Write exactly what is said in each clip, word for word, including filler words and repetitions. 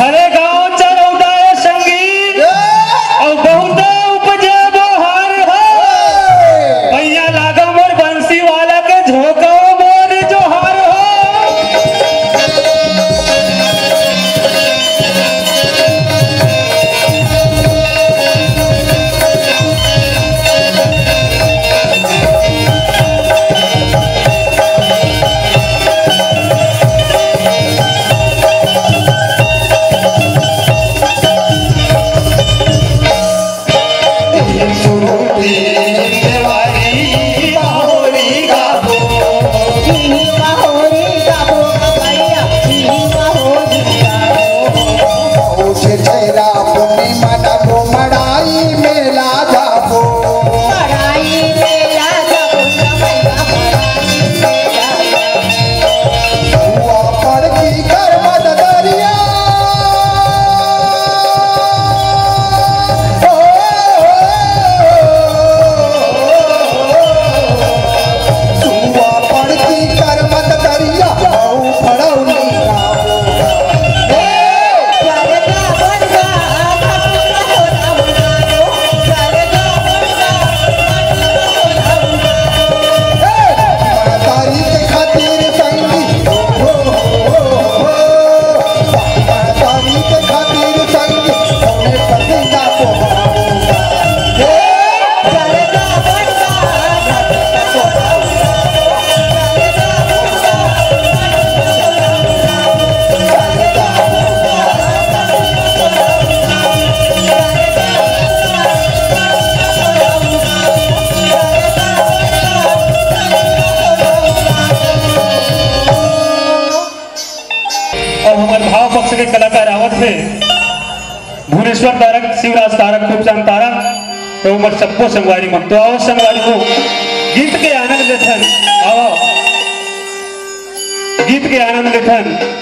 अरे गाँव चरौदा ए संगी, अउ बहुते उपजे बोहार हो। भैया लागो मोर बंसी वाला के झोंको मोर जोहार हो। कलाकार आवत हे, भुवनेश्वर तारक, शिवराज तारक, खूबचांद तारक, त ओमन सबो संगवारी मन। त आवो संगवारी हो, गीत के आनंद लेथन। आवो, गीत के आनंद लेथन।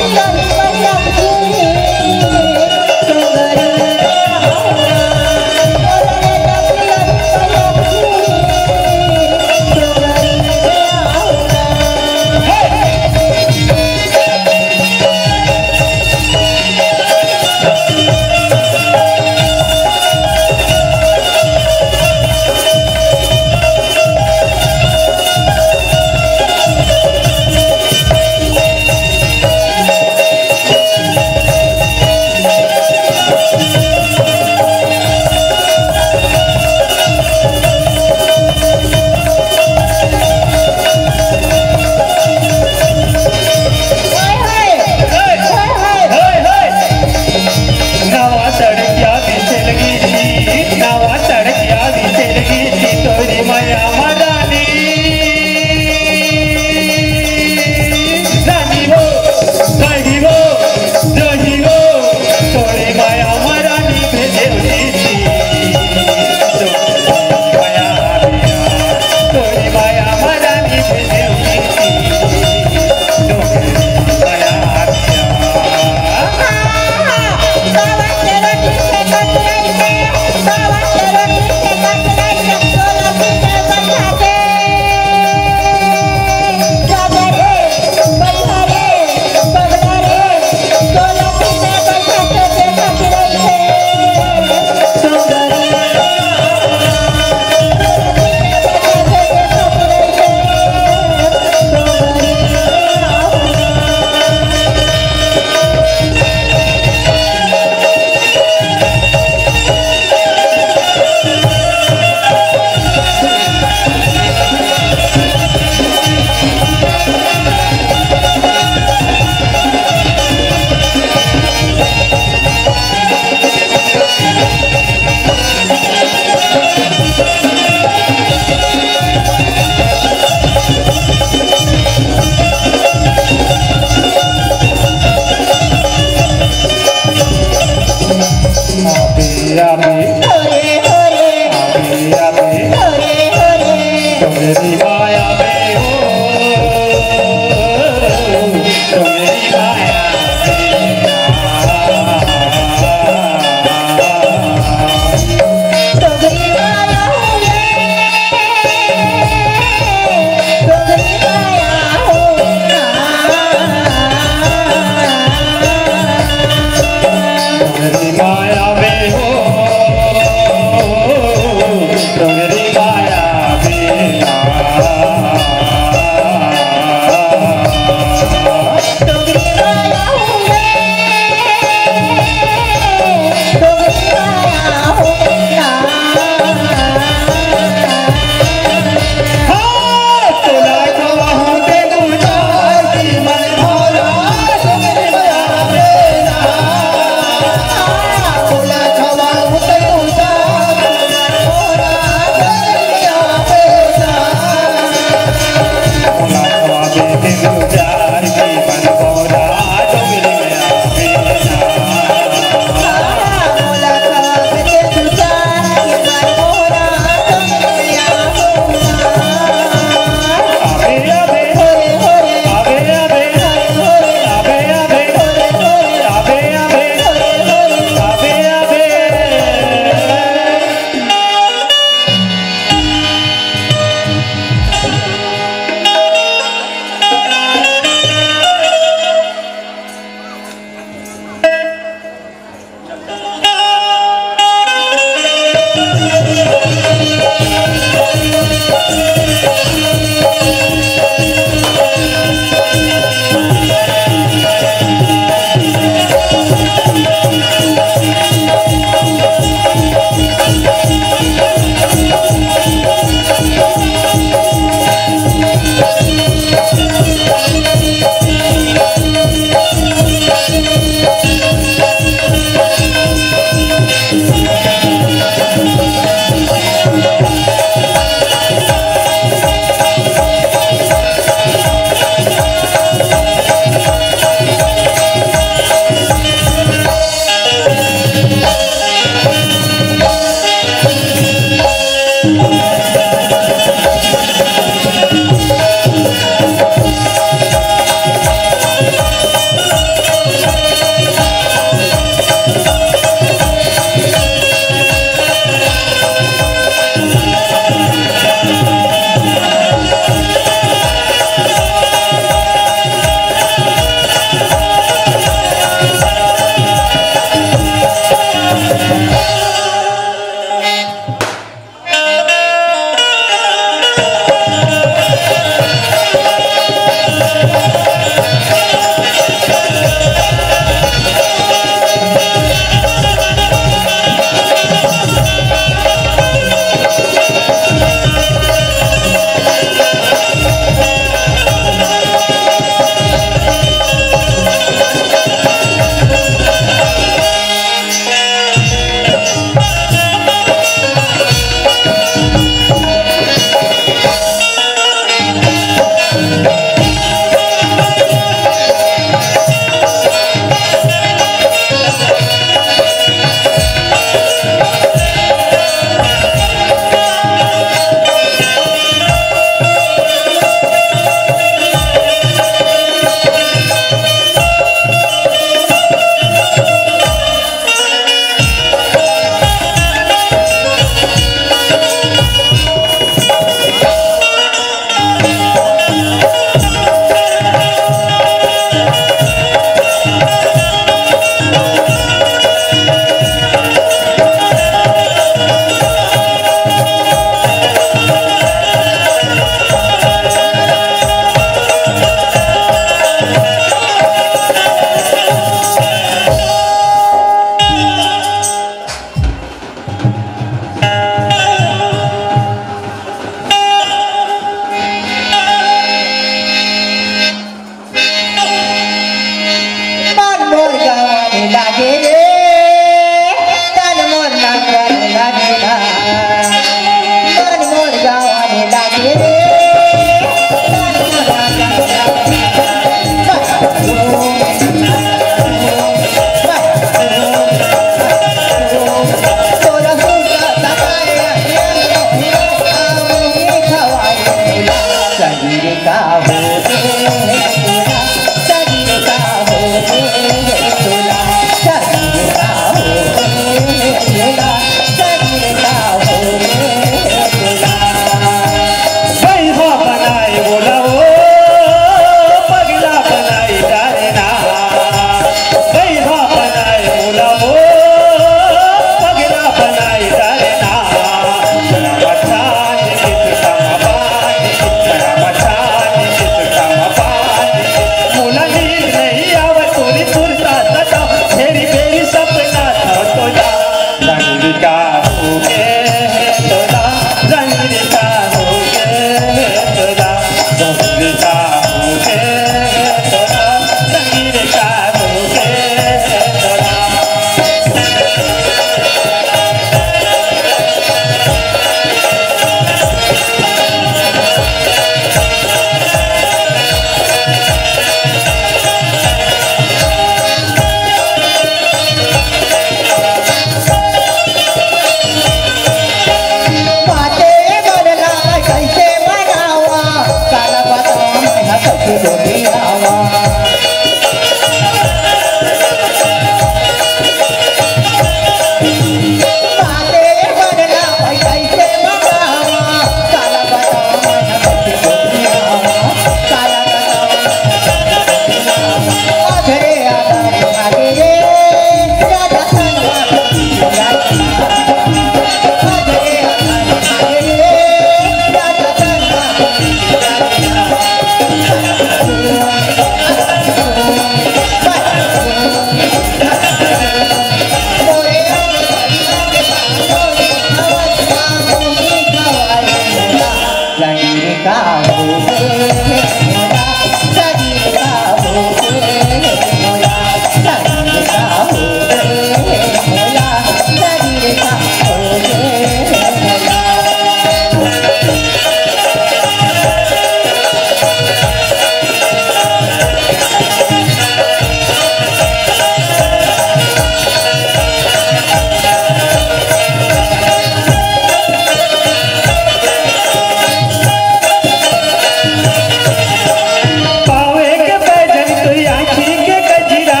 पावे के पैजन तोरी आँखी के गजरा,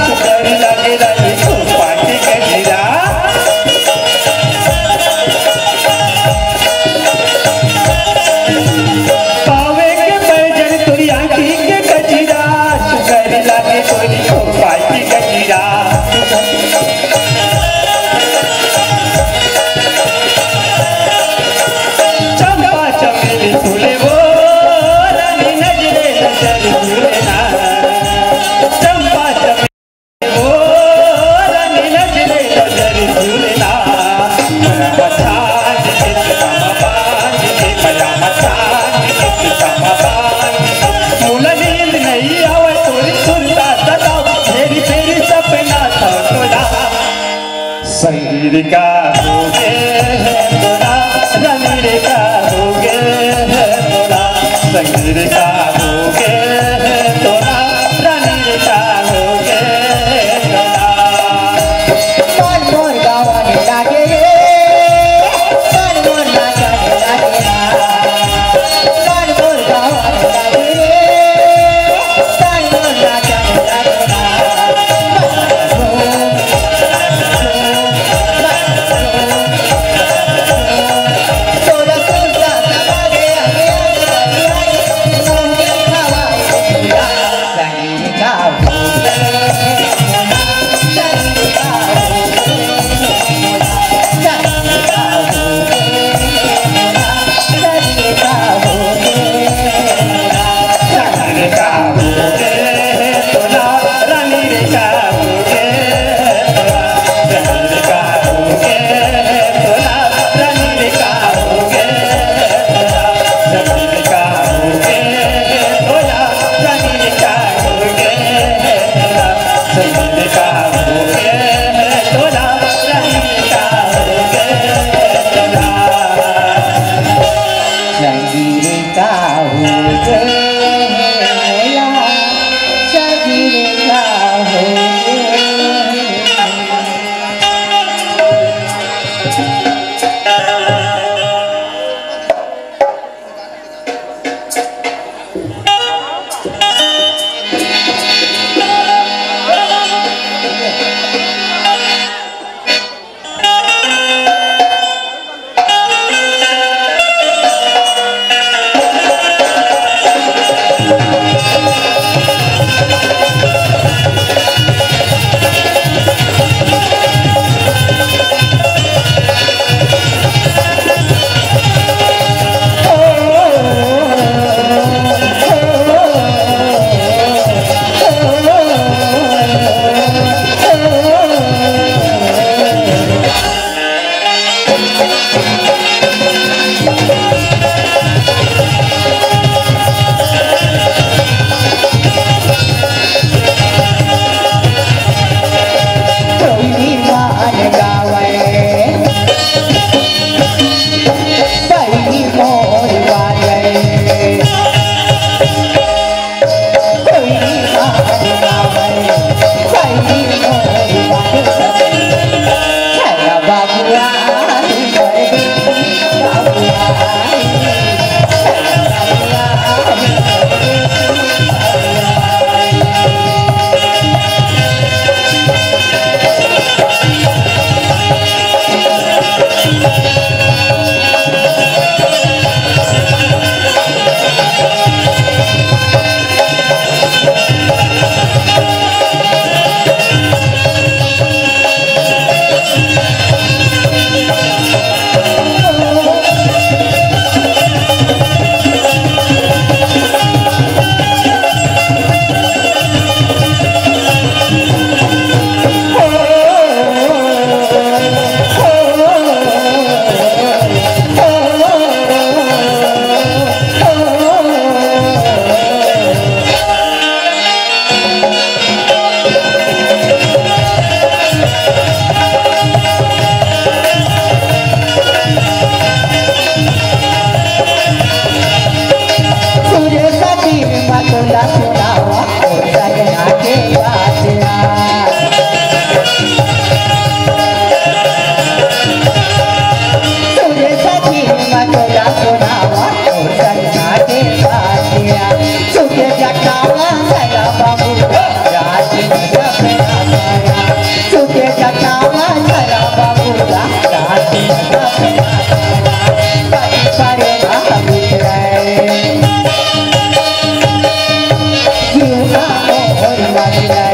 सुंदर लागे रानी चंपा के गजरा। पावे के पैजन तोरी आँखी के गजरा, सुंदर लागे तोरी चंपा के गजरा। चंपा चमेली फूले वो, रानी नजरे नजर झूले ना। चंपा चमेली वो, रानी नजरे नजर झूले ना। पजामा छान के, पजामा बांध के, पजामा छान के, पजामा बांध के। मोला नींद नहीं आवे तोरी सुरता सतावे, फेरी फेरी सपना थोड़ा। संगीत का होगे है तोला, रानी रे का होगे है तोला, संगीत का होगे है तोला, रानी रे का होगे है तोला। मन मोर गावन लागे रे, मन मोर नाचन लागे ना। मन मोर गावन लागे रे, मन मोर नाचन लागे ना। सुते जटावा चला बाबू, रात में जब ना आया। सुते जटावा चला बाबू, रात में जब ना आया। पति परे ना बिसरे, जीव ना मोर बदले।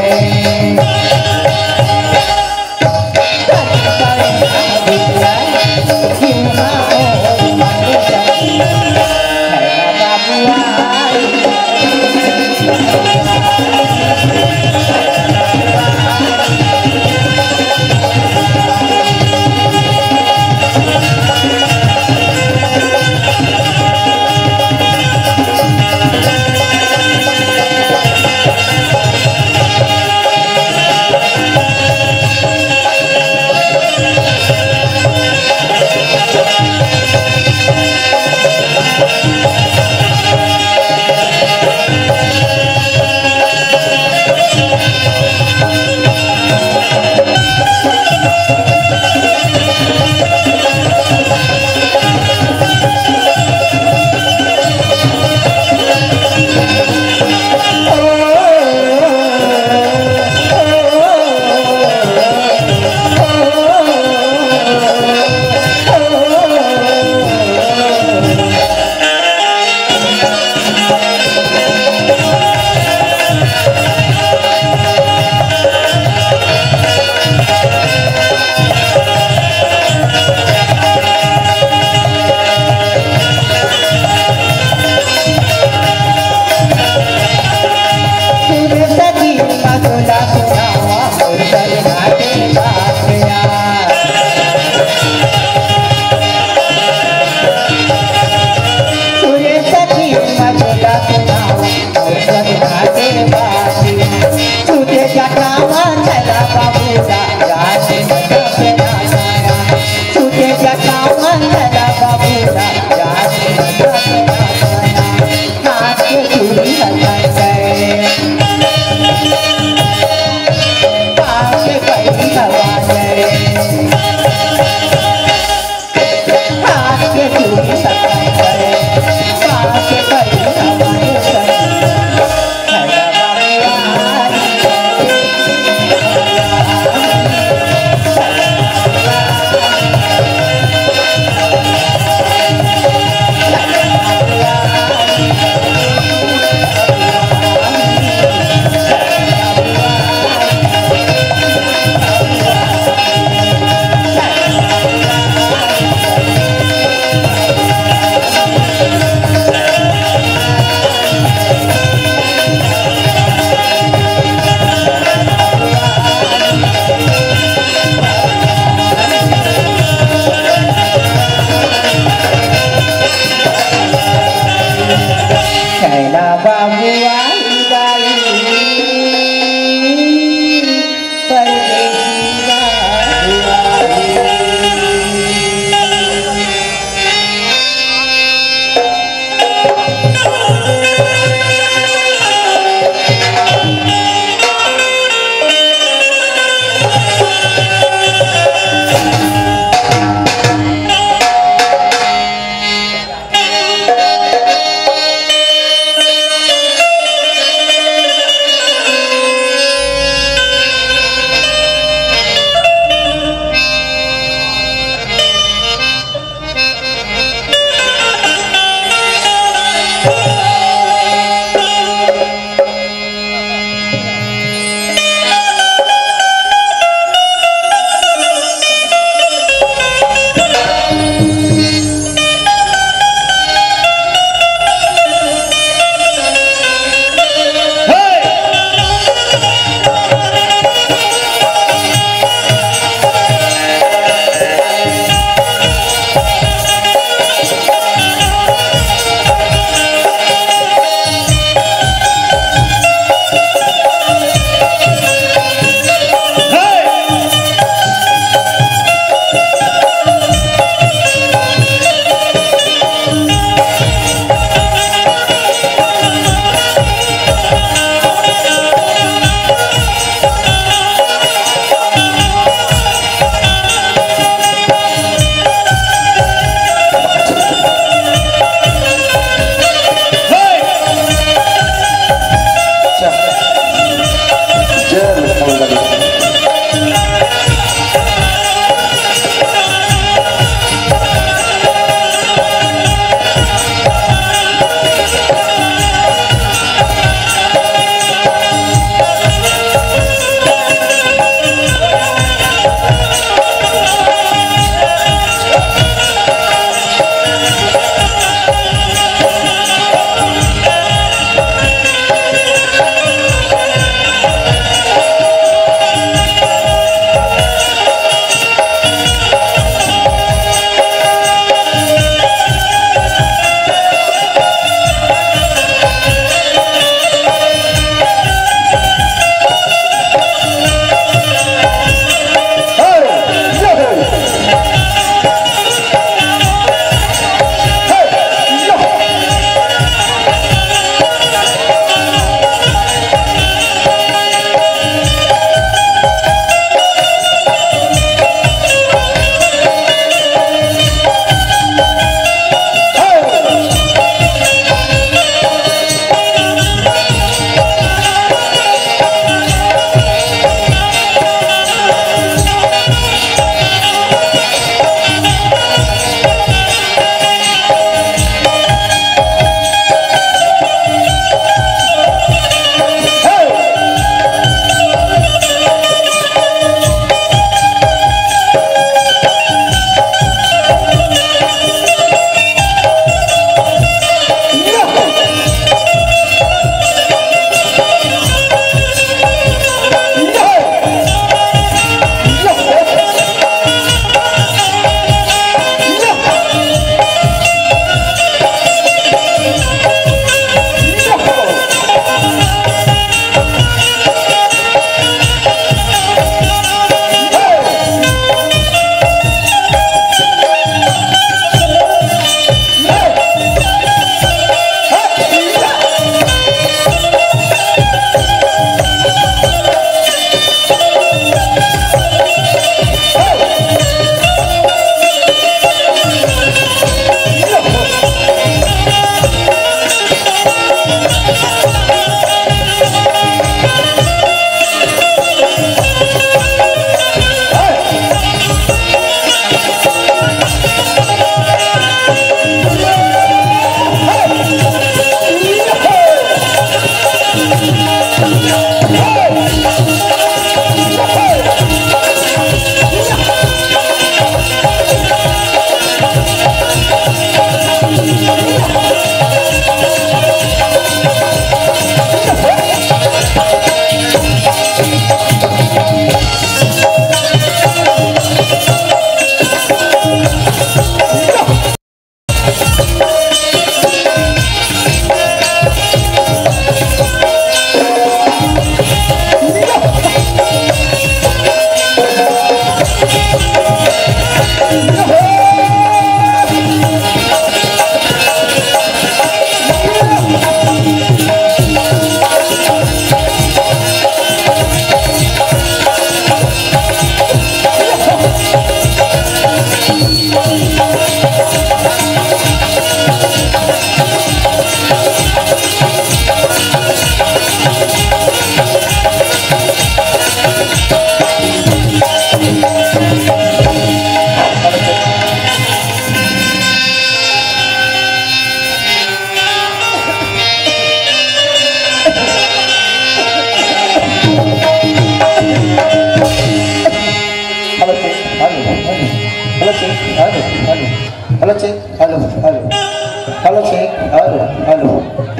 Hello,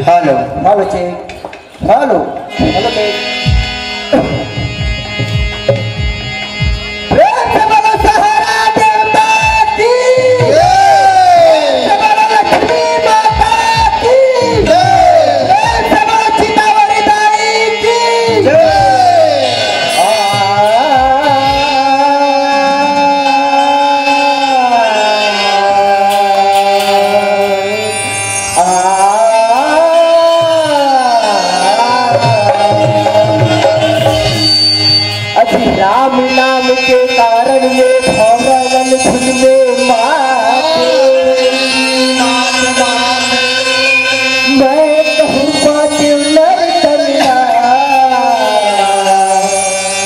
hello, hello, check. Hello, hello, check. प्रेम से बोलो, सहारा देवता की जय। प्रेम से बोलो, लक्ष्मी माता की जय। प्रेम से बोलो, चितावरी दाई की जय। आ, आ, अजी राम नाम के कारण ये भवन धुन में मात। मैं कहूँ बात नर कन्या,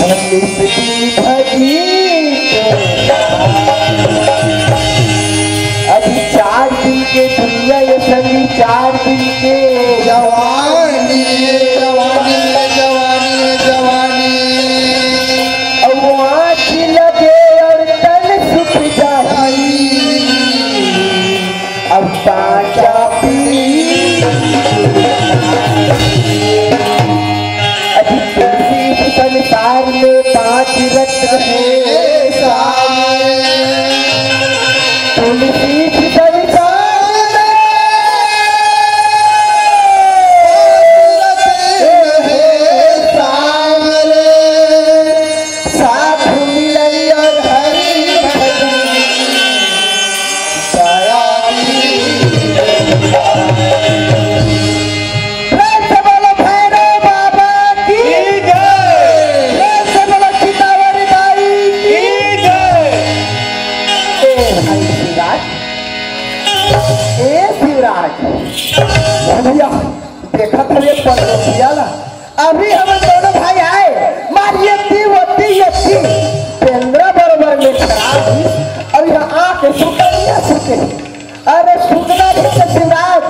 भली भजी। अभी चार दिन के दुनिया ये संगी, चार दिन के जवानी, जवानी, जवानी, जवानी। अब आँच लगे और तन सूख जाए। अब पाचा पी। अभी तुलसी संसार में पाँच रत्न है सारे। तुलसी संसार में पाँच रत्न है सारे। साथ मिलई और हरि भजन। प्रेम से बोलो भैरव बाबा की जय। प्रेम से बोलो चितावरी दाई की जय। ए भाई शिवराज, ए शिवराज, भैया देखत हवे पनरौतिया ला। अभी हम दोनों भाई आए, मार ये ती, वो ती, ये ती। पेंद्रा बरोबर में खड़ा थी। अभी हम आके सुकनिया सुते। अरे सुतना भी तो शिवराज,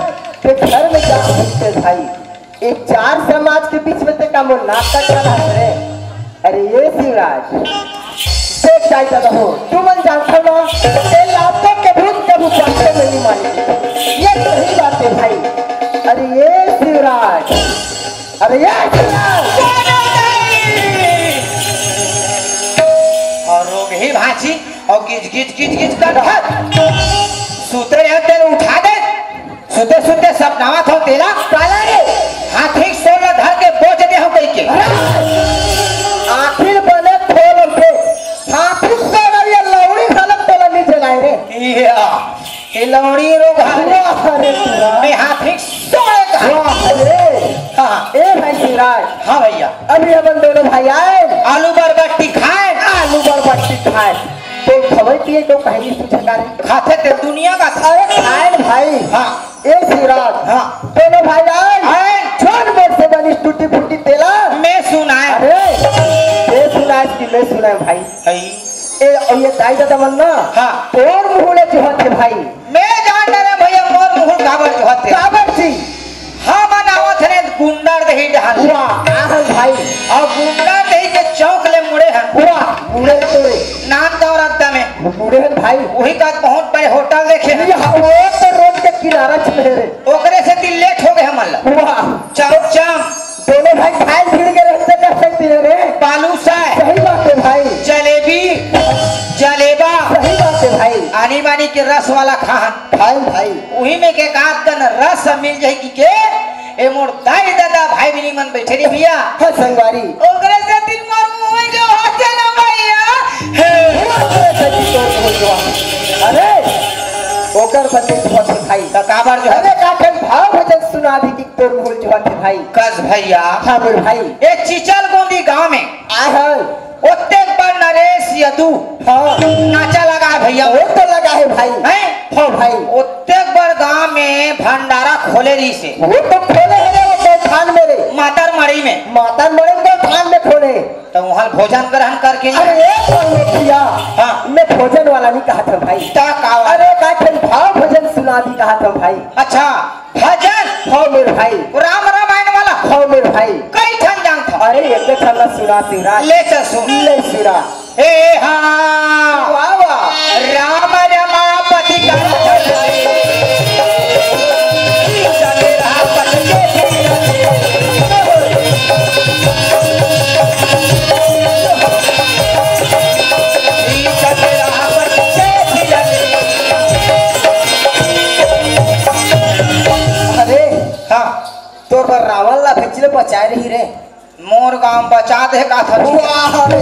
ते घर में जा सुते भाई। एक चार समाज के बीच में ते का मोर नाटक करा रे। अरे ये शिवराज, देख जाए दादा हो, तू मन जानता ना, ये लातों के भूत कभी पत्ते में नहीं माने। ये सही बात है भाई। अरे ये शिवराज, अरे ये शिवराज। और रोग ही भांची और गिज गिज गिज गिज कर रहा। सूते रहते उठा दे। सुते सुते सपनावत हो तेला। काला रे? हाथी के सोल धर के बोझ दे हो कही के। अरे! आखिर बने खोल पे। हाथी के सोल ये लौड़ी घालत तोला नहीं जगाए रे। या, ये लौड़ी रो घाले। वाह रे पूरा। मैं हाथी के सोल घाल। वाह रे। हाँ। ए भाई शिवराज। हाँ भैया। अभी अपन दोनों भाई आए। आलू बरबट्टी खाए। आलू बरबट्टी खाए। तो खबर पिए तो कहीं तुझे गाली। खाते ते दुनिया का। अरे खाए भाई। हाँ। ए शिवराज, हाँ। दोनों भाई आए। आए। छोड़ मोर से बनिस टूटी फूटी तेला। मैं सुनाए। अरे, ये सुनाए कि मैं सुनाए भाई। आई। ए, और ये दाई दादा मन ना, हाँ। तोर मुँह ले जोहत हे भाई। मैं जान डरे भैया, मोर मुँह काबर जोहत हे। काबर जी? हमन आवत हन गुंडरदेही डहर ले। वाह, आहन भाई। अउ गुंडरदेही के चौक ले मुड़े हन। वाह, मुड़े तो रे। नांदगांव रद्दा में। मुड़े हन भाई। उही का बहुत बड़े होटल देखे हन। ये वो तो रोड के किनारा च हे रे। ओकरे सेती लेट हो गे हमन ला। वाह। चौक जाम। दोनों भाई खाए भीड़ के रहते कर सकते हैं रे। बालूशाह। सही बात है भाई। जलेबी, जलेबा। सही बात है भाई। आनी बानी के रस वाला खान। खाए भाई। उही में के एक आध कन रस मिल जाही कि के, ए मोर दाई ददा भाई बहिनी मन बइठे रे भइया। हाँ संगवारी। ओकरे सेती मोर मुँह जोहत हे ना भइया। हे। ओकरे सेती तोर मुँह जोहत हे। अरे, ओकर सेती जोहत हे भाई। त काबर जोहत हे? अरे, का कन भाव भजन सुना दी कि तोर मुँह जोहत हे भाई। कस भइया। हाँ मोर भाई। ए चिचलगोंदी गाँव में। आय हाय। ओतेक बड़ नरेश यदु हाँ। नाचा लगा हे भइया। वो तो लगा हे भाई। हैं? हाँ भाई। ओतेक बड़ गांव में भंडारा खोले रहिसे। वो तो खोले हे रे, वो गौठान में रे। मातर मड़ई में। मातर मड़ई में गौठान में खोले। त उहाँ भोजन ग्रहण करके अरे ए भैया, हाँ। मैं भोजन वाला नहीं कहा था भाई। त का वाला? अरे का ठन भाव भजन सुना दी कहा था भाई। अच्छा। भजन। हाँ मोर भाई। राम रामायण वाला। हाँ मोर भाई। कई ठन जानथव? अरे एक ठन ला सुना शिवराज। ले चल सुन। ले सुना। ए हाँ। वाह, वाह। राम रमापति कर धन। पर रावण ला भेज ले बचाए रही रे। मोर गांव बचा दे का था? वाह रे,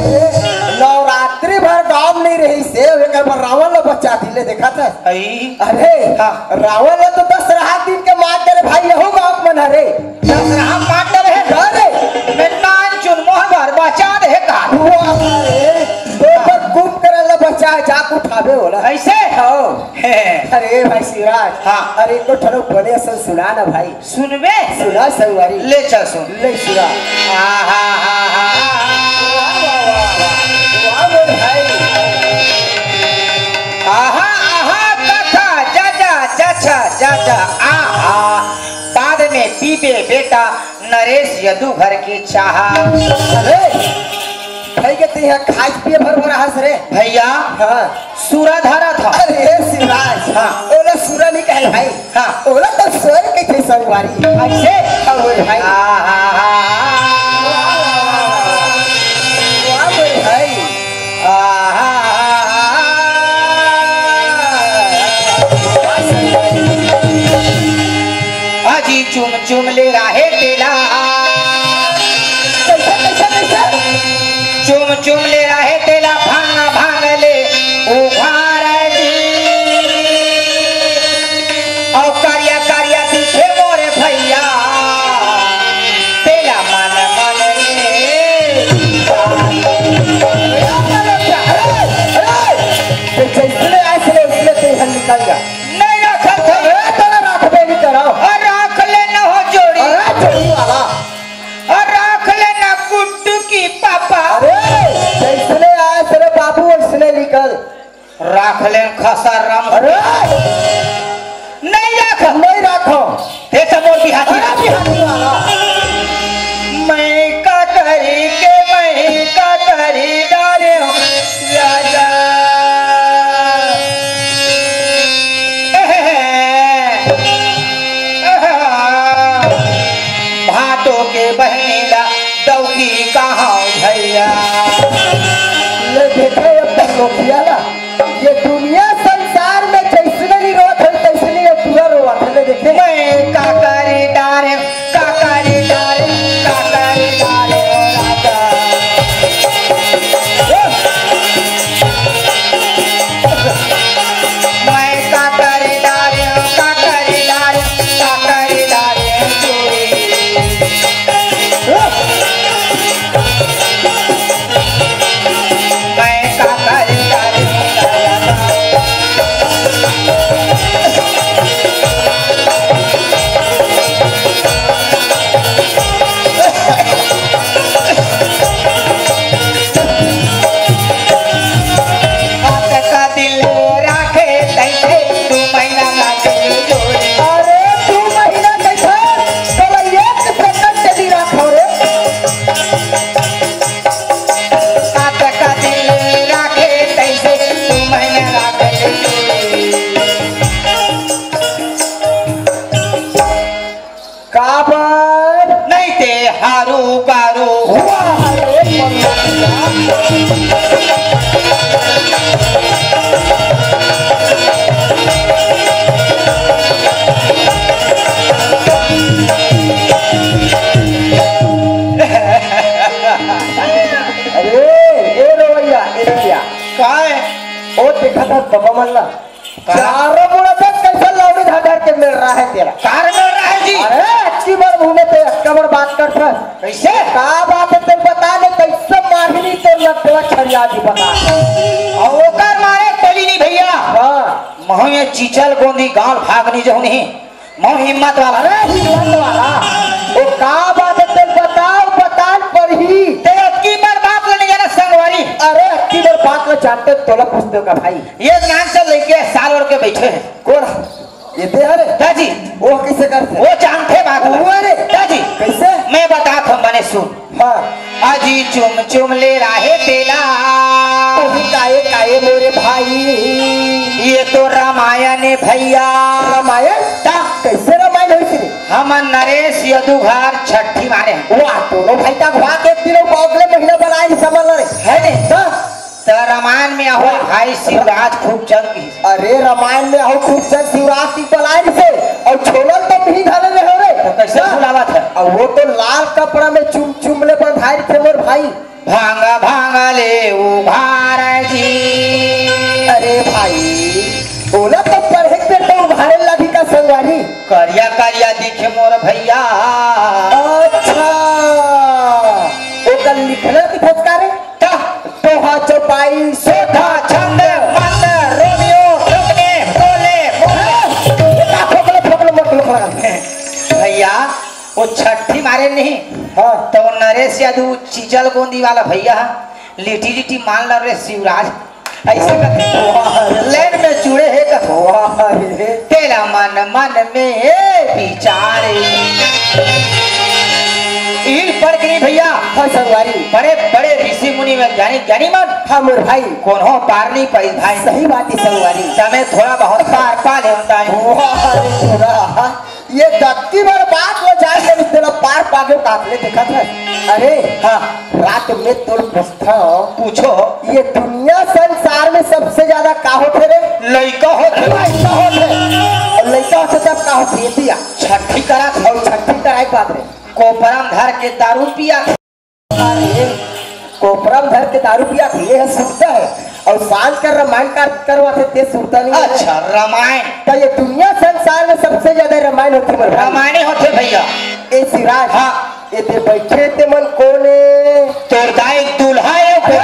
नवरात्रि भर गांव नहीं रही से, एकर बर रावण ला बचा दिले, देखा था? अई। अरे, हाँ। रावण ला तो दस रात दिन के मार करे भाई, यहू गांव मन हरे। दस रात मार करे है? अरे। मैं नान चुन मोहर भर बचा दे का? वाह रे, तो पर कुंभकर्ण ला बचा, जाके उठावे होला। ऐसे? हाँ। हे। अरे भाई शिवराज, हाँ। अरे, एको ठनो बने असन सुना ना भाई। सुनबे? सुना संगवारी। ले चल सुन। ले सुना। आहा, हा, हा, हा। वाह, वाह, वाह, वाह। वाह, मोर भाई। आहा, आहा, कथा, जा, जा, जा, जा, जा, जा, आहा। बाद में पीबे बेटा, नरेश यदु घर के चाहा। अरे, भाई के तेहा खाए पिए भर भर हस रे। भैया, हाँ। सूरा धरा था। अरे शिवराज, हाँ। ओला सूरा नहीं कहे भाई। हाँ। ओला तो स्वर कहिथे संगवारी। ऐसे? हाँ, मोर भाई। आहा। वाह, मोर भाई। आहा। अजी चुम चुम ले राहे तेला। कैसे, कैसे, कैसे? चुम चुम ले राहे तेला भांग भांग ले उघार जी। अउ करिया करिया दिखे मोरे भैया, तेला मन मन में। अरे, अरे, अरे, अरे, जैसने आए से उसने तेहन निकल जा। नहीं रखत है। अरे, तेला रखबे नहीं करा। अरे, रख ले न हो जोड़ी। अरे, जोड़ी वाला। अरे, रख ले न गुड्डू की पापा। अरे, जैसने आए से रे बाबू, वैसने निकल। राख ले खसा राम। अरे! नहीं राख। नहीं राखो। हे तो मोर बिहाती। अरे बिहाती वाला। मैं का करी के, मैं का करी डारे हो राजा। भादो के बहनी ला दौकी कहाँ भैया। ले देखे अब तक नोकिया ला। ये दुनिया संसार में जैसने नहीं रोवत है, तैसने ये पूरा रोवत है। ले देखे। मैं काकरी डारे, काकरी डारे, काकरी डारे, ओ राजा। मैं काकरी डारे, काकरी डारे, काकरी डारे, चोरी। अरे, दू महीना कइसे? तोला एक सेकंड के नी राखव रे। काबर? काबर? नहीं ते हारू बारू। वाह रे मंगलिया। अरे, ए रोवैया, ए रोवैया। काय? ओ देखा था बाबा मल्ला। चारों मुड़ा से कैसे लौड़ी धर धर के मिल रहा है तेरा। कार मिल रहा है जी। अरे, अच्छी बार मुंह में ते अक्का बार बात कर सर। कैसे? का बात है, तेरे बता दे, कैसे मारनी तो लटवा छड़िया जी बता। और ओकर मारे बोली नहीं भैया। हाँ। महू ये चीचल गोंदी गाल भागनी जो नहीं। महू हिम्मत वाला। अरे, हिम्मत वाला। वो का बात है, तेरे बताओ, बतान पड़ही। ते अबकी बार बाप लेने जाना संगवारी। अरे, अबकी बार बात लो जानते, तोला पूछ दो का भाई। ये नान से लेके साल और के बैठे हैं। कौन? ये ते हरे? दाजी। वो कैसे करते? वो जानते बात ला। वो रे? दाजी। कैसे? मैं बतात हूँ, मने सुन। हाँ। अजी चुम चुम ले राहे तेला। ओही काये काये मोरे भाई। ये तो रामायण है भैया। रामायण? ता? कैसे रामायण होइस रे? हमन नरेश यदुघर छट्ठी मारे हैं। वाह, दोनों भाई का वाह, एक दिन वो अगले महीना बनाए समझ ले। है नहीं? हाँ। त रामायण में अहो भाई शिवराज खूब जंग ही। अरे रामायण में अहो खूब जंग शिवराज की पलाई से और छोड़ल तो नहीं धरे रहे रे। तो कैसे हाँ। बुलावा था? अउ वो तो लाल कपड़ा में चुम चुम ले बंधाए रहिथे मोर भाई। भांगा भांगा ले उघार जी। अरे भाई, ओला तो पढ़े के बेर तो उघारे लागही का संगवारी? करिया करिया दिखे मोर भैया। अच्छा, ओकर लिखना दिखत का रे? का? तोहा चौपाई, सोधा, छंद, मंद, रोमियो, रोकने, बोले, बोले। का फोकले, फोकले, मत लोकला। भैया, वो छट्ठी मारे नहीं। हाँ। तो वो नरेश यादव चीचल गोंदी वाला भैया, लिटी लिटी मान लो रे शिवराज, ऐसे करके वाह रे। Line में जुड़े हे का? वाह रे। तेला मन मन में विचारे। इन पर के नहीं भैया। हाँ संगवारी। बड़े बड़े ऋषि मुनि वैज्ञानिक ज्ञानी मन। हाँ मोर भाई। कोनो पार नहीं पाई भाई। सही बात है संगवारी। तमे थोड़ा बहुत पार पा ले होता है। वाह रे पूरा। ये दत्ती भर बात लो जाए के तेला पार पागे काटले देखत है। अरे हाँ। रात में तोर पूछथव। पूछो। ये दुनिया संसार में सबसे ज्यादा का होथे रे? लइका होथे। लइका होथे। अउ लइका होथे तब का होथे? ये दिया। छट्ठी करा। अउ छट्ठी कराए के बाद रे? कोपरा म धर के दारू पिया। अरे, कोपरा म धर के दारू पिया, ये है सुरता है। अउ सांझ कर रामायण का करवाथे, ते सुरता नहीं है। अच्छा, रामायण। तो ये दुनिया संसार में सबसे ज्यादा रामायण होथे मोर भाई। रामायणे होथे भैया। ए शिवराज। हाँ। एदे बइठे ते मन कोन ए? तोर दाई दूल्हा ए। अरे,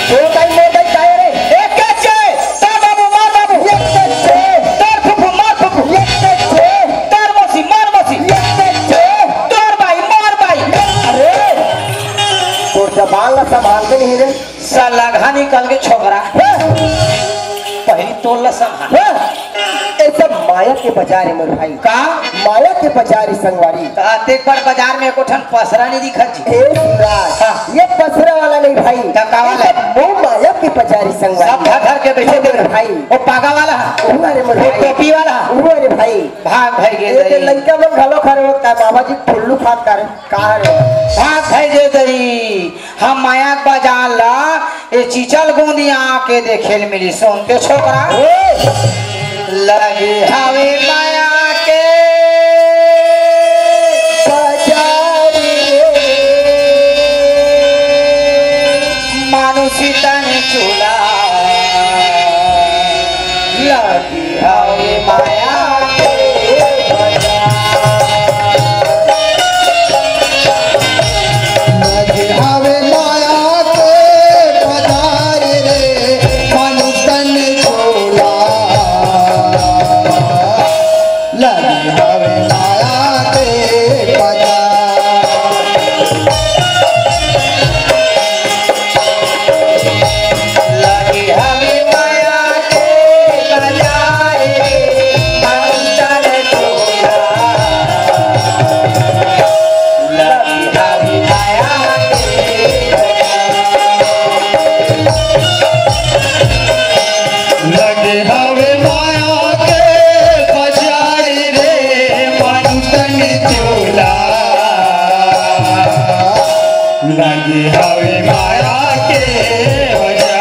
तोर दाई मोर दाई काय रे? एक के चे, ता बाबू, मार बाबू। एक के चे। तोर फुफू, मार फुफू। एक के चे। तोर मौसी, मार मौसी। एक के चे। तोर बाई, मार बाई। अरे, तोर जबान ला संभाल के नहीं रे। सलगहा निकल के छोकरा। हाँ। पहिली तोर ला संभाल। हाँ। ए सब माया के बाजार हे मोर भाई। का? माया के बाजार हे संगवारी। त अतेक बड़ बाजार में एको ठन पसरा नहीं दिखत जी। ए शिवराज, हाँ। ये पसरा वाला नहीं भाई। त का वाला? ये सब मोह माया के बाजार हे संगवारी। सब धर धर के बैठे दे मोर भाई। वो पागा वाला है। वो अरे मोर वो भाई। टोपी वाला है। वो अरे भाई। भाग भाई गे ये दई। लंका में घलो खड़े होता है बाबा जी, ठुल्लू खात कर। का रे? भाग भाई गे दई। हम माया के बाजार ला, ए चीचल गोंदिया के देखे ल मिली। सुनते छोकरा? ओए! लगे हवे माया के बाजार रे, मानुष तन चूल्हा। लगे हवे माया के बाजार। लगे हवे माया के बाजार रे, मनुतन झोला। लगे हवे माया के बाजार। लगे हवे माया के बाजार रे, मनुतन झोला। लगे हवे माया के बाजार। लगे हवे माया के बाजार रे, मनुतन झोला। लगे हवे माया के बाजार।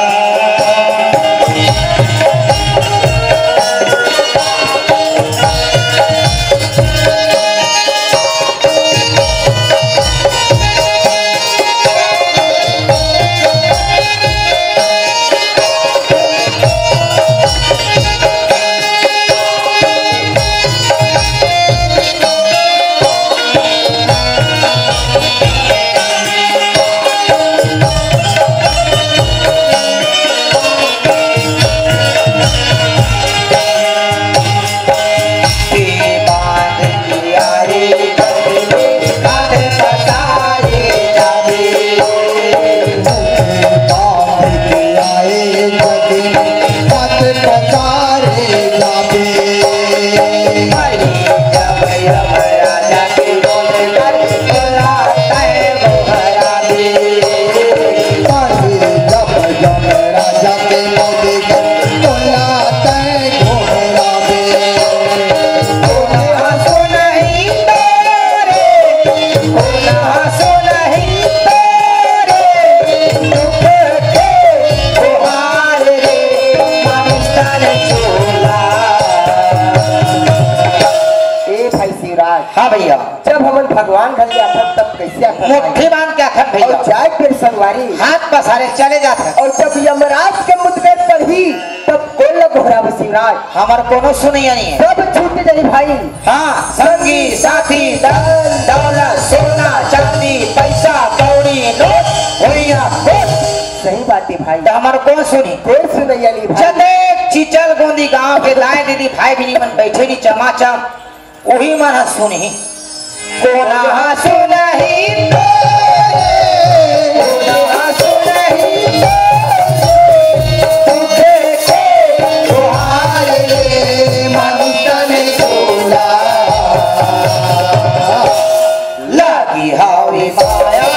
जब हमन भगवान घर जाथन, तब कइसे आथन भाई? मुट्ठी बांध के आथन भैया। अउ जाए के संगवारी। हाथ पसारे चले जाथन। अउ जब यमराज के मुद्दे पड़ही, तब कोन ल गोहराबे शिवराज? हमर कोनो सुनइया नइ हे। सब छूट जाही भाई। हाँ, संगी, साथी, धन, दौलत, सोना, चांदी, पैसा, कौड़ी, नोट, भुइयां, कोट। सही बात हे भाई। त हमर कोन सुनही? कोई सुनइया नइ भाई। जतेक चिचल गोंदी गांव के दाई दीदी भाई बहिनी मन बइठे रही चमाचम, उही मन ह सुनही। कोन ह सुनही तो, कोन ह सुनही तो, तुझे के दुहाई रे मन तन तोला, लागी हावी माया।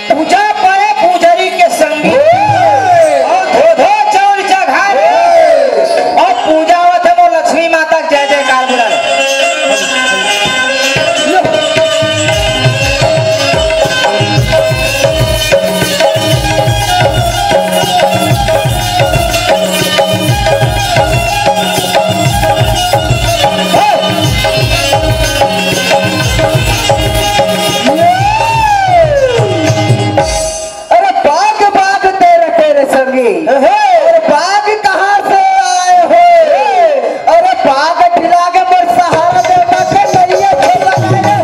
पूजा परे पुजरी के संगी, अउ धो धो चाउर चघारे, अउ पूजा होवत हे मोर लक्ष्मी माता के जय जयकार बुला ले। अरे बाघ बाघ तेरे तेरे संगी। हे। अरे बाघ कहाँ से आए हो? हे। अरे बाघ ढिला के मोर सहारा देवा के नैया छोड़ लगा दे।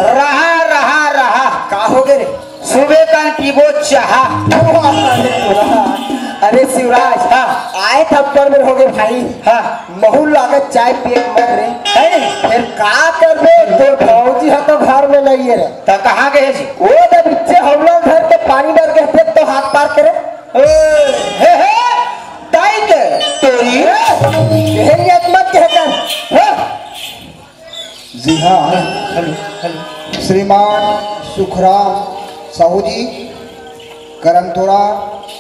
रहा, रहा, रहा। का हो गे रे? सुबह कान पीबो चाहा। अरे शिवराज, हाँ। आए थप्पड़ में हो गे भाई। हाँ। महू लागत चाय पिए के मन रे। है? फिर का करबे? तोर भौजी ह तो घर में नइ हे रे। त कहाँ गे जी? वो तो बिच्चे हमला धर के पानी डर के थे तो हाथ पार करे। ओ, हे, हे, ताई के तोरी। हे, यही एक मत कहकर। हाँ। जी हाँ, हेलो, हेलो। श्रीमान सुखराम साहू जी, करंतोरा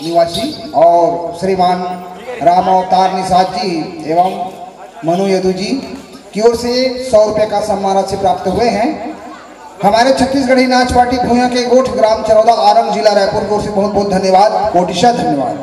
निवासी, और श्रीमान राम अवतार निषाद जी एवं मनु यदु जी की ओर से सौ रुपये का सम्मान राशि प्राप्त हुए हैं। हमारे छत्तीसगढ़ी नाच पार्टी भुइयां के गोठ, ग्राम चरौदा, आरंग, जिला रायपुर की ओर से बहुत बहुत धन्यवाद, कोटिशा धन्यवाद।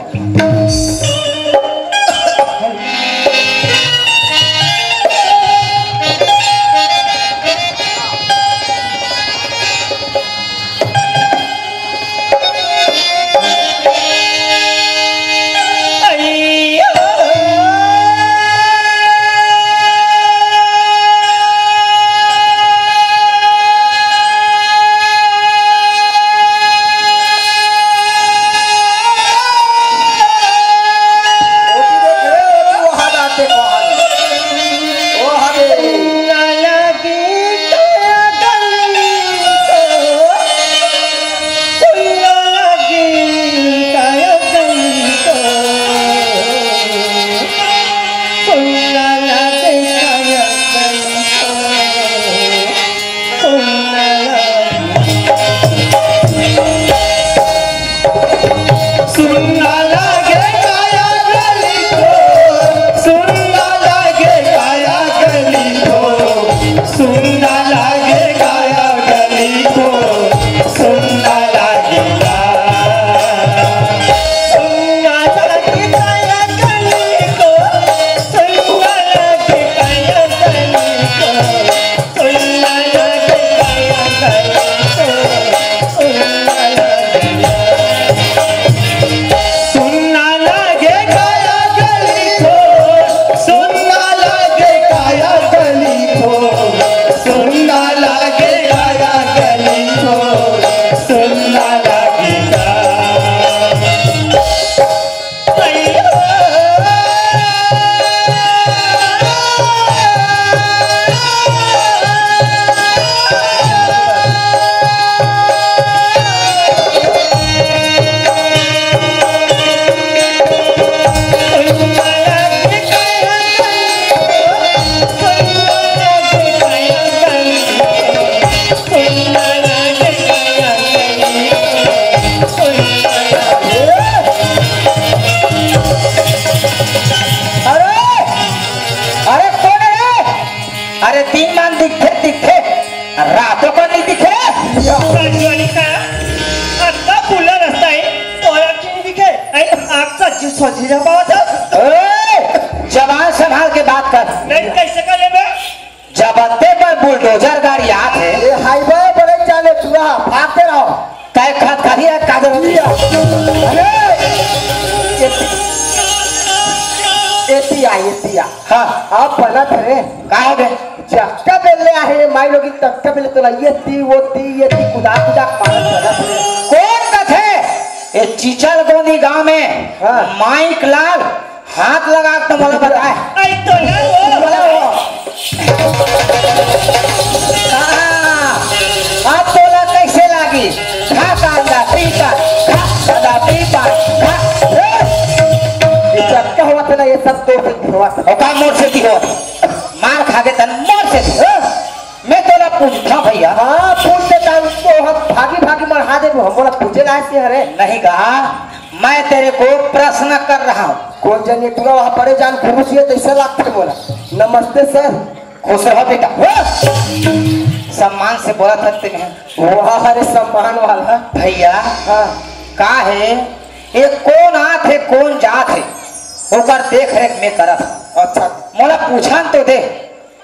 सुंदर लागे काया कली को, सुंदर लागे काया कली को, सुंदर लागे का। सुंदर लागे काया कली को, सुंदर लागे काया कली को। सुन्ना लागे काया गली को, सुन्ना लागे काया गली को, सुन्ना लागे काया गली को, सुन्ना लागे का। अरे, अरे कोन हे रे? अरे दिन मान दिखथे, दिखथे, रातों को नहीं दिखे। संजवानी का अतना खुला रस्ता हे, तोला क्यों नहीं दिखे? अरे आग सच्ची सोची जा पावत हे। ए, जबान संभाल के बात कर। नहीं, कैसे कर लेबे? जब अते पर बुलडोजर गाड़ी आत हे। ए, हाईवे बड़े जाने चूहा, भागते रहो। तय खत खा दिया, काजल दिया। अरे, एती, एती आ, एती आ। हाँ। अब बना थे रे। का हो गए? जतका बेले आहे, माई लोगी ततका बेले तोला एती, ओती, एती, कुदा, कुदा, पागल बना थे रे। कोन कथे? ए चिचल गोंदी गांव में हाँ। माइक लाल हाथ लगा के तो मोला बताए। आई तो ना वो। बोला वो। हाँ, अब तोला कैसे लागी? खा कांदा, पी का, खा कांदा, पी का, खा। ए! ये जब क्या हुआ था ना, ये सब तो फिर हुआ था। ओका मोर से की हो? मार खा के तन मोर से की। ए! मैं तोला पूछता भैया। हाँ, पूछ लेता हूँ, तो हम भागी भागी मरहा दे, हम बोला पूछे लाए से हरे। नहीं कहा, मैं तेरे को प्रश्न कर रहा हूँ। कोन जन ये टूरा वहाँ पड़े जान गुरु से तैसे लागथे बोला। नमस्ते सर। खुश रहो बेटा। वाह! सम्मान से बोला था तेने। वाह रे सम्मान वाला। भैया, हाँ। का हे? ये कोन आत हे, कोन जात हे? ओकर देख रेख में करत हूँ। अच्छा। मोला पूछन तो दे,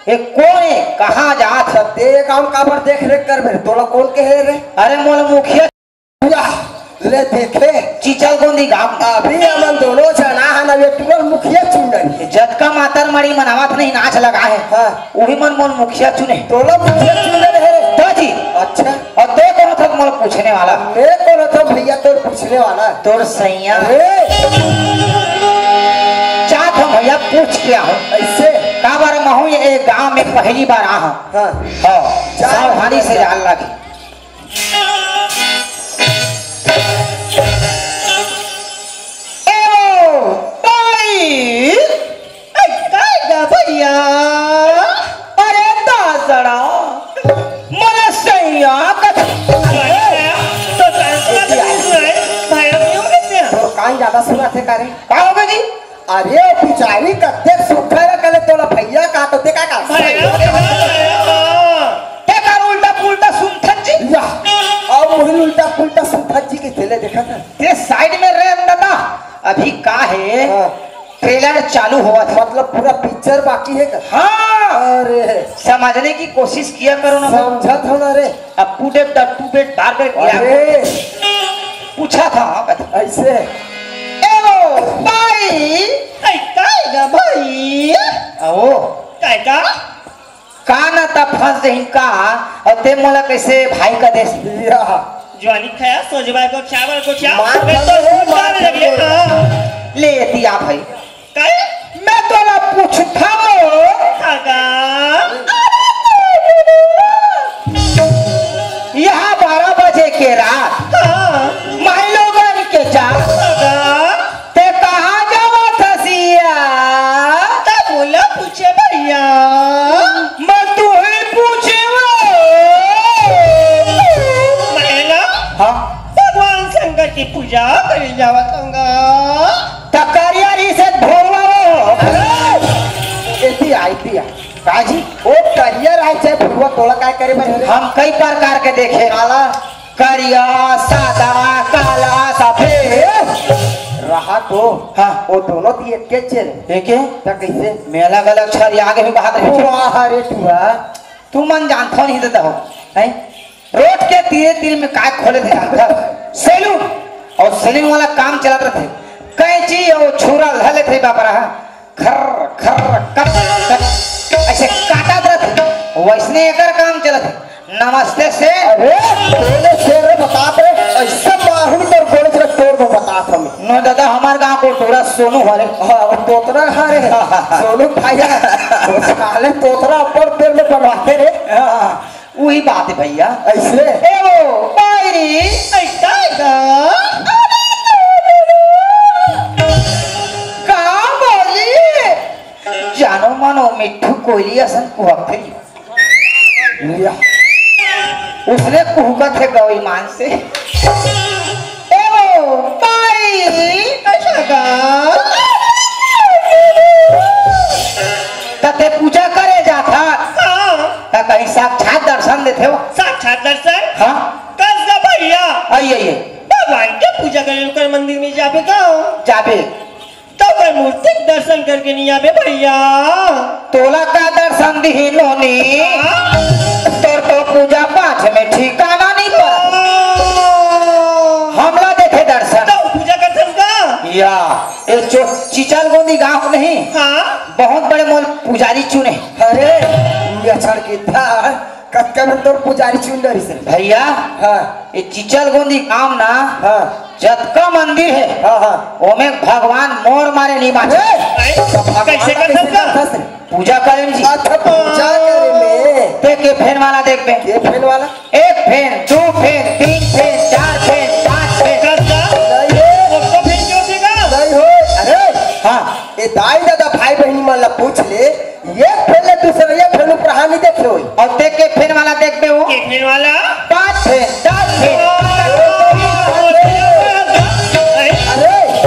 ये कोन हे, कहाँ जात हे? ते काम काबर देख रेख करबे? तोला कोन कहे रे? अरे मोला मुखिया या, ले देखे। चिचल गोंदी गांव। अभी हमन दोनों जना हन, अब ये तुरंत मुखिया चुन रही। जतका मातर मड़ी मनावत नहीं नाच लगा हे। हाँ। वही मन मोर मुखिया चुने। तोला मुखिया चुन रहे रे। तो जी। अच्छा। और तोय कोन हस मोला पूछने वाला? मैं कोन हंव भैया तोर पूछने वाला? तोर सैया। अरे। जात हूँ भैया पूछ के आहूँ। ऐसे? काबर महूँ ये गांव में पहली बार आ हूँ। हाँ। हाँ। जा। सावधानी से जान लागी। ए ओ, बाई! ए, काय गा भैया? अरे दासड़ा, मोला सैया कथ-, तो संस्कृत में सुनाए, भैरव नहीं हो गए क्या? तो कान ज्यादा सुना थे का रे? का हो गया जी? अरे, ओ बिचारी कतेक सुग्घर हे, कले तोला भैया का तो देखा का? भैया, भैया, भैया। ते का उल्टा पुल्टा सुनथस जी? या, अब वही उल्टा पुल्टा सुनथस जी के तेले देखा था। ते side में रह दादा, अभी का हे? हाँ। Trailer चालू होवत हे। मतलब पूरा picture बाकी हे का? हाँ। अरे। समझने की कोशिश किया करो ना। समझत हो ना रे। अब टू डेट दा टू बेट बार बेट किया। अरे। पूछा था, हाँ, बता। ऐसे। ए ओ, बाई। ए, काय गा भाई? आओ। काय का? का ना त फंस जही का, अउ ते मोला कैसे भाई का देस? या। ज्वाली खाया, सोजवाय को चावल को चावल, मार मैं तो खाने, मार लगे, खाने। हाँ। ले, एती आ भाई। काय? मैं तोला पूछथंव। काका। यहाँ बारह बजे के रात हाँ। माई लोगन के जात काका। ते कहाँ जावत हस या? त मोला पूछे भैया। मैं तुही पूछे वो। मैं ना हाँ। भगवान शंकर की पूजा करे जावत हूँगा। त करिया रहिसे भोरवा वो। एती आ, एती आ। का जी? ओ करिया रहे चाहे भुरवा, तोला काय करे बर हरे? हम कई प्रकार के देखे। काला? करिया, सादा, काला, सफेद। रहा तो। हाँ। ओ दोनों ती एक के चेन। एक है? त कैसे? मैं अलग-अलग छरिया के भी बात रहे। वाह रे टुरा। तुमन जानथो नहीं देता हो, हैं? रोड के तीरे तीर में काय खोले थे जानथो? सैलून। और सैलून वाला काम चलत रथे। कैंची और छुरा ल लेथे बापरा, खर खर कट कट ऐसे काटत रथे। वैसने एकर काम चलत हे। नमस्ते से। अरे, बोले शेर रे, बतात रे, ऐसा माहौल कर बोले तेरा तोड़ दो, बतात हमें। नो दादा, हमार गांव को टुरा सोनू हरे। हाँ, वो तोतरा हरे। सोनू भैया, वो साले तोतरा ऊपर पेड़ में बनवाते रे। हाँ। उही बात हे भैया। ऐसे? ए वो, बायरी, ऐसा का? का बोली? जानो मानो मिट्ठू कोयली असन कुहकथे। लिया। उसने कुहकत हे गौ ईमान से। ए वो, बायरी, ऐसा का? त ते पूजा करे जाथा। हाँ। त कहीं साक्षात दर्शन देथे हो? साक्षात दर्शन? हाँ। कस का भैया? आइए, आइए। भगवान के पूजा करे ओकर मंदिर में जाबे का? जाबे। तो ओकर मूर्ति के दर्शन करके नहीं आबे भैया। तोला का दर्शन दिही नोनी? हाँ। तोर तो पूजा पाठ में ठिकाना नहीं पड़ा। ओ। हमला देथे दर्शन। तो पूजा करथस का? या, ए चो-, चिचल गोंदी गांव नहीं? हाँ। बहुत बड़े मोल पुजारी चुने। अरे, ये छड़ के था, कतका नंबर पुजारी चुन डरिस रे। भैया, हाँ। ये चिचल गोंदी गांव ना, हाँ। जतका मंदिर हे, हाँ, हाँ। ओमे भगवान मोर मारे नहीं बांचे। ए, भगवान कैसे कैसे करथस रे? पूजा करे जी। अच्छा, पूजा करे में। ते के फेन वाला देखबे। के फेन वाला? एक फेन, दू फेन, तीन फेन, चार फेन, पांच फेन। कस का? नहीं हो। ओतको फेन के होथे का? नहीं हो। अरे, हाँ। ए दाई ददा भाई बहिनी मन ला पूछ ले, एक फेन ले दूसरा एक फेन ऊपर हानि देखे होई। अउ ते के फेन वाला देखबे हो? के फेन वाला? पांच फेन, दस फेन। अरे,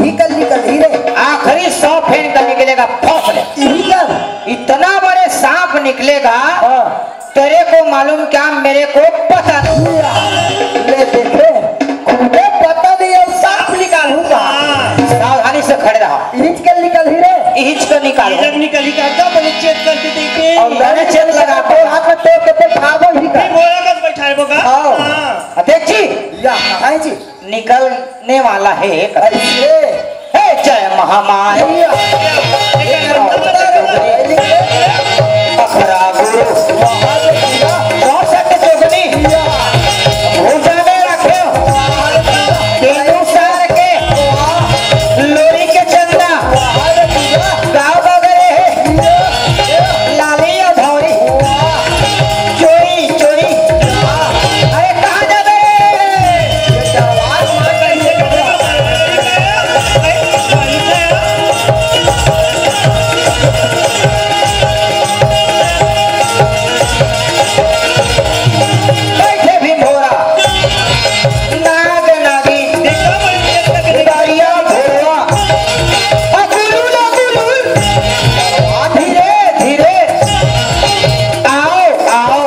इही कल निकलही रे। आखिरी सौ फेन का निकलेगा, फौस ले। इही कल? इतना बड़े सांप निकलेगा, हाँ। तेरे को मालूम क्या, मेरे को पता नहीं। ले देखे, खुदे पता नहीं है, सांप निकालूंगा। हाँ। सावधानी से खड़े रहा। इहिच के निकलही रे। इहिच के निकालो। इधर निकलही का, का बोले चेत करके देखे। और मैंने चेत लगा, तो हाथ में तोड़ के बैठाबो ही का। नहीं, बोला का बैठाबो का? हाँ। हाँ। आ, देख जी। या, है जी। निकलने वाला है। ऐसे। हे जय महामाया। अखरा गुरु। चौसठ जोगनी। भुजा में रखे। केंदू सार के। लोरी के चंदा। गाँव बगरे हे। लाली अधौरी। चोरी, चोरी। अरे, कहाँ जाबे? बैठे भीम भोरा, नाग नागिन, दरिया भोरवा, अकुलुल, अकुलुल, धीरे, धीरे, आओ, आओ।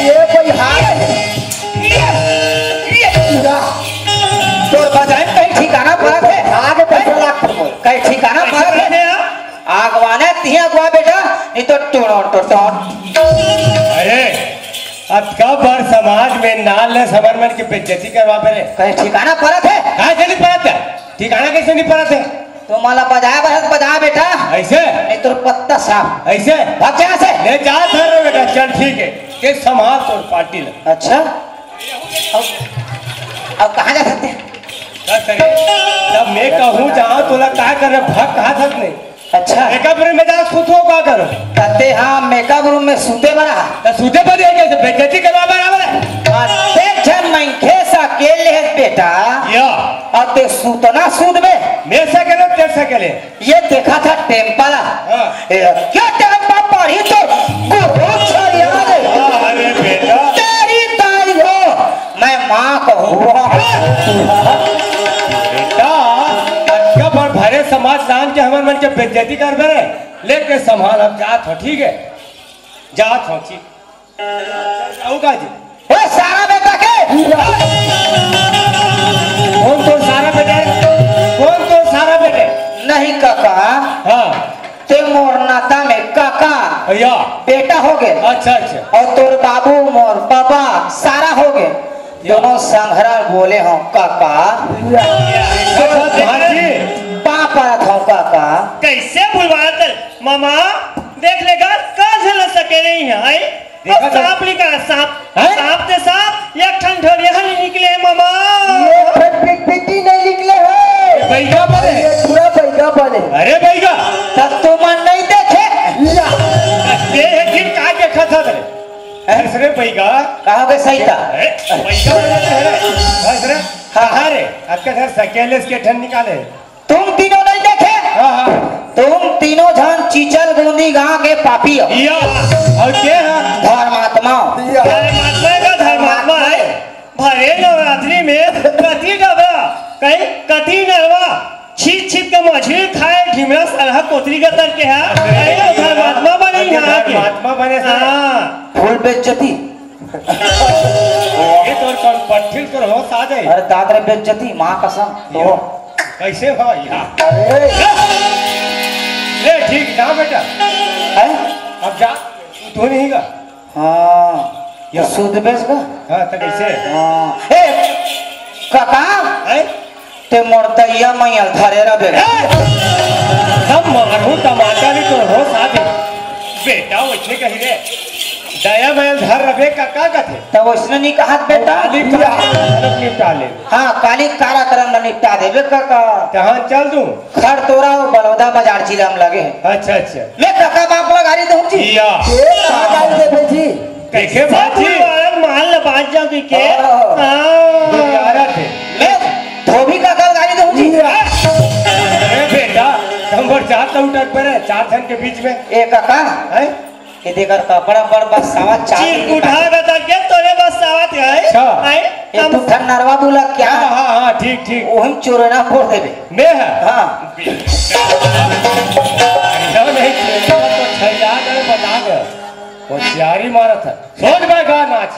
ये कोई हाल है? तोर बजाए कहीं ठिकाना परत हे? आगे पैसा लाग तो बोल। कहीं ठिकाना परत हे? आगवाने तिहे अगवा बेटा, नहीं तो टोड़ो टोटोन। अरे, अतका बड़ समाज में नाल ले समर मन के बेइज्जती करवा बेरे। कहीं ठिकाना परत हे? का जल्दी परत हे? ठिकाना कैसे नहीं परत हे? तो माला बजाए बर हे त बजा बेटा। ऐसे? नहीं तो पत्ता साफ। ऐसे? भाग जा यहाँ से। ले जा धर रे बेटा, चल ठीक है। के समाज और पार्टी लग। अच्छा? अब, अब कहाँ जा सकते हैं? का करे? जब मैं कहूँ जहाँ तोला का कर रहे, भाग कहाँ सकते? अच्छा। मेकअप रूम में जाके सुतहूं, का करो? त तें हा मेकअप रूम में सुते बर हा। त सुते बर हे, कइसे बेइज्जती करवा बर आवे? अतेक झन मनखे सकेल लेहे बेटा। या। अउ तें सुतना सुतबे। मैं सकेल, तें सकेल। ये देखा था टेम्पा ला। हाँ। ए, क्या टेम्पा पड़ी तो गुरु छरिया रे। अरे बेटा। तेरी ताई हो, मैं माँ कहूँ। बेटा, अतका बड़ भरे समाज लान के हमर मन के बेइज्जती करबे रे। लेके संभाल, अब जात हो, ठीक है? जात हो, ठीक। अउ का जी? ए, सारा बेटा के? कौन तो सारा बेटा है? कौन तो सारा बेटा है? नहीं काका। हाँ। तें मोर नाता में काका। या। बेटा होगे। अच्छा, अच्छा। अउ तोर बाबू मोर बाबा सारा होगे। या। दोनों संघरा बोले हों काका। अच्छा, भांजी। पाँव परत हों काका। कइसे भुलवात हे? मामा, देख लेगा, का झलक सके नहीं है, हैं? देखा तो सांप निकला, सांप। हैं? सांप ते सांप, एक ठन ढोरिया ले निकले, मामा। ये ठन पिटपिटी नहीं निकले हे। ये बैगा बने। ये पूरा बैगा बने। अरे बैगा। तब तुमन नहीं देखे। या। ये है, फिर का देखा था तेरे? हैं? दूसरे बैगा। कहाँ के सही था? अरे, बैगा बने थे रे। बस रे। हाँ। कहाँ रे? आपका घर सकेले के ठन निकाले। तुम तीनों नहीं देखे? हाँ, हाँ। तुम तीनों झन चिचल गोंदी गांव के पापी हो। या, अउ के हा? धर्मात्मा। धर्मात्मा का धर्मात्मा हे। भरे नवरात्रि में कति डबरा, कहीं कति नरवा, छीत छीत के मछली खाए, ढिमरा सरहा कोतरी का तर के हा। अरे, कहीं धर्मात्मा बने अरे, यहाँ के। धर्मात्मा बने से। हाँ। फुल बेइज्जती। ये तोर कौन पट्ठिल तोर होश आ जाए? अरे दाद रे बेइज्जती, माँ कसम। तो कइसे हो यार? अरे। ए, ठीक, जा बेटा। हैं? अब जा, तू नहीं गा। हाँ, ये शुद्ध बेस का? हाँ, तो कइसे? हाँ। ए, काका? हैं? तें मोर दइया मइया ल धरे रबे। ए! तब मारहूं तमाचा नहीं तो होश आ दे। बेटा, वइसे कही रे। दइया मइया ल धर रबे का, का कथे? तब वइसने नहीं कहत बेटा। काली कार्यक्रम निपटा ले। हाँ, काली कार्यक्रम ल निपटा देबे काका। तहां चल दूं। खरतोरा अउ बलौदा बाजार जिला में लगे हे। अच्छा, अच्छा। मैं काका बाप ला गारी दूं जी। या। ये कहाँ गारी देबे जी? कइसे बात जी? माल ल बांच जाओ कहिके। हाँ। हाँ। गुजारा थे। मैं धोबी काका ल गारी दूं जी। अरे बेटा, नंबर चार तो उठक पर है, चार झन के बीच में। ए काका, हैं? ये देख कपड़ा बड़ बस सावा चार चिरकुटा बता के तोरे बस सावा थे, हैं? अच्छा। हैं? ये हम तू ठन नरवा बुला क्या? हाँ, हाँ, हाँ, ठीक, ठीक। ओही चोरना फोड़ देबे। मैं है? हाँ। अरे नहीं, चोरना तो छैला कर बता दे। होशियारी मारत हे। सोच में गा नाच।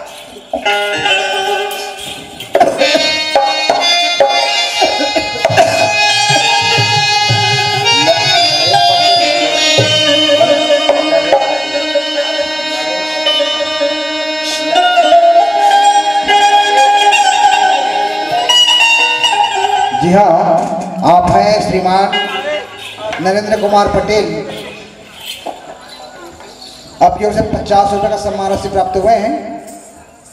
जी हाँ, आप हैं श्रीमान नरेंद्र कुमार पटेल। आपकी ओर से पचास रुपए का सम्मान राशि प्राप्त हुए हैं।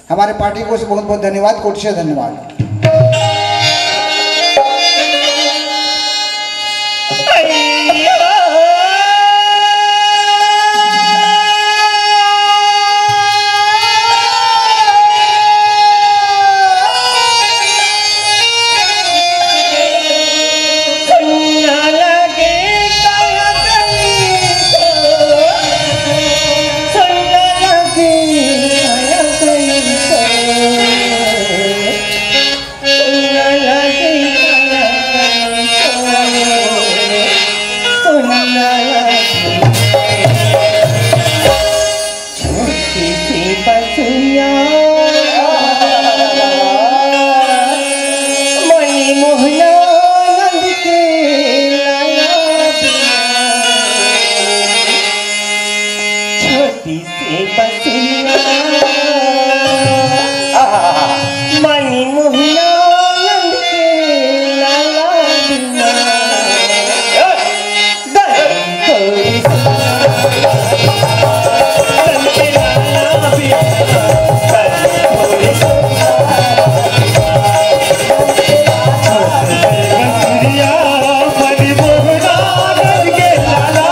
हमारे पार्टी को से बहुत बहुत धन्यवाद, कोटि से धन्यवाद। छोटी सी बसुइया, मनी मोहना नंद के लाला बिना। छोटी सी बसुइया, मनी मोहना नंद के लाला बिना।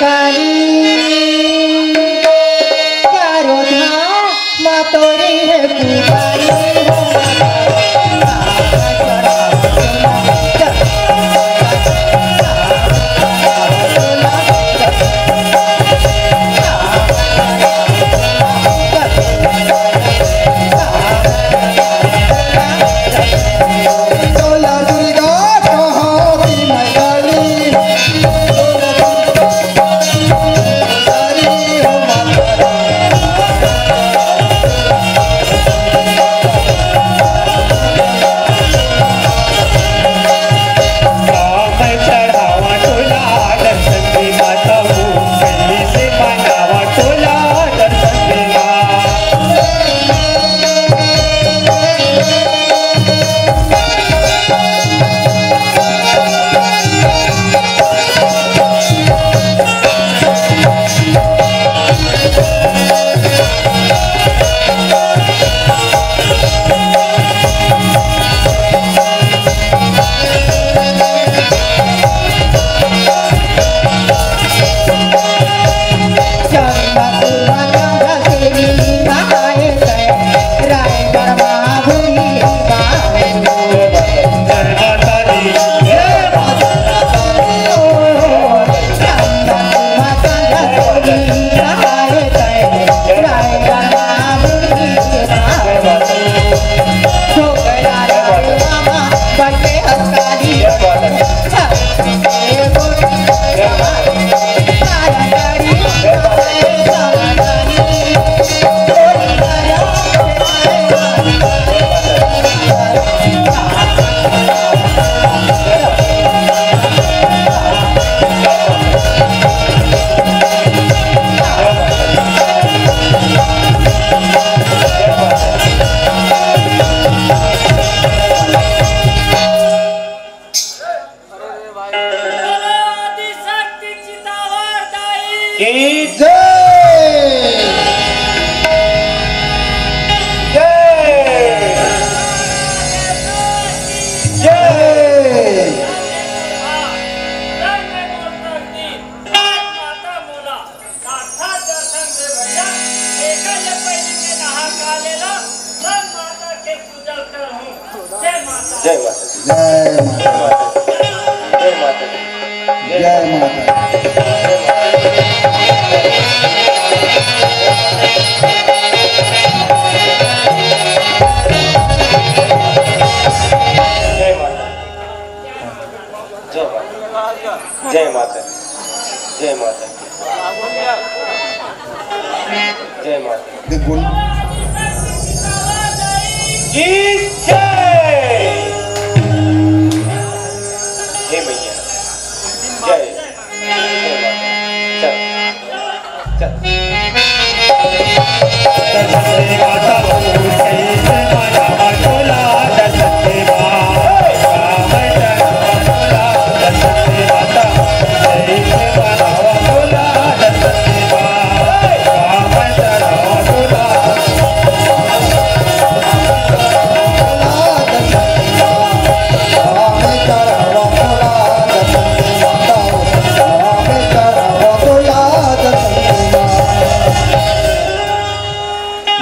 काली चारों धाम तोरी है पुजारी हो। आदिशक्ति चितावर दाई की जय। जय। जय। साक्षात दर्शन दे भैया, एकर ले पहली के नहा खा लेला, सब माता के पूजा करहूँ। जय माता। जय माता दी। जय माता। जय माता दी। जय माता दी। जय माता। जय माता। जय माता। जय माता। जय माता। जय माता। देख बोल। की जय। हे मैया। जय। जय माता। चल। चल।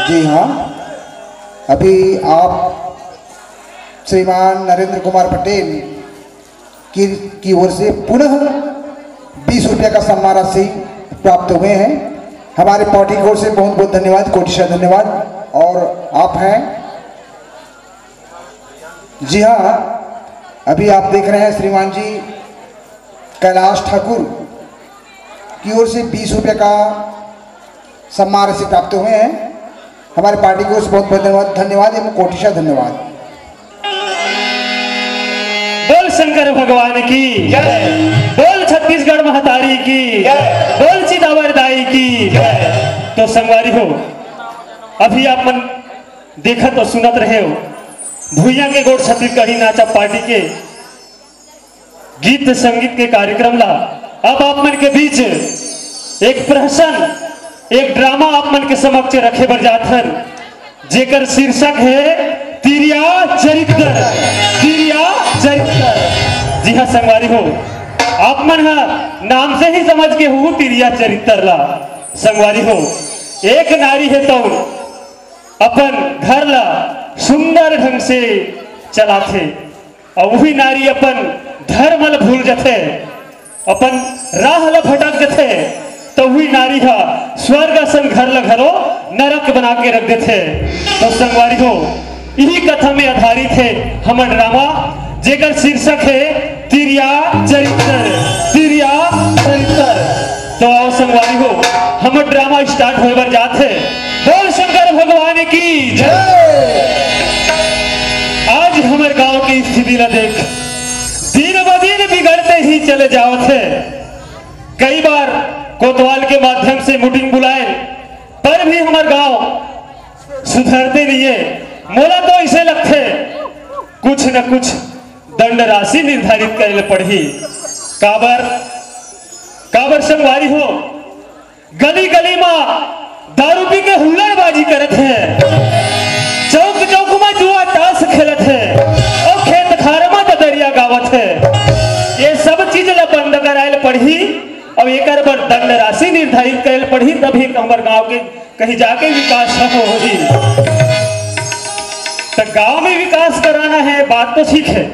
जी हाँ, अभी आप श्रीमान नरेंद्र कुमार पटेल की, की ओर से पुनः बीस रुपया का सम्मान राशि प्राप्त हुए हैं। हमारे पार्टी की ओर से बहुत बहुत धन्यवाद, कोटिशः धन्यवाद। और आप हैं, जी हाँ, अभी आप देख रहे हैं श्रीमान जी कैलाश ठाकुर की ओर से बीस रुपये का सम्मान राशि प्राप्त हुए हैं। हमारे पार्टी की ओर से बहुत बहुत धन्यवाद, धन्यवाद एवं कोटिशः धन्यवाद। बोल शंकर भगवान की जय। बोल छत्तीसगढ़ महतारी की जय। बोल चितावर दाई की जय। तो संगवारी हो, अभी आप मन देखत और सुनत रहे हो भुइयां के गोठ छत्तीसगढ़ी नाचा पार्टी के गीत संगीत के कार्यक्रम ला। अब आप मन के बीच एक प्रहसन, एक ड्रामा आप मन के समक्ष रखे बर जात हन, जेकर शीर्षक है तिरिया चरित्र। तिरिया चरित्र। जी हाँ संगवारी हो, आप मन ह नाम से ही समझ के हू तिरिया चरित्र ला। संगवारी हो, एक नारी हे तउन अपन घर ला सुंदर ढंग से चलाथे, अउ वही नारी अपन धर्म ला भूल जथे, अपन राह ला भटक जथे, त वही नारी ह स्वर्ग असन घर ला घलो नरक बना के रख देथे। तो संगवारी हो, इही कथा में आधारित हे हमर ड्रामा, जेकर शीर्षक हे तिरिया चरित्र। तिरिया चरित्र। तो आओ संगवारी हो, हमर ड्रामा स्टार्ट होए बर जात हे। बोल शंकर भगवान की जय। आज हमर गांव की स्थिति ला देख, दिन ब दिन बिगड़ते ही चले जावत हे। कई बार कोतवाल के माध्यम से मीटिंग बुलाए, पर भी हमर गांव सुधरते नहीं है। मोला तो ऐसे लगथे कुछ न कुछ दंड राशि निर्धारित करे ले पड़ही। काबर, काबर संगवारी हो, गली गली मा दारू पी के हुल्लड़बाजी करत हे, चौक चौक मा जुआ ताश खेलत हे, अउ खेत खार मा ददरिया गावत हे। ये सब चीज ला बंद कराए ले पड़ही, अउ एकर बर दंड राशि निर्धारित करे ले पड़ही, तभी हमर गांव के कहीं जाके विकास ह होही। त गांव में विकास कराना है, बात तो ठीक है,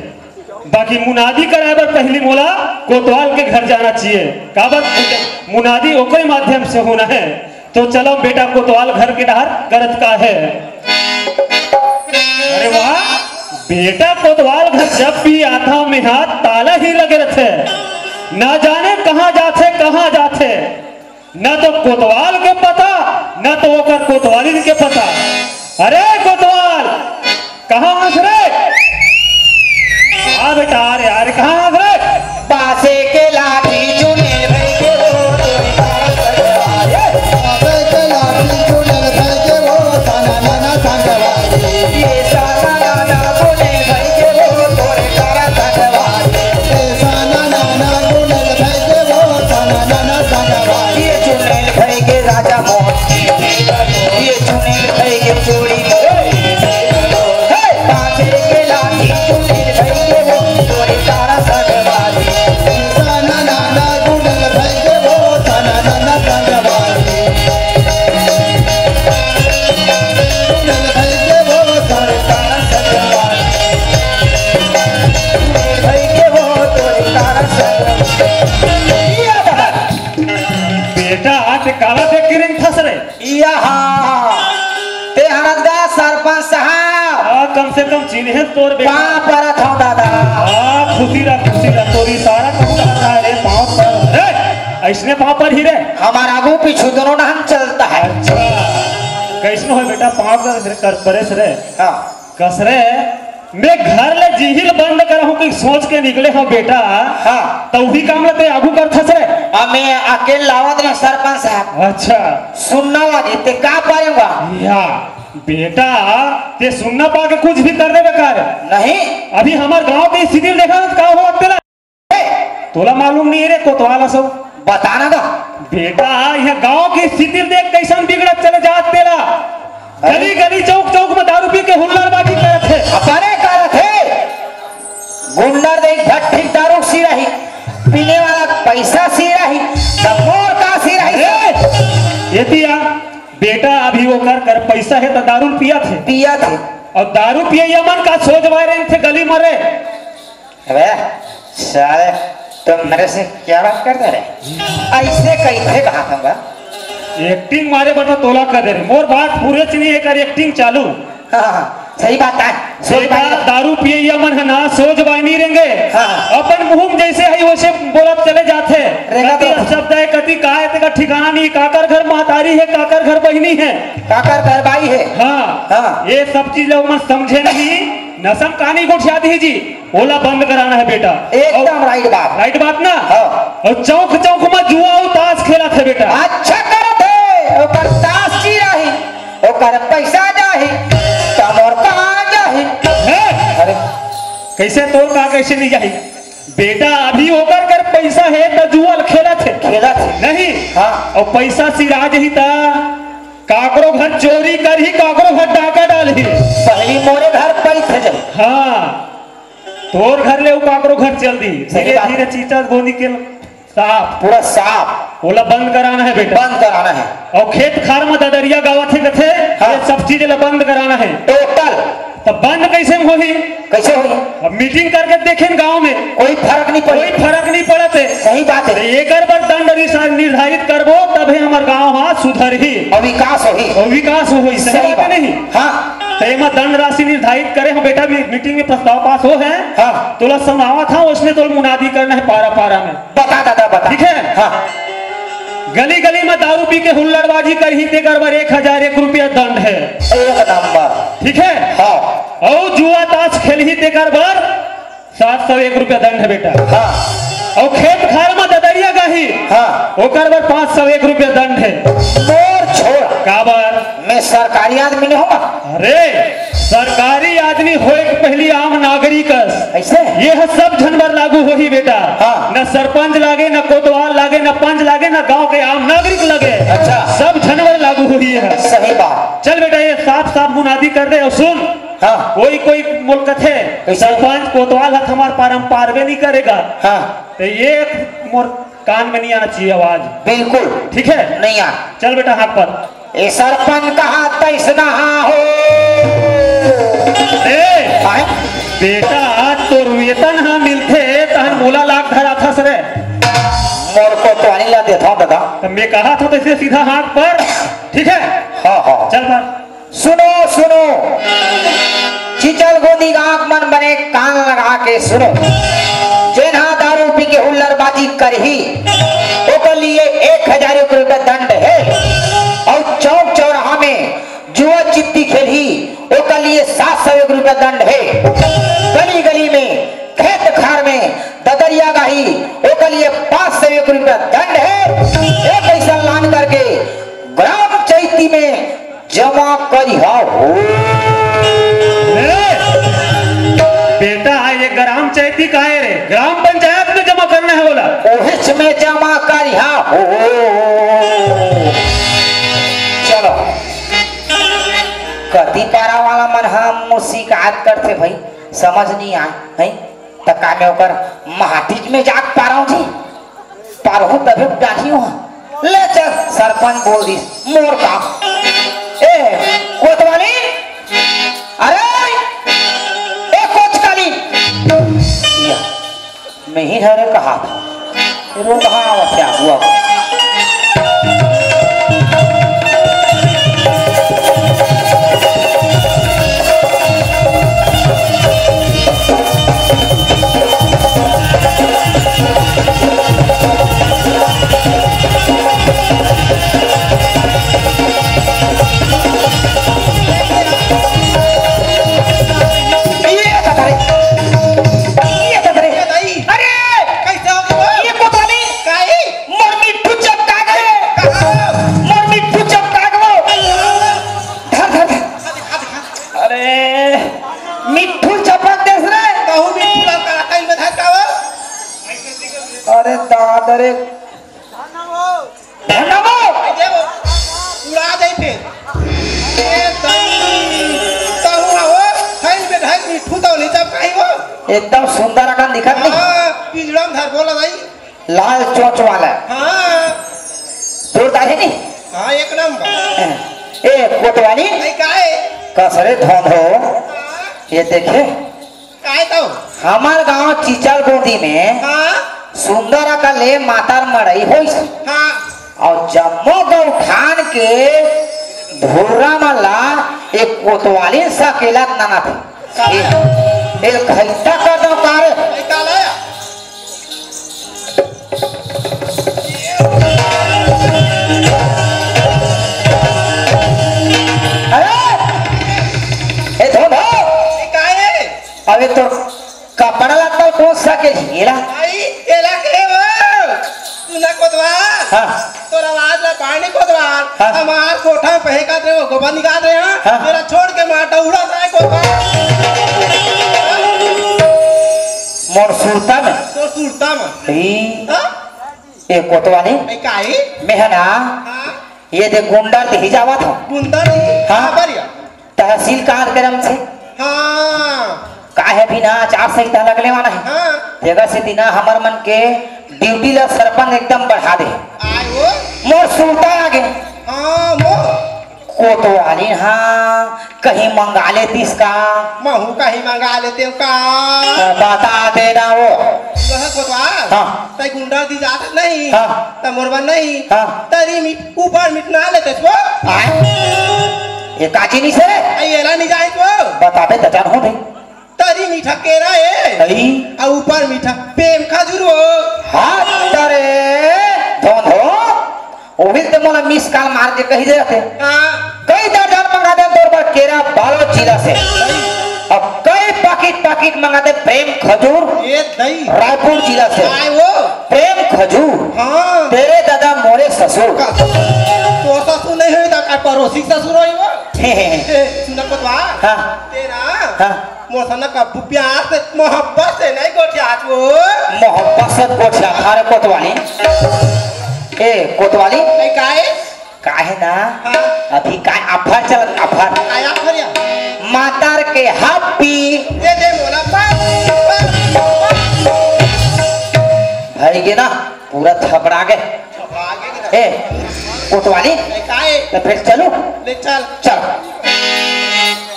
बाकी मुनादी कराए बर पहली मोला कोतवाल के घर जाना चाहिए। काबर मुनादी ओकरे माध्यम से होना है। तो चलो बेटा, कोतवाल घर के डहर करत का है। अरे वाह बेटा, कोतवाल घर जब भी आता हूं मैं, हाथ ताला ही लगे रहते, ना जाने कहाँ जाते, कहाँ जाते। न तो कोतवाल के पता, न तो ओकर कोतवालिन के पता। अरे कोतवाल, कहाँ हस रे? आ बेटा, आ रे, आ रे, कहाँ हस रे? बासे के लाठी चुने भई के वो तोरी तारा सजवाए। बासे के लाठी चुने भई के वो ताना नाना संगवारी। ये ताना नाना चुने भई के वो तोरी तारा सजवाए। ये ताना नाना चुने भई के वो ताना नाना संगवारी। ये चुने भई के राजा मोहन। ये चुने भई के चूड़ी। हे! बाजे के लाठी चुने भई के वो तोरी तारा सजवारी। ताना नाना गुंडल भई के वो ताना नाना संगवारी। गुंडल भई के वो तारे ताना संगवारी। गुंडल भई के वो तोरे तारा संगवारी। बेटा, आज काला देख के रेंगथस रे? या हा, ते हरदगा सरपंच साहब। आ, कम से कम चिन्हे तोर बेटा। पाँव परत हूँ दादा। आ, खुशी रह, खुशी रह, तोरी सारा कहूँ कहता है रे, पाँव पर रे, ऐसने पाँव पर ही रे। हमारा आगू पीछू दोनों डहन चलता है। अच्छा, कैसनो है बेटा, पाँव कर, कर परेस रे। हाँ। कस रे, मैं घर ले जिहिल बंद करहूं कि सोच के निकले हूं बेटा। हाँ। तो वही काम ला ते आगू करथस रे। आ, मैं अकेल लावत रहे सरपंच साहब। अच्छा। सुनना वाली ते का पाएगा? या, बेटा, ते सुनना पा के कुछ भी कर देबे का रे? नहीं। अभी हमार गांव के स्थिति देखा ना, का हो तेला? तोला मालूम नहीं रे कोतवाल सब। बताना तो। बेटा, यह गांव की स्थिति देख कैसन बिगड़त चले जात तेला। गली गली चौक चौक में दारू पी के हुल्लड़बाजी करत हे। अपने करत हे। गुंडा देख भट्ठी दारू सी रही, पीने वाला पैसा सी रही, तब मोर का सी रही। अरे, ये दिया, बेटा, अभी वो कर कर पैसा है तो दारू पिया थे। पिया थे। और दारू पिए ये मन का सोच वायरे थे गली मरे। अबे साले, तुम मेरे से क्या बात करते रहे? ऐसे कैसे कहा था बा? एक्टिंग मारे बता तोला कर दे रे। मोर बात पूरे से नहीं, एक एक्टिंग चालू। हाँ, हाँ, सही बात है। सही बेटा, बात है। दारू पिए या मन है ना, सोच बाय नहीं रेंगे। हाँ। अपन मुंह में जैसे है वैसे बोलत चले जाते। रेंगा कति तो। शब्द है, कति का है, तेका ठिकाना नहीं, काकर घर महतारी है, काकर घर बहिनी है। काकर घर बाई है। हाँ। हाँ। ये सब चीज लोग मन समझे नहीं, नसम कहानी गोठिया दी जी। ओला बंद कराना है बेटा। एकदम और राइट बात। राइट बात ना? हाँ। और चौक चौक में जुआ और ताश खेलत हे बेटा। अच्छा करत हे, ओकर ताश जी रही, ओकर पैसा जाही, त मोर कहाँ जाही? हैं? अरे। कैसे तोर का कैसे नहीं जाही? बेटा, अभी ओकर कर पैसा है त जुआ खेलत हे। खेलत हे। नहीं। हाँ। और पैसा सिरा जही त काकरो घर चोरी करही, काकरो घर डाका डालही। पहली मोरे घर पैसे जाही। हाँ। तोर घर ले अउ काकरो घर चल दी। सही धीरे बात। धीरे चीचा गोंदी के साफ। पूरा साफ। ओला बंद कराना हे बेटा। बंद कराना हे। अउ खेत खार म ददरिया गावत हे कथे, हाँ। ये सब चीज ला बंद कराना हे। Total। त बंद कइसे म होही? कइसे होही? अब meeting करके देखेन गांव में। कोई फरक नहीं पड़े। कोई फरक नहीं पड़त हे। सही बात हे। त एकर बर दंड निशा-, निर्धारित करबो, तभे हमर गांव ह सुधरही। अउ विकास होही। अउ विकास होही। सही सही बात बात। नहीं? हाँ। त एमा दंड राशि निर्धारित करे हंव बेटा, मी-, meeting में प्रस्ताव पास हो हे। हाँ। तोला सुनावत हंव, ओसने तोला मुनादी करना हे पारा पारा में। बता दादा, बता। ठीक हे? हाँ। गली गली में दारू पी के हुल्लड़बाजी करही, तेकर बर एक हजार एक रुपया दंड हे। एक नंबर। ठीक हे? हाँ। अउ जुआ ताश खेलही, तेकर बर सात सौ एक रुपया दंड हे बेटा। हाँ। अउ खेत खार में ददरिया गाही, हाँ। ओकर बर पाँच सौ एक रुपया दंड हे। तोर छोड़। काबर? मैं सरकारी आदमी नहीं हूँ। अरे, सरकारी आदमी होए के पहिली आम नागरिक अस। अइसे? ये ह सब झन बर लागू होही बेटा। हाँ। न सरपंच लागे, न कोतवाल लागे, न पंच लागे, न गांव के आम नागरिक लागे। अच्छा। सब झन बर लागू होही ये ह। सही बात। चल बेटा, ये साफ साफ मुनादी कर दे अउ सुन। हाँ। कोई कोई मोला कथे, कइसे? सरपंच कोतवाल ह त हमर पारा म पारबे नहीं करेगा। हाँ। त ये मोर कान में नहीं आना चाहिए आवाज। बिल्कुल। ठीक हे? नहीं आ। चल बेटा, हाथ पर। ए सरपंच कहा तैसना हा हो। ए, आए? बेटा, आज तोर वेतन ह मिलथे, तहन मोला लाग धराथस रे। मोर कोतवाली ला देथव दादा। त मैं कहा था तइसे सीधा हाथ पर, ठीक हे? हाँ, हाँ। चल पर। सुनो, सुनो, चिचल गोंदी गांव मन बने कान लगा के सुनो। जेन हा दारू पी के हुल्लड़बाजी करही, ओकर लिए एक हजार एक रुपया दंड हे। अउ चौक चौराहा में जुआ चित्ती खेलही, ओकर लिए सात सौ एक रुपया दंड हे। गली गली में, खेत खार में ददरिया गाही, ओकर लिए पाँच सौ एक रुपया दंड हे। एक ऐसा लान करके ग्राम चैती में जमा करिहा हो। ए, बेटा, ये ग्राम चैती काहे रे? ग्राम पंचायत में जमा करना हे बोला। ओहिच में जमा करिहा हो। चलो, कति पारा वाला मन ह मुस्कात करथे भाई, समझ नहीं आए, हैं? त का मैं ओकर महातीज में जाके पारहूं जी? पारहूं तभे डांटियो। ले चल, सरपंच बोल दिस, मोर काम। ए, कोतवाली, अरे, ए, कोचकाली। या, मैं ही हरे कहा था। रोगहा आवत हे आगू आगू। ये दादा रे, ये दादा रे। ए दाई। अरे! कैसे हो गया? ये कोतवाली। काई? मोर मिट्ठू चपका गे। कहाँ? मोर मिट्ठू चपका गे। धर, धर, धर। दिखा, दिखा। अरे, मिट्ठू चपक देस रे। कहूँ मिट्ठू ला काटा ही में धर का वो? अरे दादा रे। धन्ना वो। ए दे वो। उड़ा दे फिर। ए दाई। कहूँ वो, थैल में धर मिट्ठू तो नहीं चपकाई वो। एकदम सुंदर अकन दिखत नहीं। हाँ, पिंजड़ा में धर बोला भाई। लाल चोंच वाला। हाँ। जोरदार हे नहीं? हाँ, एक नंबर। ए, कोतवाली। नहीं, काहे? कसरे धन हो। हाँ। ये देखे। काहे तो? हमर गांव चिचल गोंदी में हाँ। सुंदर का ले मातार मड़ई होइस। हाँ। अउ जम्मो गौठान के धुर्रा मन ला एक कोतवाली सकेला नना थे। ए, ए, खैता कर दो का रे? ए, का लाया? अरे! ए, धोन हो! ए, का है? अबे तो कपड़ा लत्ता कोन सा के झेला? भाई, एला के वो? तू ना कोतवाल। हाँ। तोर आवाज ला पानी कोतवाल। हाँ। हमार कोठा में पहेकात रहे, वो गोबर निकाल रहे हैं। हाँ। मेरा छोड़ के मार डौड़ा था कोतवाल। मोर सुरता में। तोर सुरता में। ई। हाँ? ए कोतवाली। ए काई? मेहना। हाँ। ये दे गुंडा ते ही जावा था। गुंडा नहीं। हाँ। हाँ, बढ़िया। तहसील कार्यक्रम से। हाँ। का हे भी ना, आचार संहिता लगले वाला हे। हाँ। तेकर सेती ना हमर मन के ड्यूटी ला सरपंच एकदम बढ़ा दे। आय वो? मोर सुरता आ गे। हाँ, वो। कोतवाली, हाँ, कहीं मंगा लेतिस का? महू कहीं मंगा लेतेंव का? त बता दे ना वो। कहे कोतवाल, हाँ। तैं गुंडा दी जात नहीं, हाँ। त मोर बर नहीं, हाँ। तरी मीठ, ऊपर मीठ ना लेतेस वो। आय। ये का जिनिस हे रे? अई एला नहीं जानिस वो। बताबे त जानहूँ भाई। तरी मीठा केरा ए। अई। अउ ऊपर मीठा प्रेम खजूर हो। हाँ, तरे, धोंधो। ओही ते मोला मिस कॉल मार के कही दे रथे। हाँ। कई दर्जन मंगा दे तोर बर केरा बालोद जिला से। अउ कई पाकिट पाकिट मंगा दे प्रेम खजूर ए दई। रायपुर जिला से। आय वो। प्रेम खजूर। हाँ। तेरे दादा मोरे ससुर। का? तो ससुर नहीं होई त का पड़ोसी के ससुर होई वो? हे, हे, हे। ए, सुना कोतवाल। हाँ। तेरा। हाँ। मोर सना कब्बू प्यार से, मोहब्बत से नहीं गोठियात वो। मोहब्बत से गोठियात, अरे कोतवाली। ए, कोतवाली। ए, काहे? काहे ना? हाँ। अभी का offer चलत, offer। आया फरिया। मातार के हप्पी। दे दे मोला पा, पा, पा। भाई के ना, पूरा थपड़ा के। ए, कोतवाली, ए, काहे? त फिर चलू? ले चल। चल।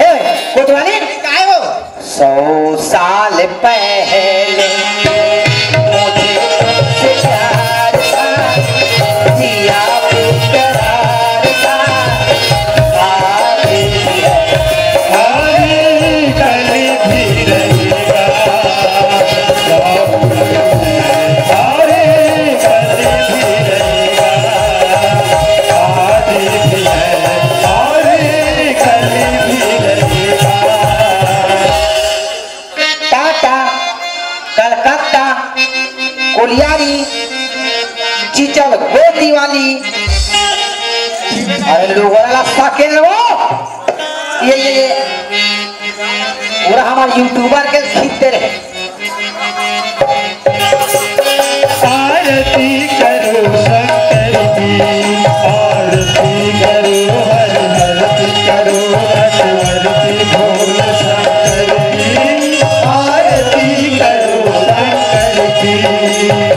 ए, कोतवाली, ए, काहे हो? सौ साल पहले मुझे तुझसे प्यार था, जिया बेकरार था, आज भी है, कल भी रहेगा। अरे कल भी रहेगा, आज भी है, अरे कल भी रहेगा। टाटा, कलकत्ता, कोलियारी, चिचल गोदी वाली। अरे लोगों वाला साकेत वो। ये, ये, ये। पूरा हमारे YouTuber के खींचते रहे। आरती करो शंकर की, आरती करो, हर हर की करो, नटवर की बोल शंकर की। आरती करो शंकर की,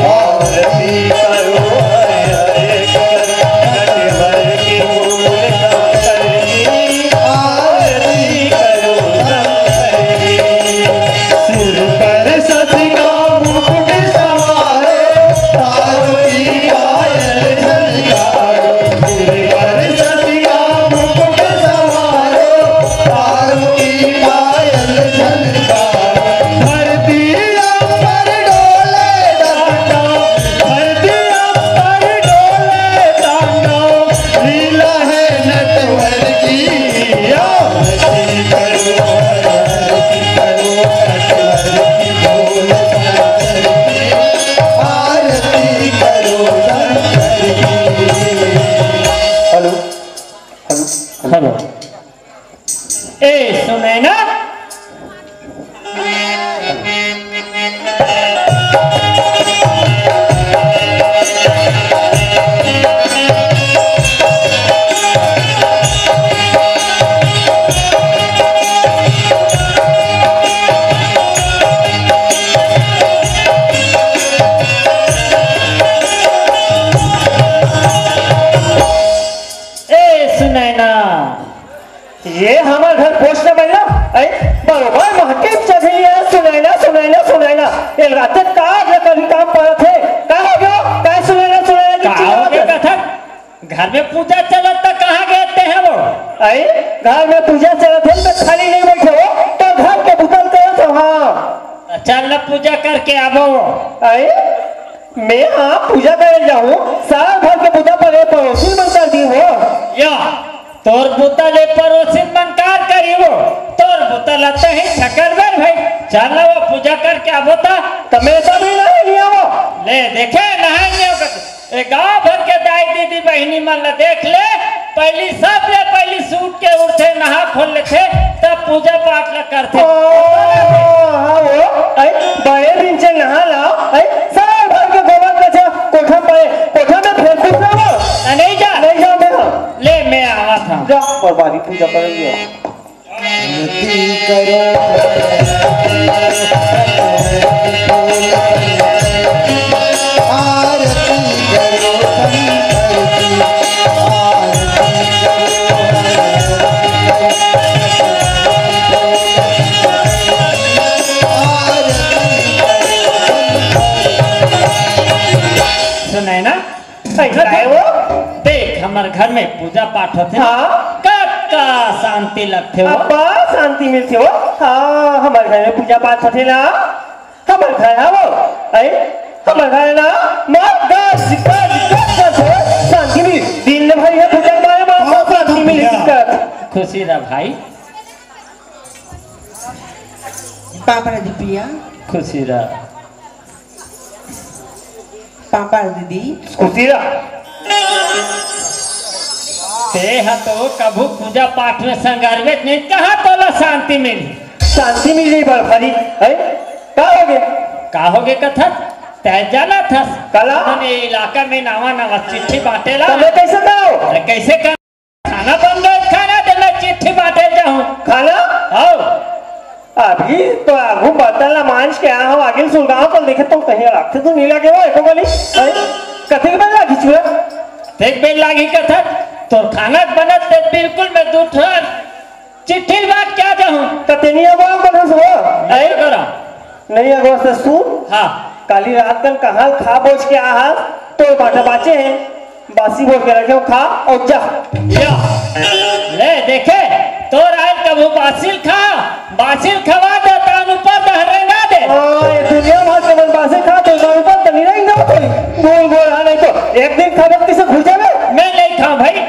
आरती करो, हर हर की करो, नटवर की बोल शंकर की। आरती करो शंकर की। सिर पर सच का मुकुट सवार, तारों की पायल झनकारो। सिर पर सच का मुकुट सवार, तारों की पायल झनकारो। धरती अंबर डोले दाता, धरती अंबर डोले दाता, लीला है नटवर की। आरती करो, आरती करो, नटवर की, बोल शंकर की। आरती करो शंकर की। Hello, hello. हेलो। ए, सुनैना। ए, सुनैना। ये हमर घर पोस्ट न बनला, अई बरोबर महके चढ़े लिया, सुनैना, सुनैना, सुनैना। एल रात तक का आग लगा भी काम परत हे। का हो गयो? का सुनैना, सुनैना की का हो चिल्लावत गयो हे? कथक? घर में पूजा चलत त कहाँ गए ते हैं वो? अई घर में पूजा चलत हे त खाली नहीं बैठे हो, तो घर के बुतल करत हो, हाँ। त चल न पूजा करके आबो। अई मैं हाँ पूजा करे जाहूँ, साल भर के बुता परे पड़ोसी मन कर दी हो। या, तोर बुता ले पड़ोसी मन कार करी हो, तोर बुता लगता है छकर बेर भाई, चल ना वो पूजा करके आबो ता। त मैं तो भी नहीं लिया वो। ले देखे, नहाए नहीं हो। ए गांव भर के दाई दीदी बहिनी मन ला देख ले, पहली सबले पहली सूत के उठथे, नहा खोल लेथे, तब पूजा पाठ ला करथे। ओ, हाँ वो, अई, बड़े दिन से नहा ला, अई, साल भर के गोबर कचरा कोठा पड़े, कोठा में फेंक दे वो। आ, नहीं जा। नहीं जा मैं। ले, मैं आवा था। जा, बर्बादी पूजा करेंगे। आरती करो, घर में पूजा पाठ होथे ना, हाँ। कतका शांति लगथे वो। अब्बा शांति मिलथे वो। हाँ, हमर घर में पूजा पाठ होथे ना, हमर घर, हाँ वो, अरे, हमर घर ना, माँ गज, गज, गज, गज हो, शांति मिल। दिन भर ये पूजा के बारे में आपको शांति मिल दिक्कत। खुशी रह भाई। पापा दीपिया। खुशी रह। पापा दीदी। खुशी रह। ते ह तो कभू पूजा पाठ में संगरबे नहीं, कहाँ तोला शांति मिली? शांति मिली बड़ भारी, है? का होगे? का होगे कथस? तै जानत हस? काला? हमन ये इलाका में नवा नवा चिट्ठी बांटे ला। त मैं कैसे कहो? अरे कैसे कर? खाना बन गए, खाना दे, मैं चिट्ठी बांटे जाऊं। खाना? आओ। अभी तो आगू बर्तन ला मांज के आया हूँ, आगे सुलगाव तो देखे तो कहीं रखते तो नहीं लगे हो, एको गली। अरे, कथे के बेल लागी चूड़ा? देख बेल लागी कथक, तोर खाना बनत ते बिल्कुल मैं दू ठन चिट्ठी बांट के आ जाऊं। त तेनी अगवा बनस हो? नहीं अगोरा। नहीं अगवा से सुन। हाँ। काली रात कन कहाँ खा बोझ के आ हा, तो बाटा बाचे है। बासी बोल के रखे हो, खा और जा। या। ले देखे, तोर आयल कभू बासिल खा, बासिल खवा दे, तान ऊपर दहरेंगा दे। हाँ, ये दुनिया भर के मन बासिल खा, तो तान ऊपर तनी रहेंगे वो कोई। गोल गोल, हाँ, नहीं तो एक दिन खा, किसे भूल जावे? मैं नहीं खाऊं भाई।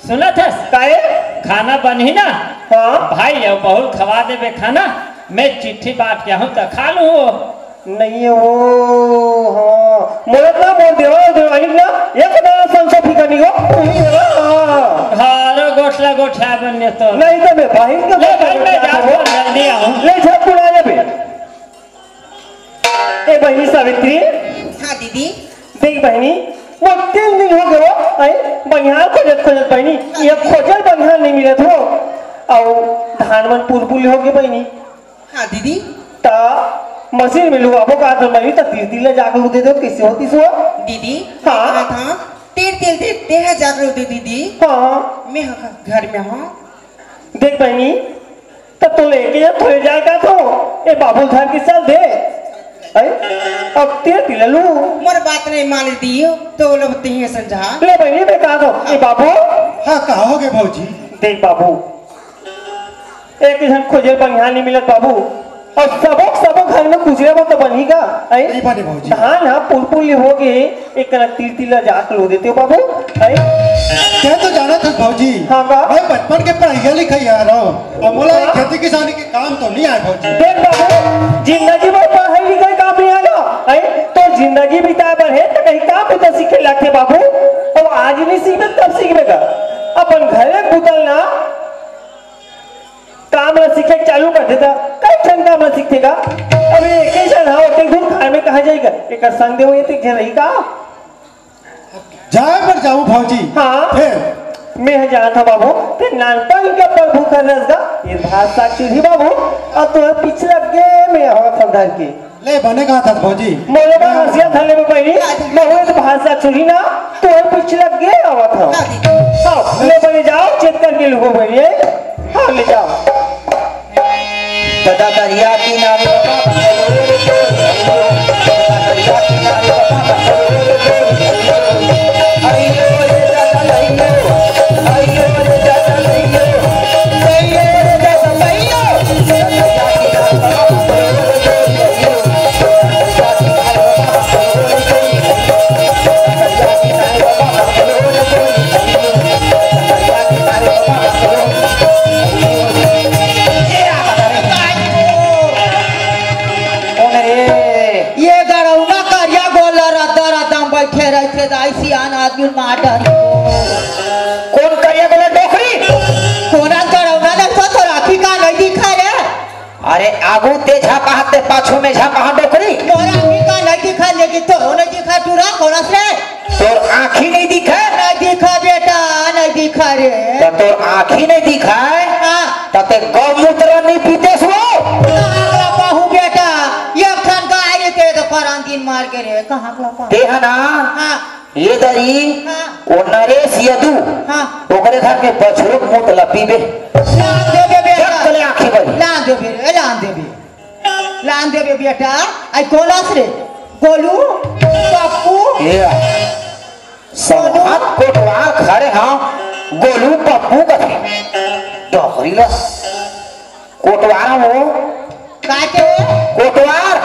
सुनत हस? काहे? खाना बनही ना? हाँ। भाई, अब बहुत खवा देबे खाना, मैं चिट्ठी बांट के आहूं त खा लूं वो। नहीं वो, हाँ। मोरत ना मोर देवा, देवानी ना, एक दाना संसो फिका नहीं हो, तू ही देवा, हाँ। हारो गोठला गोठा बन ले तो। नहीं तो मैं भाई का ले भाई, मैं जात हूँ, जल्दी आऊँ। ले झप उड़ा ले बे। ए बहिनी सावित्री। हाँ दीदी। देख बहिनी, वो तीन दिन हो गए, आई बनिहार खोजत खोजत बहिनी, ये खोजल बनिहार नहीं मिलत हो, और धान मन पुरपुल हो गए बहिनी। हाँ दीदी। ता मशीन में लुआबो का तो बहिनी, ता तीर तीर ले जाकर दे दो, कैसे होती सो? दीदी। हाँ। हाँ, हाँ। तीर तीर दे, दे है जाकर दे दीदी। हाँ। मैं घर में हूँ। देख बहिनी, त तोले के या थोड़े जाए का तो, ए बाबू धर के चल दे। अरे, अब तेरे तिललू। मोर बात नहीं मान दियो, तो लोग तिहे समझा। ले बहिनी, मैं कहा तो, ए बाबू। हाँ, कहा हो गए भौजी? देख बाबू, एक झन खोजे बनिहार नहीं मिलत बाबू, और सबो, सबो घर में खुजरे वो तो बनी का, अरे? नहीं बने भौजी। धान हा पुरपुर ले हो गए, एक कनक तीर तीर ला जात लो देते हो बाबू, अरे? क्या तो जाना था भौजी? हाँ का? मैं बचपन के पढ़ाई लिखाई आ रहा हूँ। अब मोला ये खेती किसानी के काम तो नहीं आए भौजी। देख बाबू, जिंदगी भर पढ़ाई लिखाई काम नहीं आएगा। अरे, तो जिंदगी बिताए बर है तो कहीं काम भी तो सीखे लगथे बाबू। अब आज नहीं सीखबे तब सीखबे का। अपन घरे बुतल ना काम ला सीखे चालू कर देता, कई ठन काम ला सीखथे का। अबे एक ही जन हा, ओते घूम खाए में कहाँ जाएगा? एक संग देवो ये ते घर रही का? जाए पर जाऊं भौजी। हाँ। फिर? मैं ह जानत हंव बाबू, ते नानपन के प्रभु कर रस गा, ये भात साग चूल्ही बाबू, अब तोहर पीछे लग गे मैं आवत हंव धर के। ले बने कहा था भौजी। मोले बा हंसिया थले में बहिनी, मैं हुए तो भात साग चूल्ही ना, तोहर पीछे लग गे आवत हंव। हाँ, ले बने जाओ, चेत करके लुको बहिनी, हाँ, ले जाओ। दादा दरिया किनारे बाबा, दरिया किनारे बाबा, अइयो रे दादा लइयो, अइयो रे दादा लइयो, अइयो रे दादा लइयो, दरिया किनारे बाबा। कौन रे? ये गड़ौना करिया गोला रद्दा रद्दा में बैठे रहिथे, दाई सियान आदमी मार डरी। कौन करिया गोला डोकरी? कोन गड़ौना ने तो तोर आँखी का नहीं दिखा रे? अरे आगू ते झपहा ते पाछू में झपहा डोकरी। मोर आँखी का नहीं दिखा, लेकिन तोरो नहीं दिखा टूरा, कोन से? तोर आँखी नहीं दिखा? नहीं दिखा बेटा, नहीं दिखा रे। तो तोर आँखी नहीं दिखा? हाँ। तो ते गौमूत्र नहीं पीते सो? कहाँ का पाहूँ बेटा, एक ठन गाय रे ते तो परान दिन मार के रे, कहाँ का पाहूँ? ते है ना? हाँ। ये दरी, हाँ। वो नरेश यदु, हाँ। ओकरे घर के बछरू के मूत ल पीबे। लान देबे बेटा। जब तले आँखी बरी। लान देबे रे, लान देबे। लान देबे बेटा। आई कोन अस रे? गोलू, पप्पू। ये आ। संघत कोटवार खड़े हंव, गोलू पप्पू कथे। डोकरी ला कोटवार हो। का के? कोटवार।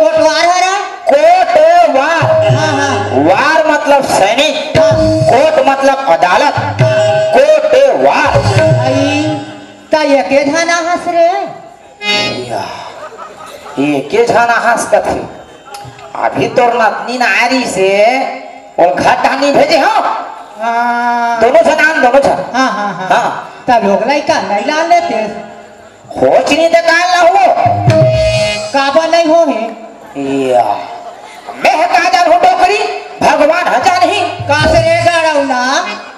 कोटवार हरे? कोटवार। हाँ, हाँ। वार मतलब सैनिक, हाँ। कोट मतलब अदालत। हाँ। कोटवार। आई, त एके झन आहस रे? या, एके झन आहस कथे। अभी तोर नतनी ना आ रही से, ओल घर डानी भेजे हो। हाँ। दोनों झन आन, दोनों झन। हाँ, हाँ, हाँ। हाँ। त लोग लइका नहीं ला लेते। होच नहीं त काल ला हो। काबर नहीं हो हे? या। मैं ह का जानहूं डोकरी, भगवान ह जानही। का से रे गड़ौना,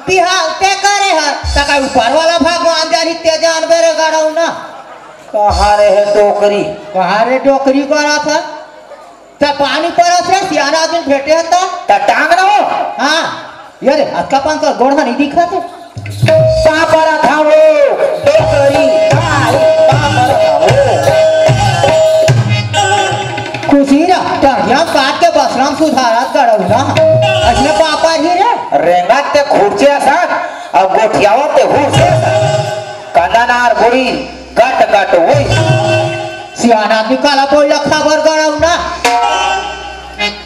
बिहाव ते करे ह, त का ऊपर वाला भगवान जानही ते जानबे रे गड़ौना। कहाँ रे हे डोकरी? कहाँ रे डोकरी करत ह? त पानी परस रे, सियान आदमी भेटे ह त। त टांग न हो। हाँ। ये रे, अतका पान कर गोड़ ह नहीं दिखत हे। का परत हवो, डोकरी, भाई, का परत हवो? खुशी रा, टंगिया काट के बसराम सुधारत गड़ौना। असने पापा जी रे। रेंगत ते खुर्चे असन, अउ गोठियावत ते हुर्चे असन। कंदा नार बोरी, गट गट वोई। सियान आदमी काला बोल लखा बर गड़ौना।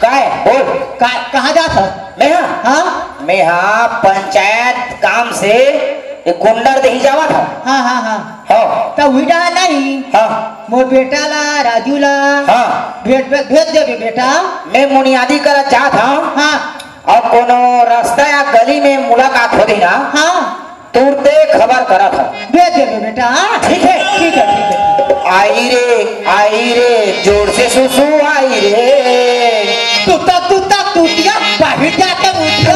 काय? बोल। काय, कहाँ जात हस? मैं हा? हाँ? मैं हा पंचायत काम से एक गुंडर देही जावत हंव। हाँ, हाँ, हाँ। हाँ। त उही डहा नहीं। हाँ। मोर बेटा ला, राजू ला। हाँ। भेज, भेज, भेज देबे बेटा। मैं मुनियादी करा जात हंव। हाँ। अउ कोनो रास्ता या गली में मुलाकात होही ना। हाँ। तुरते खबर करत हंव। भेज देबे बेटा, हाँ? ठीक है। ठीक है, ठीक है। आई रे, आई रे, जोर से सुसु आई रे। तूता, तूता, तूतिया, बाहिर जाके मुतिया।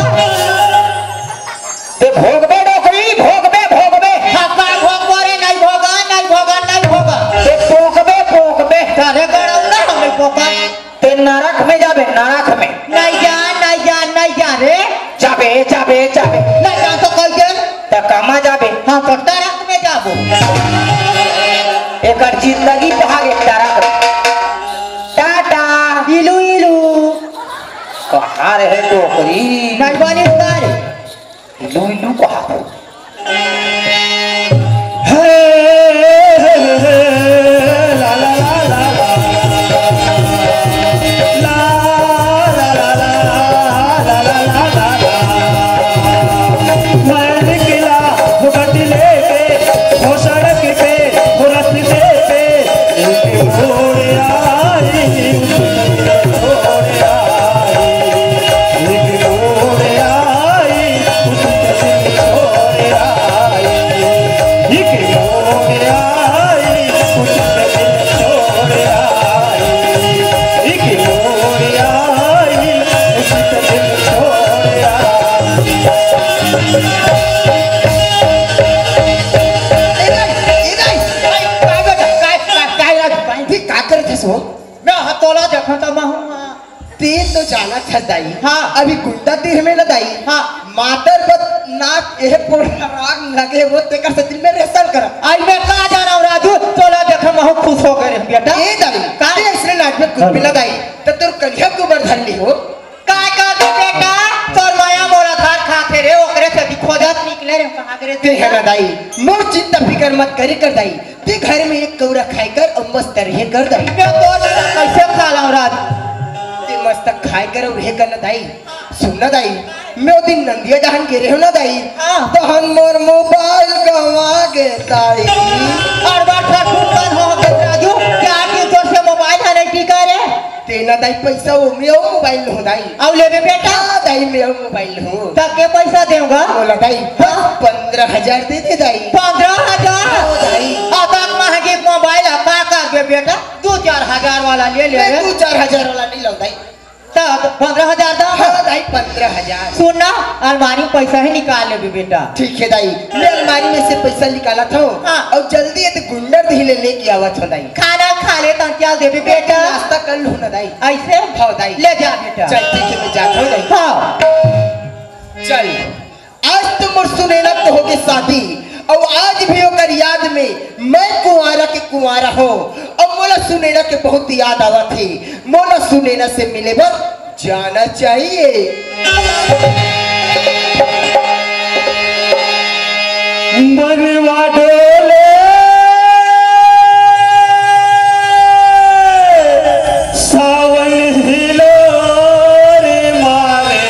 ते भोगबे डोकरी, भोगबे, भोगबे। हाँ, का भोगबो रे, नहीं भोगा, नहीं भोगा, नहीं भोगा। ते पोंकबे, पोंकबे। अरे गड़ौना, हम नहीं पोंका। ते नरक में जाबे, नरक में। नहीं जा, नहीं जा, नहीं जा रे। जाबे, जाबे, जाबे। नहीं जा तो कह दे। त कामा जाबे? हाँ, तो नरक में जाबो। एकर जिंदगी पहागे नरक में। टाटा। इलू, इलू। कहाँ रहे डोकरी? नहीं बनी उतारे। इलू इलू कहा। ए दाई, ए दाई, काय, काय बेटा, काय, काय, काय राजू, काय? भी का करत हस हो? मैं ह तोला देखत महूं। ते तो जानत हस दाई। हाँ। अभी गुंडा तीर में न दाई। हाँ। मातर बद नाक एह पोरा राग लगे वो तेकर से दिल में रेसल कर। आई मैं का जानव राजू, तोला देख महूं खुश हो गए रे बेटा। ए दाई, का? ते इसने नाक में कुछ भी न दाई, त तोर कन्या के ऊपर धर ली हो। काय कर दे बेटा, तोर माया मोला धार खाथे रे, ओकरे से भी खोजत निकले रे, कहाँ करे ते है ना दाई, मोर चिंता फिकर मत करे कर दाई। ते घर में एक कौरा खाए कर अउ मस्त रहे कर दाई। मैं तो कैसे खा लाऊं रात? ते मस्त खाए कर अउ रहे कर ना दाई। सुन ना दाई, मैं ओ दिन नंदिया डहन गे रहे हो ना दाई। हाँ। तहन मोर मोबाइल गंवा गे दाई। और बात का खूब बंद हो गए राजू, क्या आदमी तोर से मोबाइल है नहीं टिका रे? ते ना दाई पैसा ओ में ओ मोबाइल हो दाई। अउ लेबे बेटा? हाँ दाई, में ओ मोबाइल हो। तब के पैसा देऊंगा? बोला दाई, हाँ। पंद्रह हजार दे दे दाई। पंद्रह हजार? हाँ दाई। अब तक महंगी मोबाइल है, का करबे बेटा? दो चार हजार वाला ले ले मैं रे। दो चार हजार वाला नहीं लाऊं दाई। तब पंद्रह हजार दा? हाँ दाई, पंद्रह हजार। सुन ना, अलमारी में पैसा ही निकाल लेबे बेटा। ठीक है दाई, मैं अलमारी में से पैसा निकालत हूँ। हाँ। अउ जल्दी ये तो गुंडर दही ले लेके आवत हूँ दाई। खाना खा ले, तब क्या देबे बेटा? नाश्ता कर लूँ ना दाई। ऐसे? हाँ दाई। ले जा बेटा। चल ठीक है, मैं जाता हूँ दाई। हाँ। चल, आज तो मोर सुनेना के होगे शादी, अउ आज भी ओकर याद में मैं कुंवारा के कुंवारा हूँ। अउ मोला सुनेना के बहुत याद आवत हे। मोला सुनेना से मिले बर जाना चाहिए। मनवा डोले, सावन हिलोर मारे,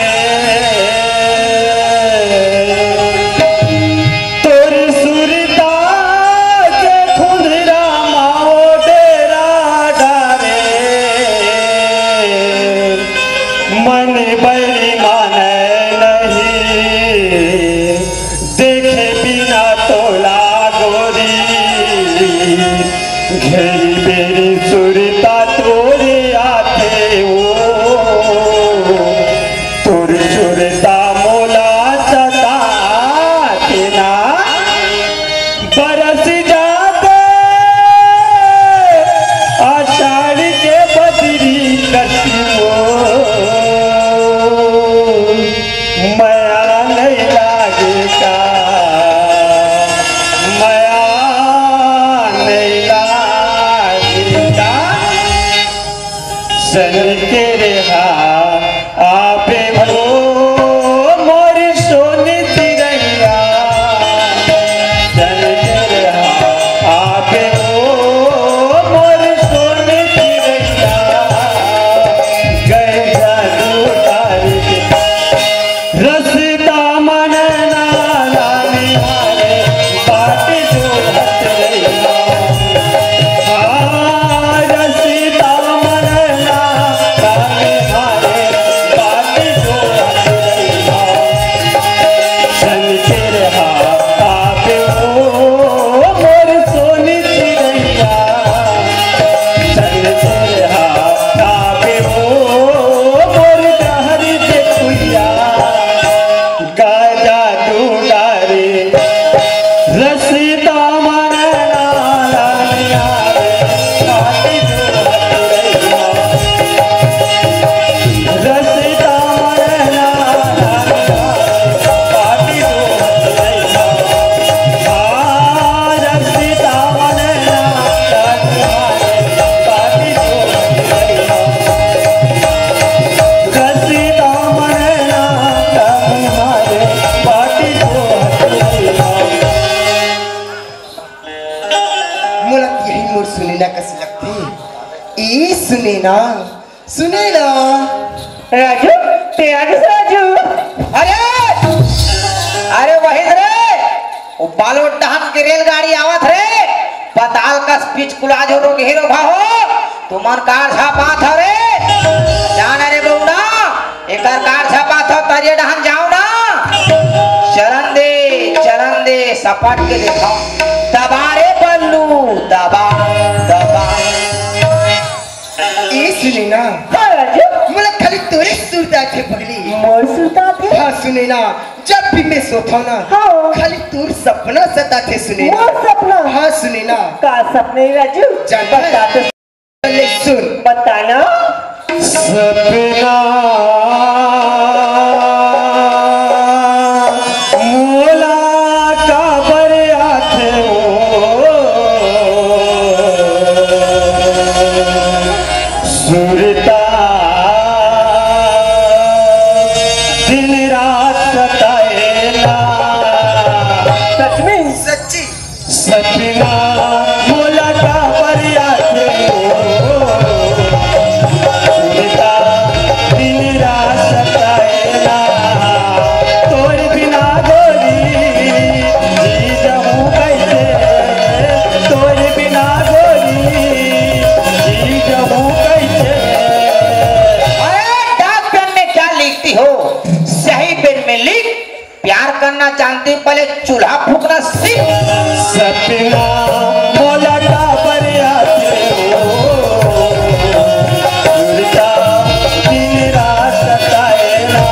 तोर सुरता के धुंधरा मा ओ डेरा डारे। मन बैरी माने नहीं, देखे बिना तोला गोरी, घेरी बेरी सुरता तोरे आथे ओ, तोर सुरता मोला सताथे ना। बरस जाते आषाढ़ के बदरी कटुओ, मया नहीं लागे का, मया नहीं लागे का। सन के रेहा आबे ओ मोर सोनी चिरैया, सन के रेहा आबे ओ मोर सोनी चिरैया, गए जादू तारी के रस्ता मन ना लाने हारे, बाट जो हट रही। आ, रस्ता मन ना लाने हारे, बाट जो हट रही। सन के रेहा आबे ओ मोर सोनी चिरैया, सन के रेहा आबे ओ मोर डहरी के कुइया। गाजा तू डारे, रस्ता मन ना लाने हारे, बाट जो हट रही। रस्ता मन ना लाने हारे, बाट जो हट रही। आ, रस्ता मन ना लाने हारे, बाट जो हट रही। रस्ता मन ना लाने हारे, बाट जो हट रही। मोला यही मोर सुनैना कस लगथे। ए सुनैना, सुनैना। राजू, ते आ गे राजू। अरे, अरे वही रे, वो बालोद डहन के रेलगाड़ी आवत रे, पताल कस पिचकुला जो रोग हीरो भाहो, तुमन कार छापात हो रे। जान रे बउना, एकर कार छापात हो, तरिया डहन जाओ ना। चलन दे, चलन दे, सपट के देखो। दबा रे बल्लू, दबा, दबा। ए सुनैना। हाँ राजू। मोला खाली तोरे सुरता आथे पगली। मोर सुरता आथे? हाँ सुनैना, जब भी मैं सोता हूँ ना, हाँ। खाली तोर सपना सताथे सुनैना। मोर सपना? हाँ सुनैना। का सपना हे राजू? जानता है? बता तो। ले सुन। बता ना। सपना मोला काबर आथे ओ सुरता, दिन रात सताएला। सच में? सच्ची। सपना मोला काबर आथे ओ, सुरता दिन रात सताएला। तोर बिना गोरी जी जहूँ कइसे, तोर बिना गोरी जी जहूँ कइसे। अरे, डाक पेन में क्या लिखती हो? स्याही पेन में लिख। प्यार करना जानती, पहले चूल्हा फूकना सीख। सपना मोला काबर आथे ओ, सुरता दिन रात सताएला।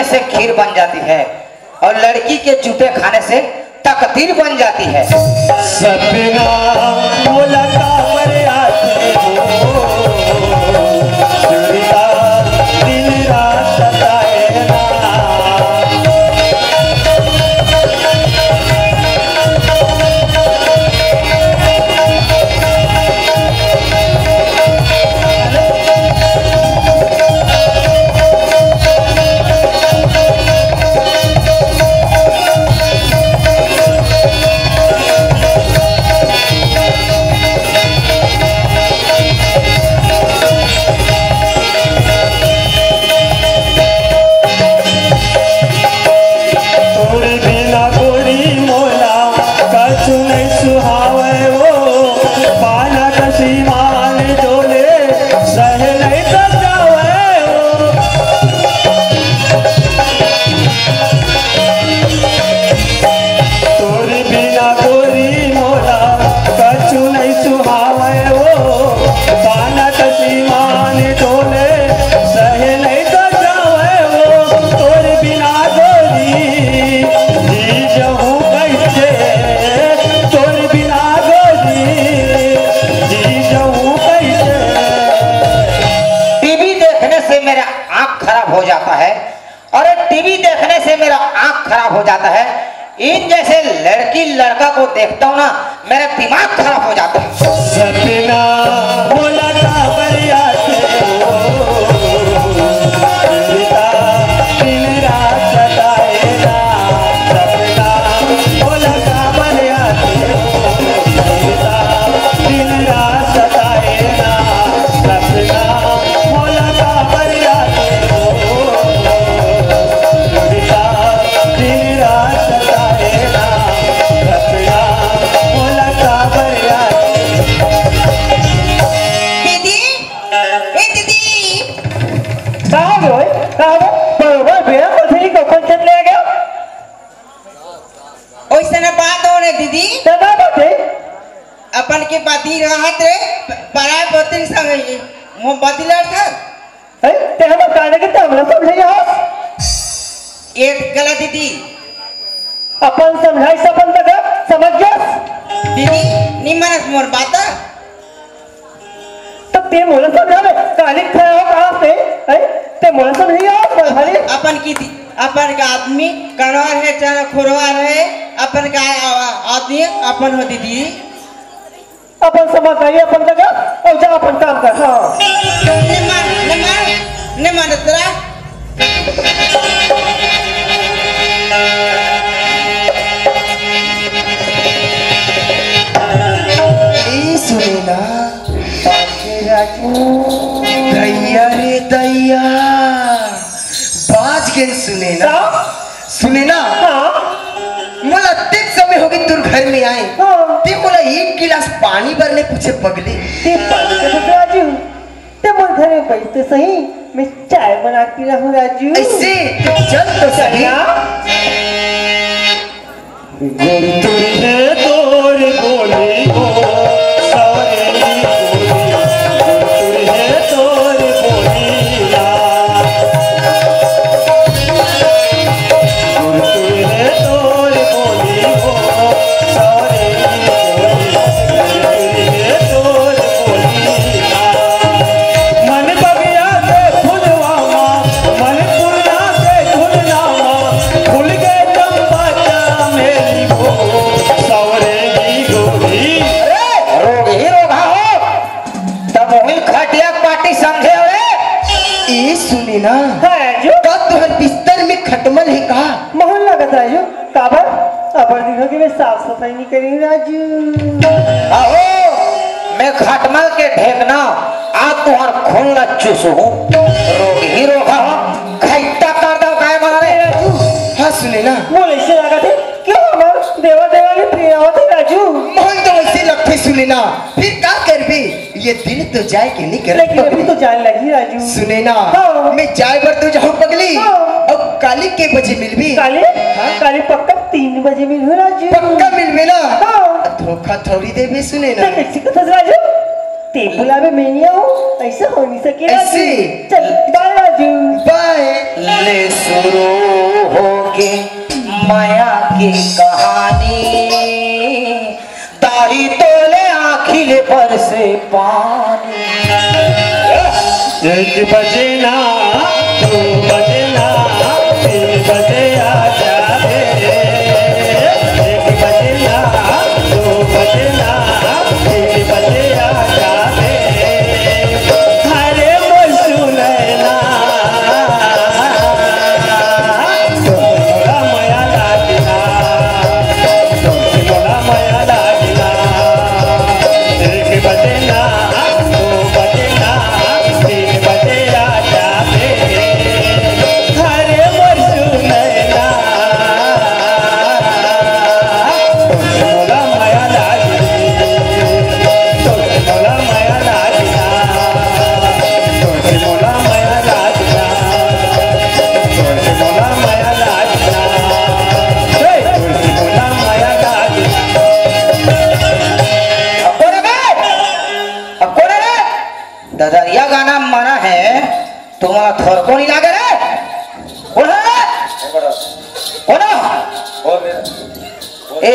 से खीर बन जाती है और लड़की के जूते खाने से तकदीर बन जाती है। सपना मोला काबर आथे हो, चिंता दिन रात सताए ना। तोर बिना गोरी मोला कछु नहीं सुहावे ओ, पाना कसी मान डोले सहे नहीं तो जावे ओ। तोर बिना गोरी मोला कछु नहीं सुहावे ओ, पाना कसी मान डोले सहे नहीं तो जावे ओ। तोर बिना गोरी जी जहूँ कैसे, तोर बिना गोरी जी जहूँ कैसे। टीवी देखने से मेरा आँख खराब हो जाता है और टीवी देखने से मेरा आँख खराब हो जाता है। इन जैसे लड़की लड़का को देखता हूँ ना, मेरा दिमाग खराब हो जाता है। सपना मोला काबर आथे ओ, चिंता दिन रात सताए ना। सपना मोला काबर आथे ओ, चिंता दिन रात सताए ना। सपना मोला काबर आथे ओ, चिंता दिन रात सताए ना। सपना मोला काबर आथे। दीदी, ए दीदी। का हो गए? का हो गए? बरोबर बेरा पथरी को कौन चल ले गया? ओइसने बात हो रे दीदी। त का बात हे? अपन के बदी रहत रे, पराय पतिन संग ही। मो बदी लड़ था। हे, ते हमर काने के ते हमला समझाई हस? ये गलत दीदी। अपन समझाई सपन तक समझ गयस? दीदी, नी मानस मोर बात। त ते मोला समझावे, काली खड़ा हो कहाँ से? हैं? ते मोला समझाई हो, मोला खाली? अपन की थी, अपन का आदमी कड़वा रहे, चाहे खुरवा रहे, अपन का आ-, आदमी अपन हो दीदी। अपन समझदारी अपन जगह और जा अपन काम कर। हाँ। निमन, निमन, निमन तेरा। ए सुने ना, बाप रे राजू, दैया रे दैया, बाज गेन सुने ना। का? सुने ना, हाँ। मोला अतेक समय होगे तोर घर में आए, हाँ। ते मोला एक गिलास पानी बर नहीं पूछे पगली। ते पानी के तो राजू, ते मोर घर में बैठ तो सही, मैं चाय बना के लाहूँ राजू। ऐसे? चल तो सही। चल ना। गुरतुर है तोर बोली हो, सावरेली बोली। गुरतुर है तोर बोली ना। गुरतुर है तोर बोली हो, सावरेली बोली। गुरतुर है तोर बोली ना। मन बगिया के फुलवा मा, मन फुलवा के फुलवा मा, फूल के चंपा चमेली वो, सावरेली गोरी। अरे, रोगही रोगहा हो, तब वही खटिया पाटी समझे हो रे। ए सुने ना, हाँ, राजू। का तुहर बिस्तर में खटमल है का? महूँ लगत राजू, काबर? अबर दिन होगे मैं साफ सफाई नहीं करी राजू। आहो, मैं खटमल के ढेकना, आज तुहर खून ला चूसहूँ। रोगही रोगहा हो, घैता कर दो, काय मारे? राजू। हाँ, सुने ना। मोला ऐसे लागत हे, क्यों हमर देवा देवा के प्रिय होत हे राजू? मोहन तो वैसे लगथे, सुने ना। फिर का करबे? ये दिन तो जाए के नहीं करे लेकिन अभी पगली। तो जाए लगी राजू। सुने ना, हाँ। मैं जाए बर तो जाहूँ पगली। हाँ। अब काली के बजे मिलबे? काली? हाँ? काली पक्का तीन बजे मिलहूँ राजू। पक्का मिलबे ना? हाँ। धोखा थोड़ी देबे, सुने ना। ते कैसे कथस राजू? ते बुलाबे मैं नहीं आऊँ, ऐसा हो नहीं सके राजू। ऐसे? चल, बाय राजू। पहले शुरू होगे मया के कहानी, ताही तोले आँखी ले बरसे पानी। एक बजे ना, दो बजे ना, तीन बजे आ जाबे। एक बजे ना, दो बजे ना, तीन बजे आ जाबे। अरे मोर सुनैना, तोर मोला मया लागिना, तोर मोला मया लागिना। एक बजे ना, दो बजे ना, तीन बजे आ जाबे। अरे मोर सुनैना, तोर मोला मया लागिना, तोर मोला मया लागिना, तोर मोला मया लागिना, तोर मोला मया लागिना, तोर मोला मया लागिना। अब बोले बे, अब बोले रे। ददरिया गाना मना है, तुम्हारा थोरको नहीं लागे रे। बोल रे। बोलो। ए,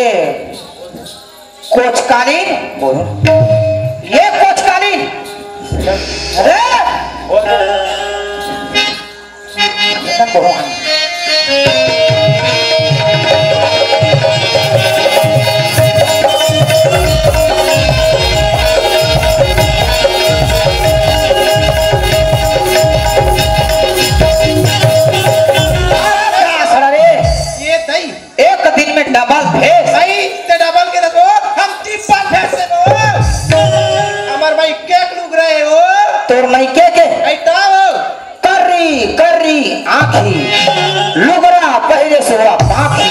कोचकालीन। बोलो। ये कोचकालीन। अरे। अरे, ये दई। एक दिन में डबल फेस। भाई, ते डबल के देखो, हम ट्रिपल फेस से हो। हमर भाई केक लुग रहे हो। तोर माई के के? ऐ तो हो। कर्री, कर्री आँखी, लुगरा पहिरे से ओला पाखी,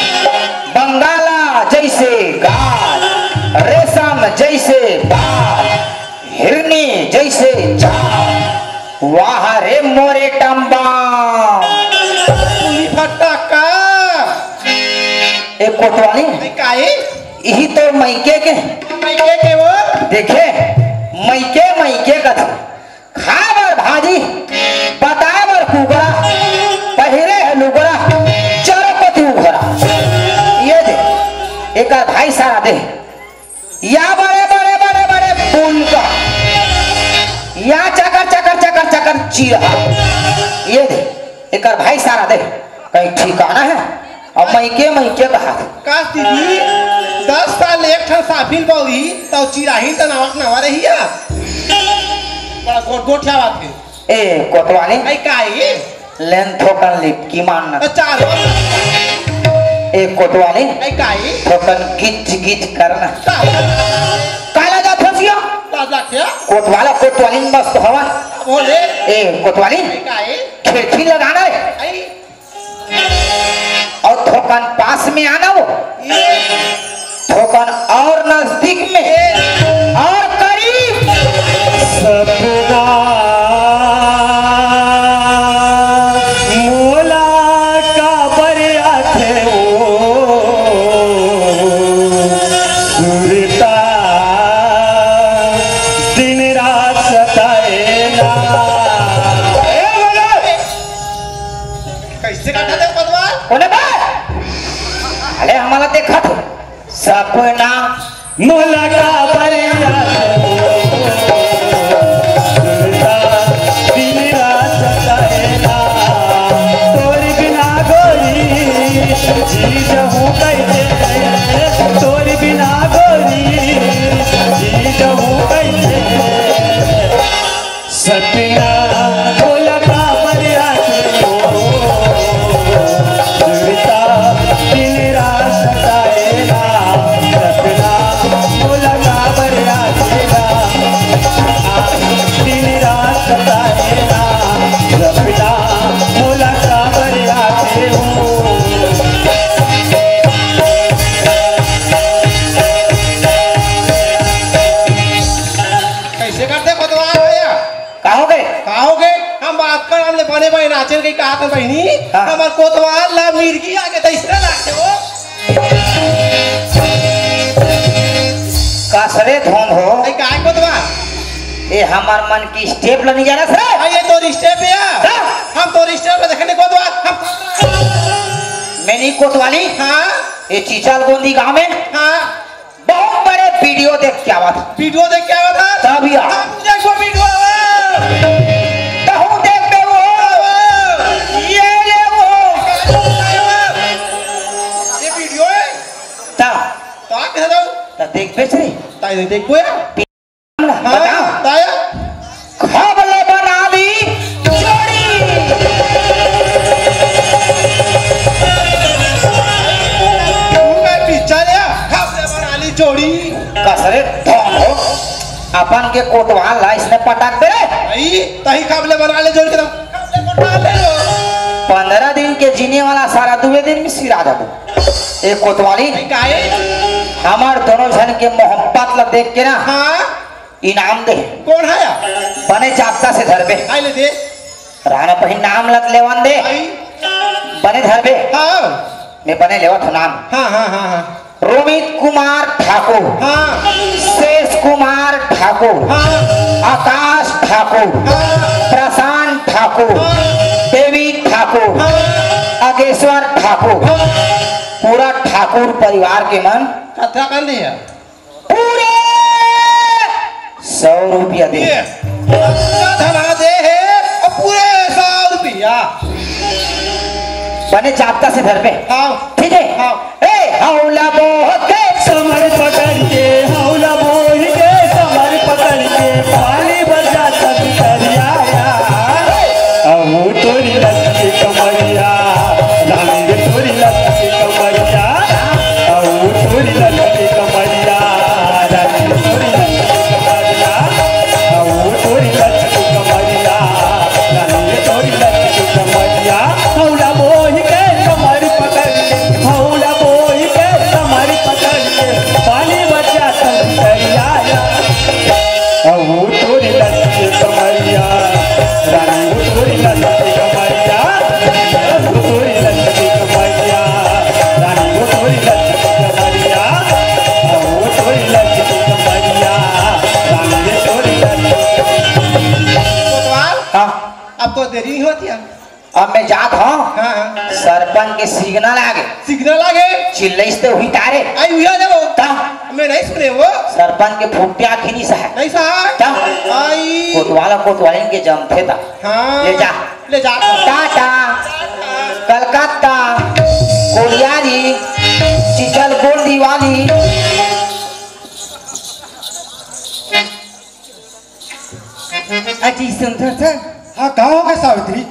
बंगाला जैसे गाल, रेशम जैसे बाल, हिरनी जैसे चाल। वाह रे मोरे टम्बा। पूरी फटाका। ए कोतवाली। ए काहे? इही तो मइके के। मइके के वो? देखे, मइके, मइके कथे। खाए बर भाजी, बताए बर कुकरा, पहिरे हे लुगरा, चारों कोती उघरा। ये दे, एकर भाई सारा दे। या बड़े, बड़े, बड़े, बड़े पुल का, या चकर, चकर, चकर, चकर चीरा। ये दे, एकर भाई सारा दे, कहीं ठिकाना है? अब मइके, मइके कहा। काश दीदी, दस साल ले एक ठन साफिल बौरी, तौ चिराही त नवा के नवा रही आ। बड़ा गोठ गोठ क्या बात है? ए, कोतवाली। ऐ का है? लेन थोकन लिपकी मारना। त चार हो। ए, कोतवाली। ऐ का है? थोकन गिच गिच करना। चार। काला जात हसिया? लाज लागथे? कोतवाला, कोतवाली मस्त हवा। बोले। ए, कोतवाली। ऐ का है? खिड़की लगाना है। ऐ। अउ थोकन पास में आना वो, थोकन अउ नजदीक में, अउ करीब। सपना मोला काबर आथे वो सुरता दिन रात सताए ना। कैसे काटा दे पतवार? कोने बा? अरे हमारा देखा थे। सपना मोला काबर आथे वो सुरता दिन रात सताए ना। तोर बिना गोरी जी जहूँ कैसे, तोर बिना गोरी जी जहूँ कैसे। सपना मोला काबर आथे वो, सुरता दिन रात सताए ना। सपना मोला काबर आथे ना, दिन रात सताए ना। सपना मोला काबर आथे वो। कैसे करते कोतवाल भैया? का हो गए? का हो गए? हम बात कर, हमले बने बने नाचन के कहा था बहिनी, हाँ। हमर कोतवाल ला मिर्गी आके तैसरे लागते हो। कासरे धोन हो। ऐ काय कोतवाल? ए हमर मन के step ल नहीं जानस रे। हाँ, ये तोर step हे या? हाँ। हम तोर step ल देखे नहीं कोतवाल। हम मैं नहीं कोतवाली। हाँ। ये चिचल गोंदी गांव में हाँ। बहुत बड़े video देख के आवत। Video देख के आवत हे? तब या। हम देखो video आवा। तहूँ देख बे वो। ये ले वो। ये video हे? ता। ता के हटाओ। ता देख बेच रे। ताई देख को या। ला, हाँ, बताओ। ताया। खबले बना ली जोड़ी। तू का पिक्चर या? खबले बना ली जोड़ी। कसरे धन हो। अपन के कोतवाल ला इसने पटक दे। आई, तही खबले बना ले जोड़ी के तो। खबले बना ले लो। पंद्रह दिन के जीने वाला सारा दुए दिन में सिरा जाबो। ए कोतवाली, नहीं काहे? हमार दोनों झन के मोहब्बत ला देख के ना, हाँ? इनाम दे। कौन है या? बने जाबता से धरबे। आई ले दे। राना पही नाम लत लेवन दे। आई। बने धरबे। हाँ। मैं बने लेवत हूँ नाम। हाँ, हाँ, हाँ, हाँ। रोमित कुमार ठाकुर। हाँ। शेष कुमार ठाकुर। हाँ। आकाश ठाकुर। हाँ। प्रशांत ठाकुर। हाँ। देवी ठाकुर। हाँ। अगेश्वर ठाकुर। हाँ। पूरा ठाकुर परिवार के मन कतका कन दे हे? पूरे सौ रुपया दे। ये अच्छा धना दे हे अउ पूरे सौ रुपया। बने जाबता से धरबे। हाँ। ठीक है? हाँ। ए, हौला बोह के कमर पकड़ के, हौला बोह के कमर पकड़ के, पानी बरसात भितरिया। अहू तोरी लचकी कमरिया, रानी रे तोरी लचकी कमरिया। अहू तोरी लचकी कमरिया, रानी रे तोरी लचकी कमरिया। अहू तोरी लचकी कमरिया, रानी रे तोरी लचकी कमरिया। हौला बोही के कमर पकड़ के, हौला बोही के कमर पकड़ के, पानी बरसात भितरिया। अहू तोरी लचकी कमरिया, रानी वो तोरी लचकी कमरिया, अहू तोरी लचकी कमरिया, रानी वो तोरी लचकी कमरिया, अहू तोरी लचकी कमरिया, रानी वो तोरी लचकी। कोतवाल, हाँ। अब तो देरी नहीं होती है। अब मैं जात हूँ। हाँ, हाँ। सरपंच के signal आगे। Signal आगे? चिल्लइस ते हुई तारे। आई हुई आ जाओ। ता? मैं नहीं सुने वो। सरपंच के फुटिया खिनी सा है। नहीं सा। ता? आई। कोतवाला कोतवालिन के जमथे ता। हाँ। ले जा। ले जा। टाटा। कलकत्ता। कोलियारी। चिचल गोंदी वाली। अजी सुंदर था। हाँ, का हो गए सावित्री?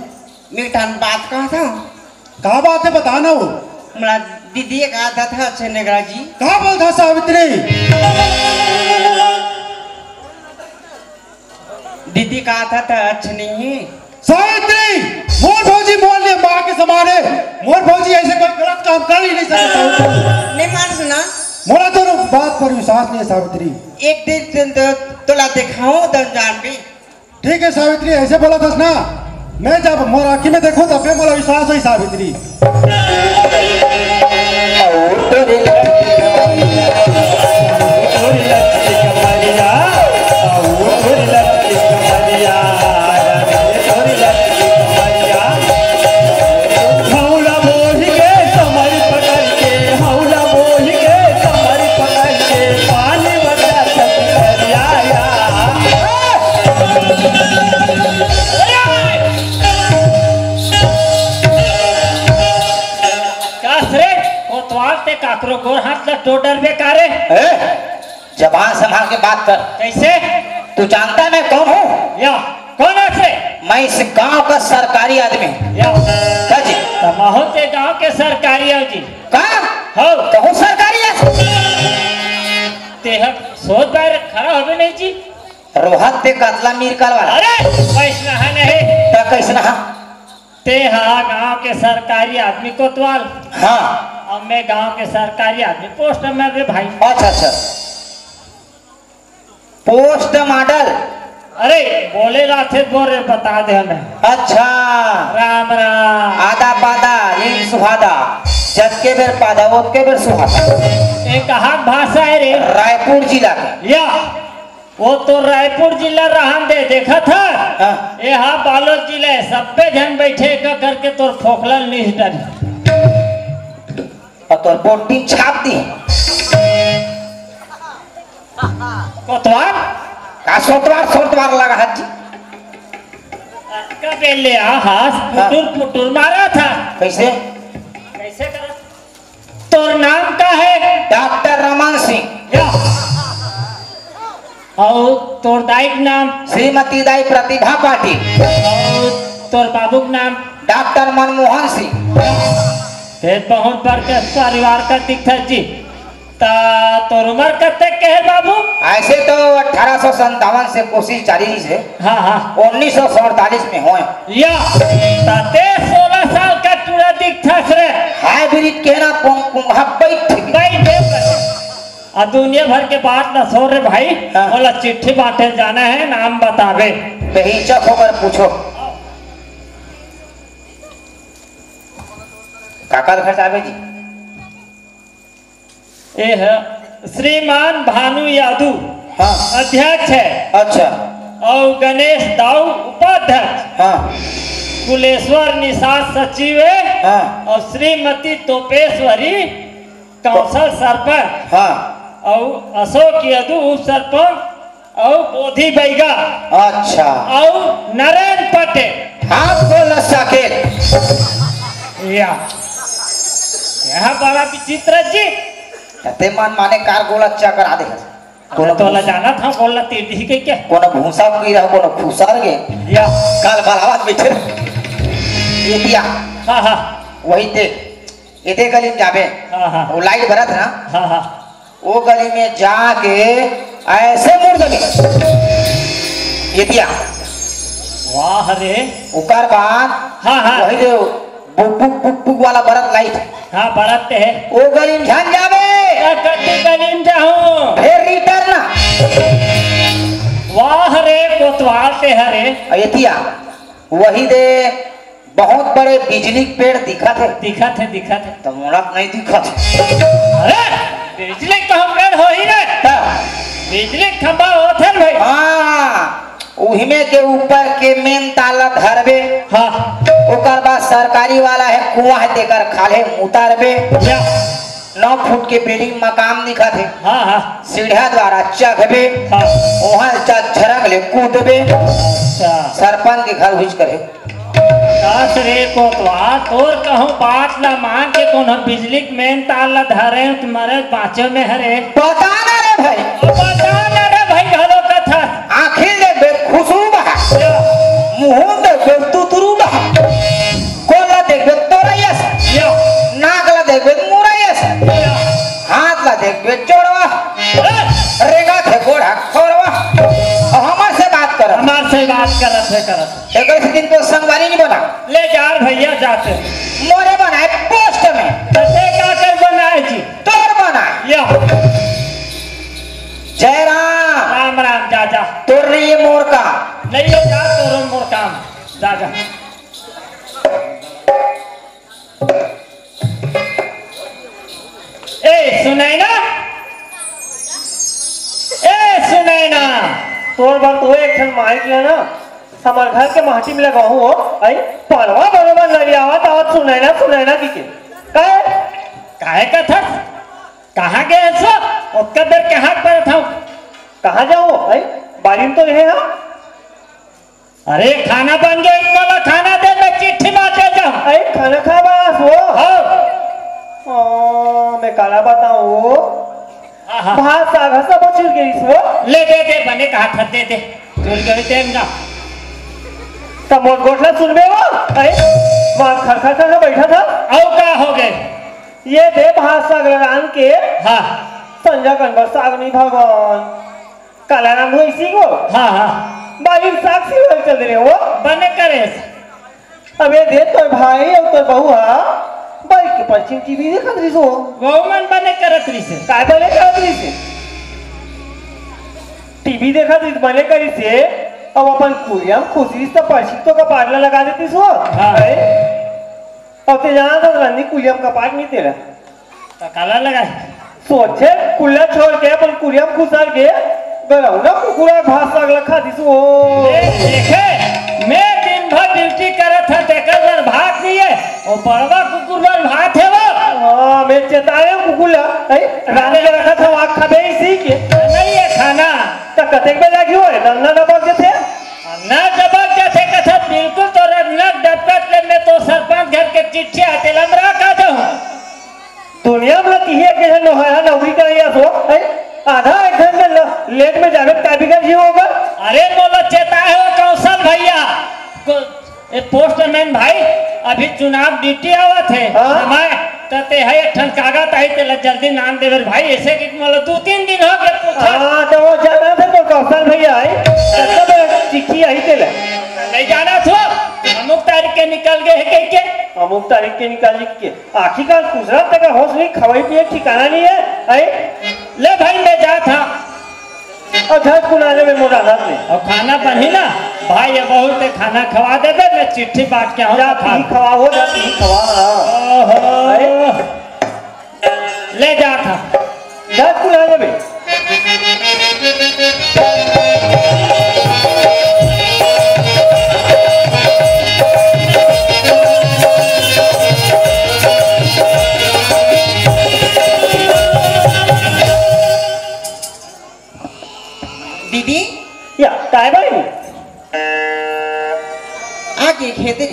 मैं एक ठन बात कहा था। का बात है, बता ना वो। मोला दीदी एक आदत है, अच्छे नेगरा जी। का बोलता सावित्री? दीदी का आदत है, अच्छे नहीं है। सावित्री, मोर भौजी मोर लिए माँ के समान है। मोर भौजी ऐसे कोई गलत काम कर ही नहीं सकता। नहीं मान सुना। मोला तो बात पर विश्वास नहीं है सावित्री। एक दिन तो, तो, तोला दिखाऊं तो जान भी। ठीक है सावित्री, ऐसे बोला था ना, मैं जब मोर आँखी में देखूं तब भी मोला विश्वास होई सावित्री। कस रे, कोतवाल ते काकरो गोर हाथ ला टोर डरबे का रे? ए, जबान संभाल के बात कर। कैसे? तू जानता मैं कौन हूँ? या, कौन है रे? मैं इस गांव का सरकारी आदमी हूँ। या। का जी? तमाहो ते गांव के सरकारी आदमी। का? हो। कहूँ सरकारी आदमी? ते हर सोच बाहर खड़ा होबे नहीं जी। रोहत ते कतला मीरकल वाला। अरे, वैसना है नहीं। त कैसना हा? ते हा गांव के सरकारी आदमी कोतवाल। हाँ। अब मैं गांव के सरकारी आदमी पोस्ट में रे भाई। अच्छा, अच्छा। Post model. अरे, बोले राथे बोल रे, बता दे हमें। अच्छा। राम राम। आदा पादा, इन सुहादा। जतके बेर पादा, ओतके बेर सुहादा। ये कहाँ भाषा है रे? रायपुर जिला के। या। वो तो रायपुर जिला रहन दे, देखत हस? हाँ। ए हा बालोद जिला हे, सब्बे झन बइठे एक करके तोर फोकला ल नीस डरही। अउ तोर पोटी छाप दी। कोतवाल? का सोतवार, सोतवार लगा हस जी? का बेले आ हस, हाँ। पुटुर पुटुर मारत हस। कइसे? कइसे करत? तोर नाम का हे? डॉक्टर रमन सिंह। या। अउ तोर दाई के नाम? श्रीमती दाई प्रतिभा पाटिल। अउ तोर बाबू के नाम? डॉक्टर मनमोहन सिंह। ते बहुत बड़के परिवार का दिखत जी। त तोर उमर कतेक के हे बाबू? अइसे तो अठारह सौ संतावन से कोसिस जारी रहिस हे। हाँ, हाँ। उन्नीस सौ सैंतालीस में होय। या, त ते सोलह साल का टूरा दिखथस रे। हाइब्रिड के ना कुं-, कुंघा बइठ गे। बइठ गे। आ दुनिया भर के बात न छोड़ रे भाई, हाँ। ओला चिट्ठी बांटे जाना हे, नाम बताबे। बेहिचक होकर पूछो। काकर घर जाबे जी? एह श्रीमान भानु यादव हाँ। अध्यक्ष हे। अच्छा। अउ गणेश दाऊ उपाध्यक्ष। हाँ। कुलेश्वर निषाद सचिव हे। हाँ। अउ श्रीमती तोपेश्वरी काउंसिल सरपंच। हाँ। अउ अशोक यादव उप सरपंच। अउ बोधी बैगा। अच्छा। अउ नरेन पटेल। हाथ को लस्सा के। या। एहा बड़ा विचित्र जी। ते मन माने कार गोला चक्कर आ दे। कोनो तोला भूस- जानत हंव, गोला तीर दिही कहिके। कोनो भूसा कीरा, कोनो खुसर गे। या। काल बरावत बइठे। ये दिया। हाँ, हाँ। वही दे। एदे गली में जाबे। हाँ, हाँ। वो लाइट बरत हे ना? हाँ, हाँ। वो गली में जाके अइसे मुड़ जाबे। ये दिया। वाह रे। ओकर बाद हाँ, हाँ। वही दे बुक, बुक, बुक, बुक वाला बरत लाइट। हाँ, बरत ते हे। वो गली में झन जाबे। या कति गली में जाहूँ? फिर रिटर्न। वाह रे, कोतवाल ते हरे। अउ ये दिया। वही दे बहुत बड़े बिजली के पेड़ दिखत हे। दिखत हे, दिखत हे। त मोला तो नइ दिखत हे। अरे, बिजली के कहूँ पेड़ होही रे? त? बिजली के खंभा होथे न भाई। हाँ, उहिमे के ऊपर के मेन तार ला धरबे। हाँ। ओकर बाद सरकारी वाला हे, कुआँ हे, तेकर खाल्हे म उतारबे। या। नौ फुट के बिल्डिंग मकान दिखत हे। हाँ, हाँ। सीढ़िया द्वारा चघबे। हाँ। ओहा च-, झरंग ले कूदबे। अच्छा। सरपंच के घर हुइच करे। दस रे कोतवाल, तोर कहूँ बात ला मान के कोनो बिजली के मेन तार ला धरे त मरे बाँचे में हरे। पता ना रे भाई। पता ना रे भाई, घलो कथा। आँखी ले बे खुसरू बहा। या। मुँह ले बे तुतरू बहा। कोन ला देखबे तोरइया अस। या। नाक ला देखबे मुरइया अस। या। हाथ ला देखबे चोरवा। ए! रेंगत हे गोड़ हा खोरवा। अउ हमर से बात करत। हमर से बात करत हे, करत। एकर से दिन तो संगवारी नहीं बना। ले जा रे भइया जाते। मोरे बनाए पोस्ट में। त ते का कर बनाए जी? तोर बनाए। या। जय राम। राम राम, जा, जा। तोर नहीं हे मोर काम। नहीं हे जा, तोर मोर काम। जा, जा। ए, सुनय ना? ए, सुनय ना? तोर बर तो एक ठन माइक ला ना, हमर घर के माटी में लगाहूँ हो, अई, पनवा बरोबर नरियावत आवत सुनय ना, सुनय ना कहिके। काहे? काहे कथस? कहाँ गे हस वो? ओतका देर कहाँ परत हव? कहाँ जाहूँ, अई? बारी में तो रेहे हँव। अरे, खाना बन गे, इतना ला खाना दे, मैं चिट्ठी बांटे जाहूँ। अरे, खाना खाए बर आस वो? हाँ। ओ, मैं काला बताऊँ वो? हाँ, हाँ। भात साग ह सब चुर गे रिहिस वो। ले दे दे, बने कहा था, दे दे। चुर गे रिहिस तेन का। त मोर गोठ ला सुनबे वो? अरे, वहाँ खर खर खर बइठा था। अउ का हो गे? ये दे भात साग ला रांध के। हाँ। संझा कन बर साग नहीं भगवान। काला नाम होइस वो? हाँ, हाँ। बारी साक्षी होल चल रहे वो। बने करेस। अबे दे तोर भाई अउ तोर बहू हा, बारी के परछी म टीवी देखत रिहिस वो। वो मन बने करत रिहिस। काय बने करत रिहिस? टीवी देखत रिहिस, बने करिस। अब अपन कुरिया म खुश रिहिस त परछी तो कपाट ला लगा देतिस वो। हाँ। हैं? अउ ते जानत हस रंदी कुरिया म कपाट नहीं तेरा। त काला लगाए? सोचे कुल्ला छोड़ के अपन कुरिया म खुसर के गरौना कुकुरा भात साग ल खा दिस ओ। ए, देखे, मैं दिन भर ड्यूटी करत हंव, तेकर बर भात नइ हे, ओ बड़वा कुकुर बर भात हे वो। हाँ, मैं चेताए कुकुर ला, ए, रांध के रखत हंव, आग खाबे इसी के। नइ हे खाना। त कतेक बेर लागही ओ, ए, नन्ना डबक जथे। नन्ना डबक जथे कथस, बिल्कुल तोर नन्ना डबकत ले मैं तो सरपंच घर के चिट्ठी आते लमरा का जाऊं। दुनिया में किही एक झन नोहरा नौकरी करइया सो, हैं? आधा एक घंटा ल-, लेट में जाबे त का बिगड़ जी होगा? अरे मोला चेताए हो कौशल भैया, को-, ए पोस्टमैन भाई, अभी चुनाव ड्यूटी आवत हे, हाँ? समय, त ते ह एक ठन कागज आही, तेला जल्दी नान देवे भाई, ऐसे कि मोला दू तीन दिन हो गए पूछा। हाँ, त वो जाना थे तो कौशल भैया आही, तब चिट्ठी आही तेला। नइ जाना थो, अमुक तारीख के निकल गए हे कह के। अमुक तारीख के निकल के। आखिरकार दूसरा तक होश नहीं, खवाई पिए ठिकाना नहीं है, है? ले भाई, मैं जात हंव। अउ झट कुन आ जाबे मोर हाथ में। अउ खाना बनही ना, भाई, ये बहुत है, खाना खवा देबे, मैं चिट्ठी बांट के आऊं जा, तो खा। पी खवा हो, जा, पी खवा। ओहो। अरे? ले जात हंव। झट कुन आ जाबे। दीदी। या, काय भाई? आगे खेत रे।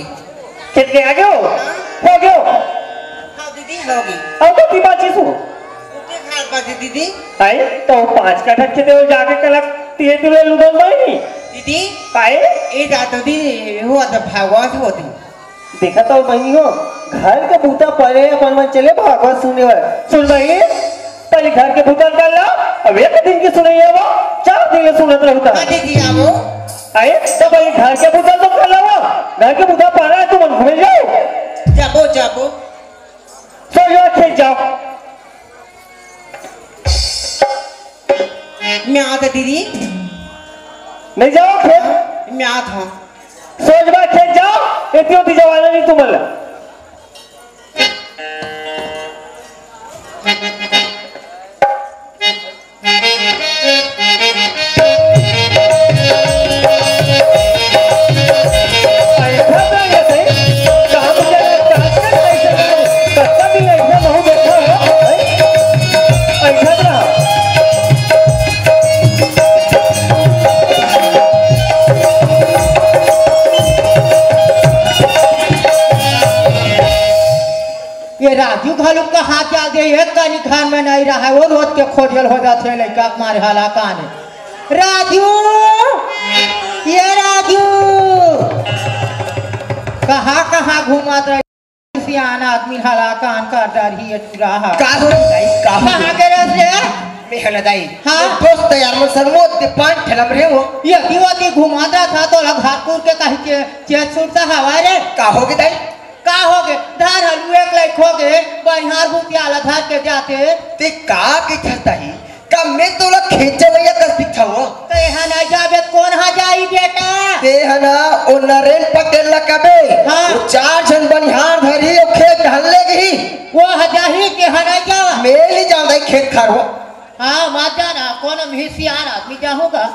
खेत के आगे हो? हो गयो। हाँ दीदी, हो गई। अब तो पीमा चीसू। उठे खाल बाजे दीदी। आए, तो पाँच कट्ठा खेत में जाके कला तिहे तिहे लुदन भाई नहीं। दीदी। आए? ए जातो दी, वो तो भागवत होती। देखा तो बहिनी हो, घर के बूता परे अपन मन चले भागवत सुने बर। सुन बहिनी, पहले घर के बूता कर ला, अब एक दिन की सुनई है वो, चार दिन ले सुनत रहता। हाँ दीदी, आवो। आए, तो पहले घर के बूता तो कर ला वो, घर के बूता परे हे, तुमन घूमे जाओ। जाबो, जाबो। सो जाओ, खेत जाओ। मैं आत हंव दीदी। नहीं जाओ खेत? मैं आत हंव। सोच बा खेत जाओ, इतनी होती जवाना नहीं तुमन ला। ये राजू घलो कहाँ चल दे, एक कनी घर में नहीं रहा, वो रोज के खोजल हो जाथे, लइका के मारे हलाकान हे। राजू, ये राजू, कहाँ कहाँ घूमत रहे, सियान आदमी हलाकान कर डरही ये टुरा हा। का हो दाई, का हो? कहाँ के रस रे? मैं हला दाई। हाँ? दोस्त यार मन संग मोत के पान ठेलम रे हो। ये दिवती घुमाता था तो लग हाथपुर के कहीं के चेत छूटता हवा रे। का हो गे दाई? का होगे? धार हलू एक लाइक होगे, बनिहार भूतिया ला धार के जाते। ते का के छताही? का मैं तोला खेत जवैया कर दिखाओ? ते हा ना जाबे त कोन हा जाई बेटा? ते हा ना ओ नरेन पटेल ला कबे। हाँ। वो चार झन बनिहार धरी ओ खेत ढल ले गही। वो हा जाही के हा ना जावा। मैं नहीं जाऊँ दाई खेत खार हो। हाँ, मत जाना, कोनो हिसियान आदमी जाहूँगा।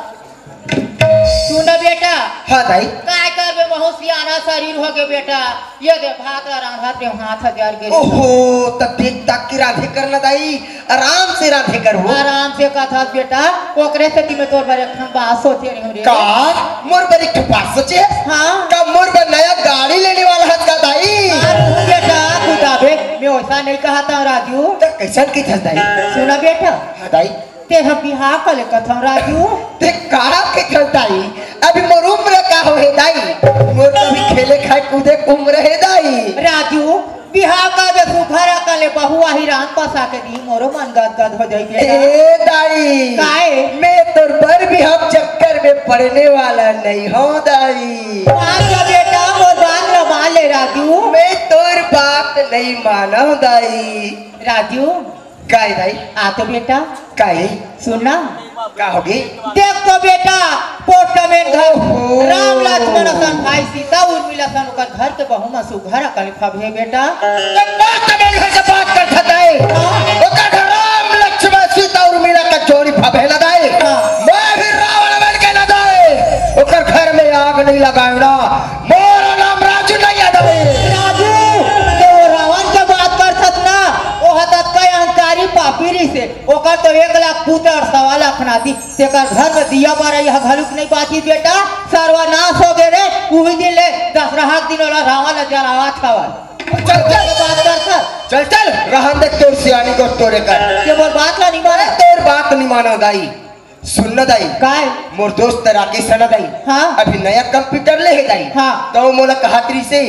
सुन ना बेटा। हाँ दाई। काय करबे, बहुत सियाना शरीर होगे बेटा। ये दे भात ला रांधत रे, हाथ ह जर गे। ओहो, त देख ताक के रांधे कर ना दाई, आराम से रांधे कर हो। आराम से कथस बेटा, ओकरे सेती मैं तोर बर एक ठन बात सोचे रहे हूँ रे। का? मोर बर एक ठन बात सोचे? हाँ। का मोर बर नया गाड़ी लेने वाला हस का दाई? हाँ, तू बेटा, तू दाबे, मैं वैसा नहीं कहत हूँ राजू। त कैसन कहिथस दाई? सुन ना बेटा। हाँ दाई। ते ह बिहाव कर ले कथंव राजू। ते का के खेलताई? अभी मोर उम्र का हो हे दाई? मोर तो अभी खेले खाए कूदे के उम्र हे दाई। राजू, बिहाव कर दे सुघर अकन ले बहू आही रांध पसा के दी, मोरो मन गदगद हो जाई बेटा। ए दाई, काय? मैं तोर बर बिहाव चक्कर में पड़ने वाला नहीं हूँ दाई। मान जा बेटा, मोर बात ल मान ले राजू। मैं तोर बात नहीं मानव दाई। राजू, काय दाई? आ तो बेटा। काय? सुन ना। का होगे? देख तो बेटा, पोस्टमैन घर ओहो। राम लक्ष्मण असन भाई सीता उर्मिला असन ओकर घर के बहू मा सुघर अकन फबे बेटा। तो पोस्टमैन घर से बात कर सकत हे। हाँ। ओकर घर राम लक्ष्मण सीता उर्मिला का जोड़ी फबे ना दाई। हाँ। मैं नहीं लगायो ना, मोर नाम राजू नहीं यादव हे। राजू, ते वो रावण के बात करथस ना, वो ह ततका अहंकारी पापी रिहिसे, ओकर तो एक लाख पुत्र अउ सवा लाख नाती, तेकर घर में दिया बरई ह घलुक नहीं बाचिस बेटा, सर्वनाश हो गे रे। उही दिन ले दसरहा के दिन ओला रावण ल जलावत हवय। चल, चल। बात करथस। चल, चल, रहन दे तोर सियानी को तोरे कर। ये मोर बात ला नहीं माने। तोर बात नहीं मानो दाई। सुन न दाई। काय? मोर दोस्त राकेश हे न दाई। हाँ। अभी नया कंप्यूटर ले हे दाई। हाँ। त वो मोला कहत रिहिसे,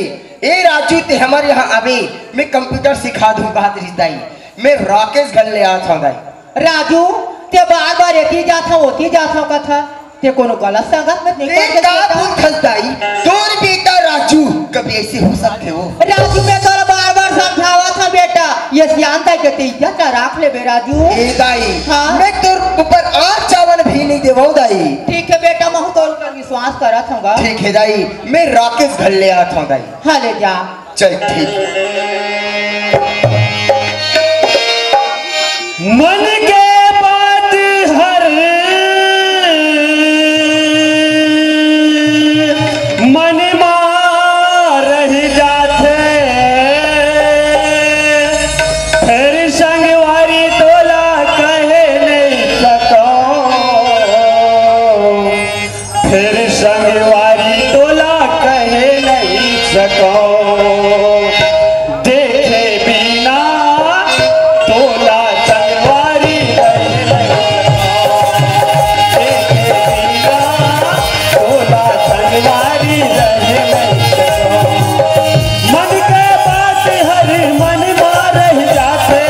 "ए राजू, ते हमर यहाँ आबे, मैं कंप्यूटर सिखा दूँ," कहत रिहिस दाई। मैं राकेश घर ले आत हँव दाई। राजू, ते बार-बार एती जाथव, ओती जाथव कथस। ते कोनो गलत संगत में नहीं पड़ गे का बेटा? बोलथस दाई? तोर बेटा राजू कभी ऐसे हो सकथे वो? राजू, मैं तोला बार-बार समझावत हँव बेटा, ये सियान दाई के ते इज्जत ला राख लेबे राजू। ए दाई, हाँ? मैं तोर ऊपर आँच चावन भी नहीं देवँव दाई। ठीक हे बेटा, महूँ तोर ऊपर विश्वास करत हँव गा। ठीक हे दाई, मैं राकेश घर ले आत हँव दाई। हाँ, ले जा। चल ठीक। मन के बात हर मन मा रहि जाथे, फेर संगवारी तोला कहे नहीं सकँव। फेर संगवारी तोला कहे नहीं सकँव, देखे बिना तोला संगवारी रहे नहीं सकँव, देखे बिना तोला संगवारी रहे नहीं सकँव। मन के बात हर मन मा रहि जाथे,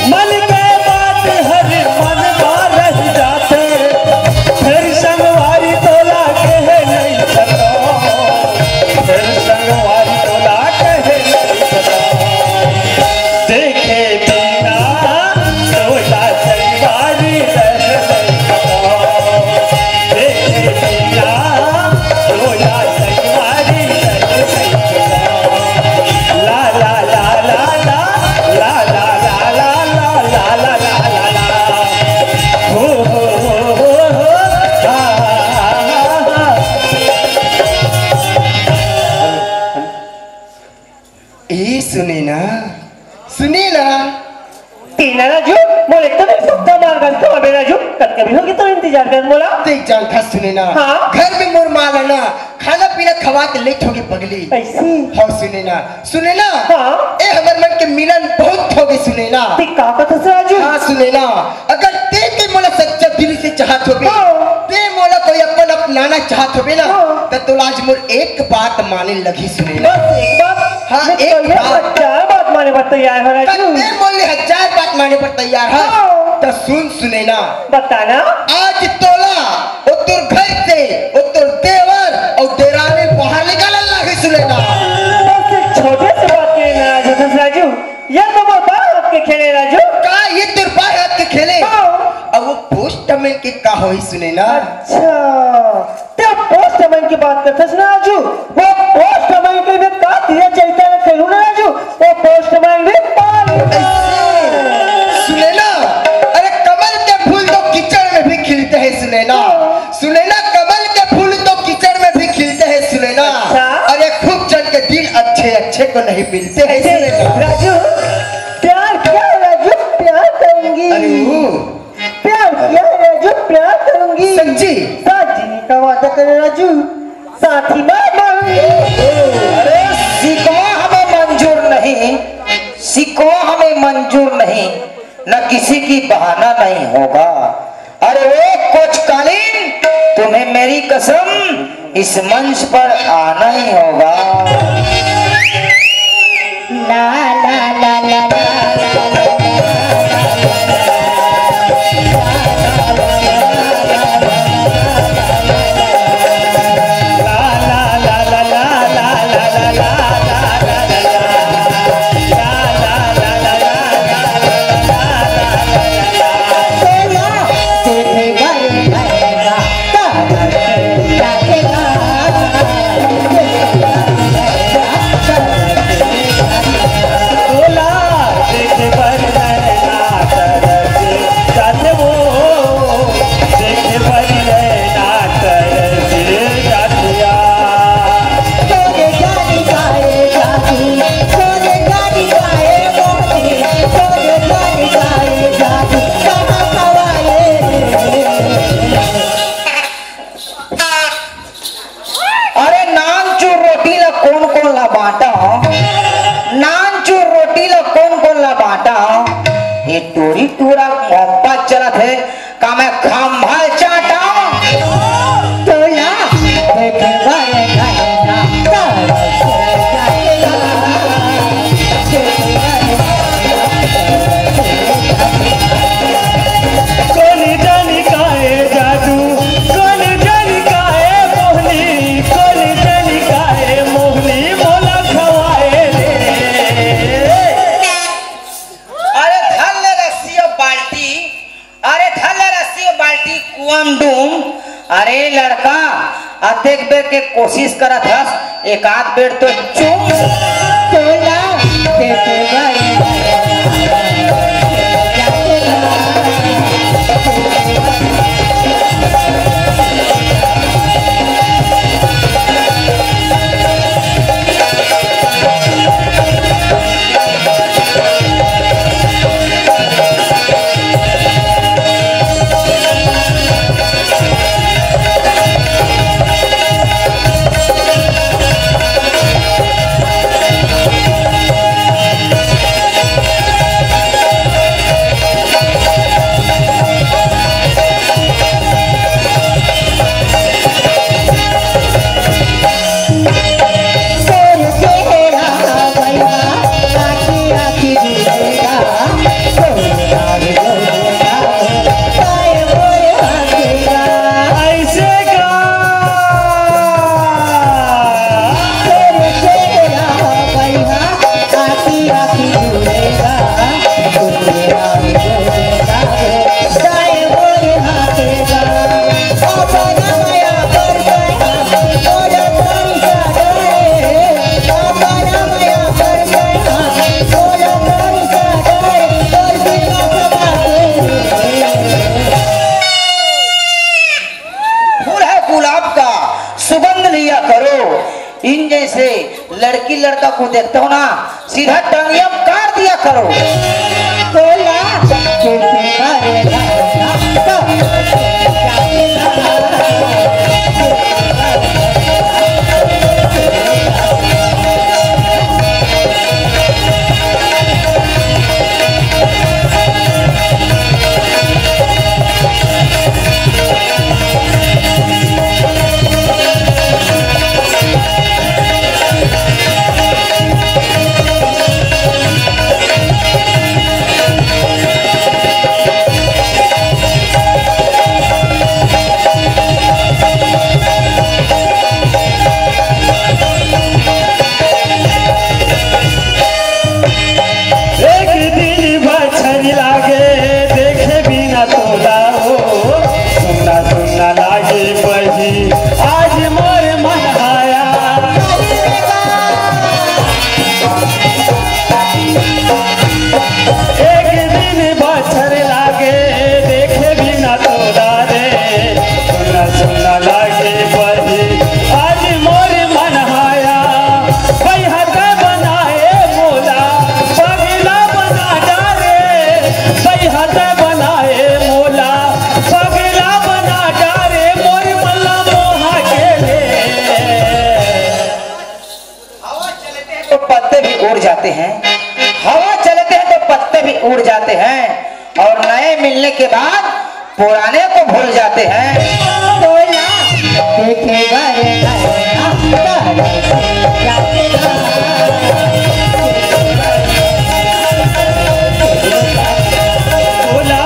मन के बात हर मन मा रहि जाथे, फेर संगवारी तोला कहे नहीं सकँव, फेर संगवारी तोला कहे नहीं सकँव। देखे बिना तोला संगवारी रहे नहीं सकँव। देखे बिना तोला संगवारी रहे नहीं सकँव। ला, ला, ला, ला, ला। ला, ला, ला, ला। हो, हो, हो, हो, हो। हा, हा, हा, हा। ए, सुने ना, सुने ना। तें ना राजू, मोला एकदम एक सप्ताह मार गन तो अबे राजू, कतका भी होगे तो इंतजार कर मोला। तें जानथस सुने ना, हाँ? घर में मोर माँ ला ना, खाना पीना खवा के लेट होगे पगली। ऐसी? हाँ, सुने ना, सुने ना। हाँ? ए हमर मन के मिलन बहुत होगे सुने ना। तें का कथस राजू? हाँ, सुने ना, अगर तें, तें मोला सच्चा दिल से चाहत होबे, हाँ। तें मोला कोई अपन अपनाना चाहत होबे ना, हाँ। त तोला आज मोर एक बात माने लगही सुने ना। बस एक बात? हाँ, मैं एक तो ये बात। हजार बात माने बर तैयार हँव राजू। त तें मोर ले हजार बात माने बर तैयार हस। हाँ। त सुन सुने ना। बता ना। आज तोला ओ तोर घर से, ओ तोर देवर अउ देरानी बाहर निकालन लागही सुने ना। बस एक छोटे से बात के लिए नाराज होथस राजू। ये तो मोर बाएं हाथ के खेले राजू। का ये तोर बाएं हाथ के खेले? हाँ। अब वो पोस्टमैन के का होही सुने ना? अच्छा, तें पोस्टमैन के बात करथस ना राजू, वो पोस्टमैन के भी का दिया चलता है खेलू ना राजू, वो पोस्टमैन भी पानी। सुने ना, अरे कमल के फूल तो कीचड़ में भी खिलते हैं सुने ना। सुने ना, कमल के फूल तो कीचड़ में भी खिलते हैं सुने ना। अच्छा। अरे खूब जन के दिल अच्छे अच्छे को नहीं मिलते हैं सुने ना। राजू, प्यार क्या है राजू, प्यार करूंगी। अरे वो। प्यार क्या है राजू, प्यार करूंगी। सच्ची? शादी का वादा करे राजू, साथी मैं मांगूंगी। अरे शिकवा हमें मंजूर नहीं, शिकवा हमें मंजूर नहीं, न किसी की बहाना नहीं होगा। अरे ओ कोचकालीन, तुम्हें मेरी कसम, इस मंच पर आना ही होगा। बांटा, ये टूरी टूरा मोहब्बत चलत हे, का मैं खंभा चाटा? तोला देखे बर घरे जा, कोन जानी काहे जादू, कोन जानी काहे मोहनी, कोन जानी काहे मोहनी मोला खवाए रे। अरे धर ले रस्सी अउ बाल्टी, अरे धर ले रस्सी अउ बाल्टी, कुआं म डूम। अरे लड़का, अतेक बेर के कोशिश करत हस, एक आध बेर तो चूम। तोला देखे बर फूल है गुलाब का, सुगंध लिया करो। इन जैसे लड़की लड़का को देखते हो ना, सीधा टंगिया में काट दिया करो। तोला एक दिन बछर लागे देखे बिना तोला हो, सुन्ना सुन्ना लागे बही आज मोर मन हाया। एक दिन बछर लागे देखे बिना तोला रे, सुन्ना सुन्ना लागे बही आज मोर मन हाया। बैहर बनाए मोला, पगला बना डारे। बैहर बनाए मोला, पगला बना डारे, मोर मल्ला मोहा के ले। हवा चलते हैं तो पत्ते भी उड़ जाते हैं, हवा चलते हैं तो पत्ते भी उड़ जाते हैं, और नए मिलने के बाद पुराने को भूल जाते हैं। तोला देखे बर नैना तोहरे से जाते हैं। तोला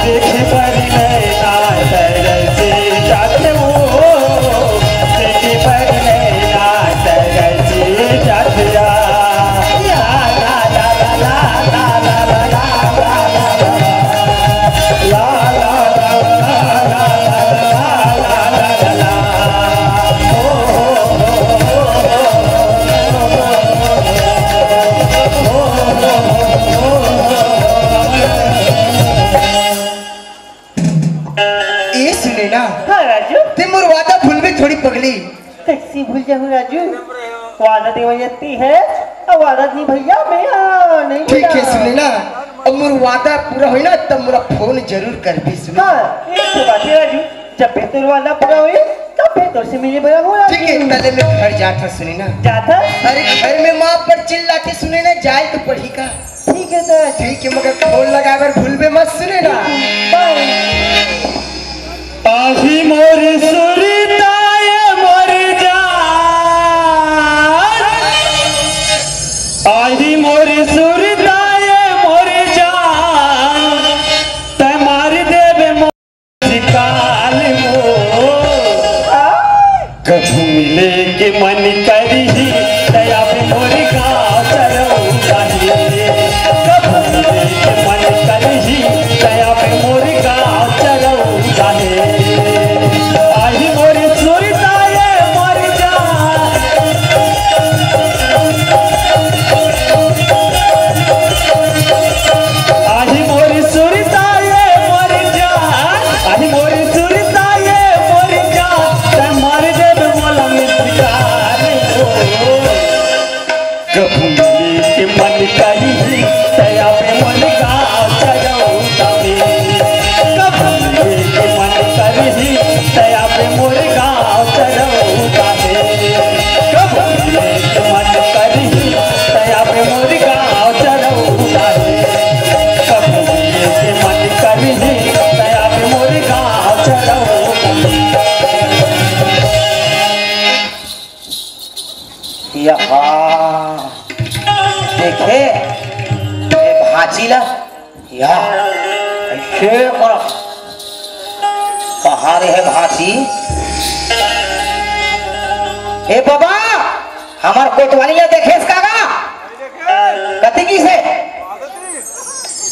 देखे बर नैना तोहरे से जाते हो, देखे बर नैना तोहरे से जाते हो। ए सुने ना, हाँ राजू। ते मोर वादा भूलबे थोड़ी पगली। कइसे भूल जाहूँ राजू? वादा देवइया ते हस, अउ वादा निभइया मैं, हाँ, नहीं ठीक हे, भूला। सुने ना, अब मोर वादा पूरा होही ना, तब मोला फोन जरूर करबे, सुने। हाँ, एक ठो बात हे राजू, जब भी तोर वादा पूरा होही, तब भी तोर से मिले बर आहूँ राजू। ठीक हे, तले मैं घर जात हँव, सुने ना। जात हस? अरे घर में माँ पर चिल्लाथे, सुने ना, जाए तो पड़ही का। ठीक है तो। ठीक है, मगर फोन लगाए बर भूलबे मत, सुने ना। बाय। आही मोर सुरता ए मोर जान, आही मोर सुरता ए मोर जान, तैं मार देबे मोर काल वो। कभू मिले के मन करही, तैं आबे मोर गाँव चरौदा हे। कभू मिले के मन करही, तैं आबे मोर गाँव चरौदा हे। आही मोर सुरता ए मोर जान, आही मोर सुरता ए मोर जान, आही मोर सुरता ए मोर जान, तैं मार देबे मोला मिस काल वो। कभू मिले के मन करही, तैं आबे मोर गाँव चरौदा हे। कभू मिले के मन करही, तैं आबे मोर गाँव चरौदा हे। कभू मिले के मन करही, तैं आबे मोर गाँव चरौदा हे। कभू मिले के मन करही, तैं आबे मोर गाँव चरौदा हे। यहा देखे, ए भांची ला, या, ऐसे कर। कहाँ रे हे भांची? ए बाबा, हमर कोतवाली ला देखेस का गा? कति गिस हे?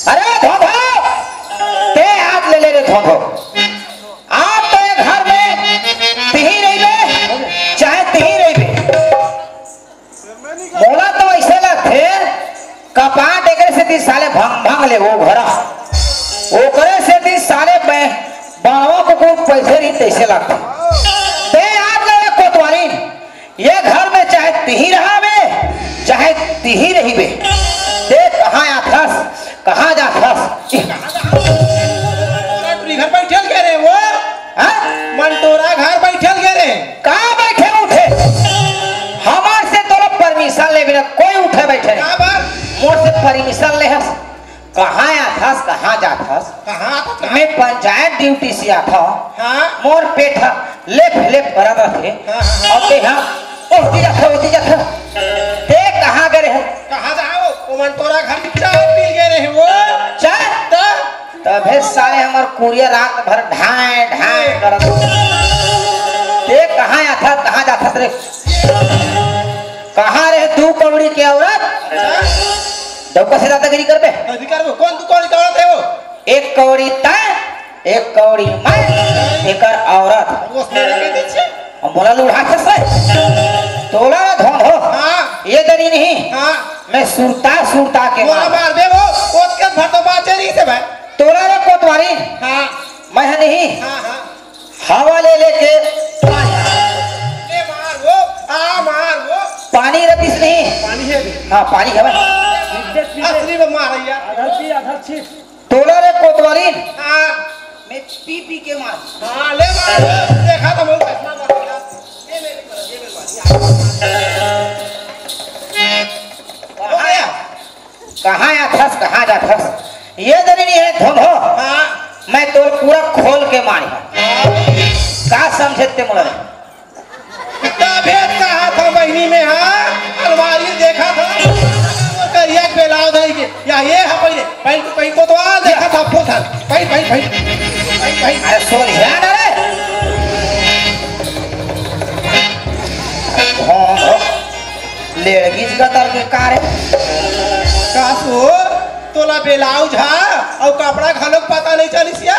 अरे धोंधो, तैं हाथ ले ले रे धोंधो। आज तो ए घर में तिही रहिबे, चाहे तिही रहिबे। मोला तो ऐसे लगथे, कपाट एकरे सेती साले भंग भंग ले वो घरा, ओकरे सेती साले बे-, बाड़वा कुकुर पैसे रही तैसे लगथे। तैं आज ले कोतवाली, ये घर में चाहे तिही रहाबे, चाहे तिही रहिबे, तैं कहाँ आथस, कहाँ जाथस? तोरा टुरी घर बैठल के रे वो? हाँ? मन तोरा घर बैठल के रे? कहाँ बैठे उठे? हमार से तोला परमिशन लेबे ना, कोई उठे बैठे नहीं। का बात? मोर से परमिशन लेहस। कहाँ आथस, कहाँ जाथस? कहाँ आथस, कहाँ? मैं पंचायत ड्यूटी से आथंव। हाँ। मोर पेट ह लेप लेप करत रथे। हाँ, हाँ, हाँ। अउ तैं ह ओती जाथस, ओती जाथस। तैं कहाँ गे रहे? कहाँ जाओ? ओमन तोरा घर चाय पी गे रहे वो। चाय? त? तभे साले हमर कुरिया रात भर ढाय ढाय करत। तैं कहाँ आथस, कहाँ जाथस रे? कहाँ रे दू कौड़ी के औरत? अच्छा। डौका से दादागिरी करबे? दादागिरी करबे? कौन दू कौड़ी के औरत हे वो? एक कौड़ी तैं, एक कौड़ी मैं, एकर औरत। वो उसने लगे दीजिए। अब मोला लुढ़ाथस रे। तोला रे धोंधो। हाँ। ये दरी नहीं। हाँ। मैं सुरता सुरता के तोला मार। मार दे वो, ओतके भर तो बाचे नहीं से भाई। तोला रे कोतवाली। हाँ। मैं ह नहीं। हाँ, हाँ। हवा ले लेके पानी। ले मार वो, आ मार वो। पानी रतिस नहीं। पानी हे बे। हाँ, पानी हवय। असली में मार यार। आधा पी, आधा छीट। तोला रे कोतवाली। हाँ। मैं पी पी के मार। हाँ, ले मार वो। देखा तो मैं कैसा मार यार। ये मेरे पर, ये मेरे पर। हो गया। कहाँ आथस, कहाँ जाथस? ये दरी नहीं हे धोंधो। हाँ। मैं तोर पूरा खोल के मारी। हाँ। का समझे तैं मोला रे? तभे कहा था बहिनी में, हाँ, अलमारी देखा था, वो करिया के बेलाव धई के, या ये हा पहिले, पहिले, पहिले कोतवाल देखा था, पोथन, पहिले, पहिले, पहिले, पहिले, पहिले। अरे सोनिया ना रे। धोंधो। लेड़गीच गतर के का रे? का सो? तोला ब्लाउज हा अउ कपड़ा घलोक पता नहीं चलिस या?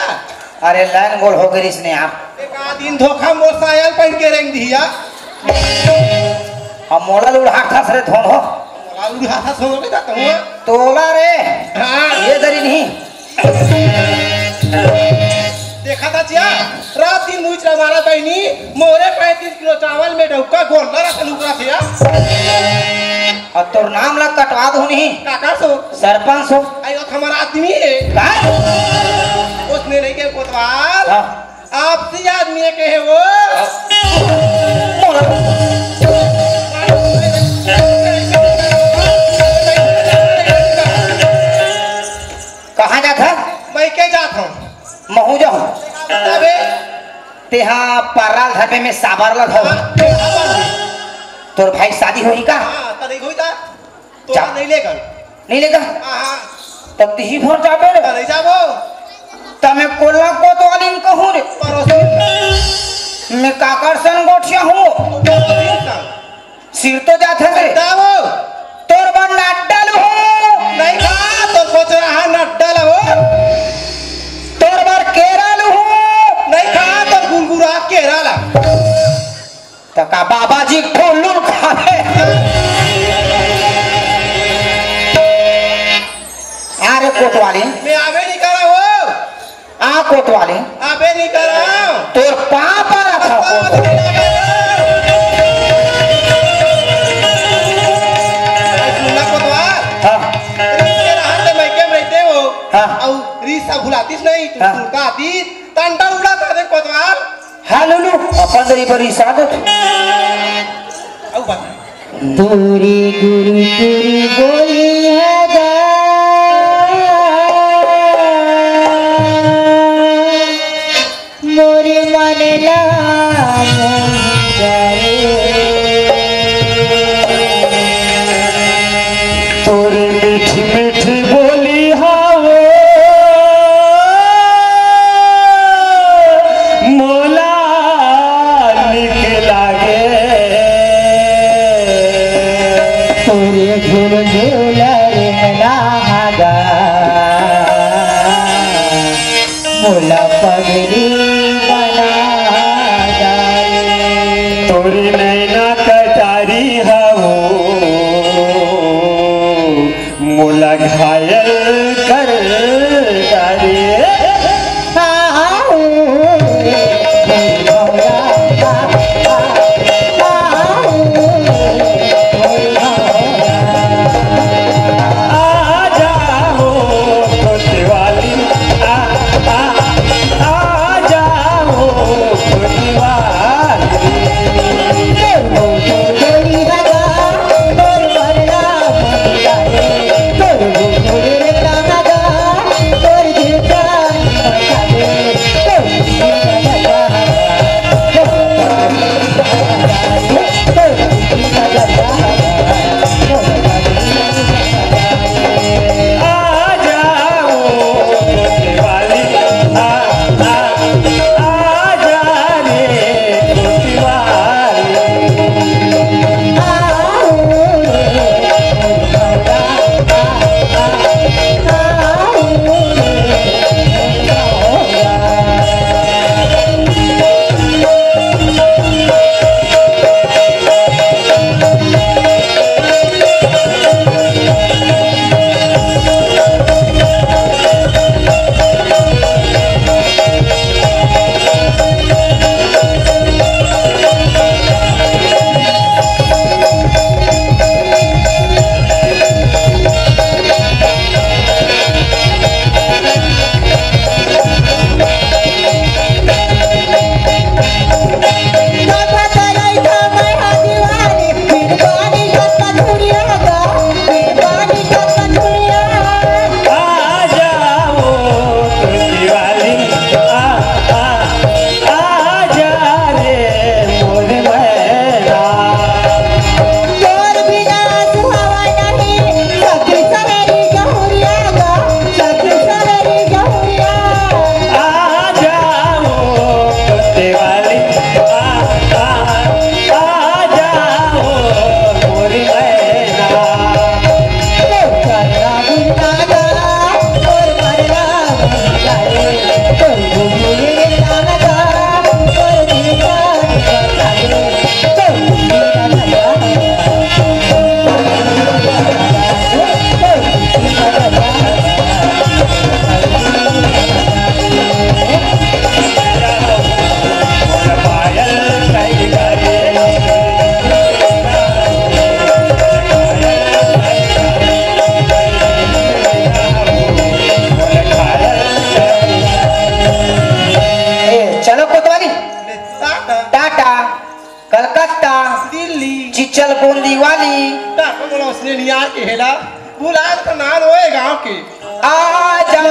अरे लाइन गोल हो गिस ने यार। एक आध दिन धोखा मोर सायल पहिन के रेंग दिया। अब मोला ल उड़ाथस रे धोंधो। मोला ल उड़ाथस हो के जाता हूँ। तोला रे। हाँ। ये दरी नहीं। देखा था चिया, रात दिन मुइच ला मारा बहिनी, मोरे पैंतीस किलो चावल में डौका गोल्लर असन उगरा थे या। अउ तोर नाम ला कटवा दूँ नहीं। काकर सो? सरपंच सो। अयो, हमारा आदमी हे। का? उसने नहीं के कोतवाल। हाँ। आपसी आदमी हे कहे वो। हाँ। मोला। कहाँ जात हस? मइके जात हँव। महूँ जाहूँ। अबे। तेहा पर्रा ल धरबे, में साबर ल धरहूँ। हाँ, तेहा बन। तोर भाई शादी होही का? हाँ, त नइ होही त। तोला जा। नइ लेगन। नइ लेगन? हाँ, हाँ। त तिही भर जाबे रे। त नइ जाबो। त में कोन ला कोतवालिन कहूँ रे। परोसी। में काकर सन गोठियाहूँ। परोसी का। सिरतो जात हस रे। जाबो। तोर बर नड्डा लूहूँ। नइ खा, तोर कोचरा हा नड्डा लूहूँ। तोर बर केरा लूहूँ। नइ खा, तोर गुरगुरा केरा ला। त का बाबा जी ठोलू ल खाबे? अरे कोतवाली। में आबे नइ करँव। आ कोतवाली। अबे नइ करँव। तोर पाँव परत हँव कोतवाली। सुन ना कोतवाल। हाँ। रिस के रहन ते मइके में रहिते हो। हाँ। अउ रिस ह भुलातिस नहीं, तू हाँ। सुरता आतिस, टंटा उड़ा कर दे कोतवाल। हाँ लुलू, अपन दरी पर रिसा दे। अउ बता। दूरी दूरी दूरी बोली है गा, मोरे मन ला मोही करे। तोरी मीठी मीठी बोली हावे, मोला निक लागे। तोरे झुलझुल रे नागा, मोला पगली बना डारे। तोरी नैना कटारी हवो, मोला घायल कर डारे। आ जाओ कोतवाली, आ, आ, आ जाओ कोतवाली। ए, चलो कोतवाली। टाटा। टाटा। कलकत्ता। दिल्ली। चिचल गोंदी वाली। टाटा बोला उसने नियार के हेला। बुलाए तो नाल होए गांव के। आ जा।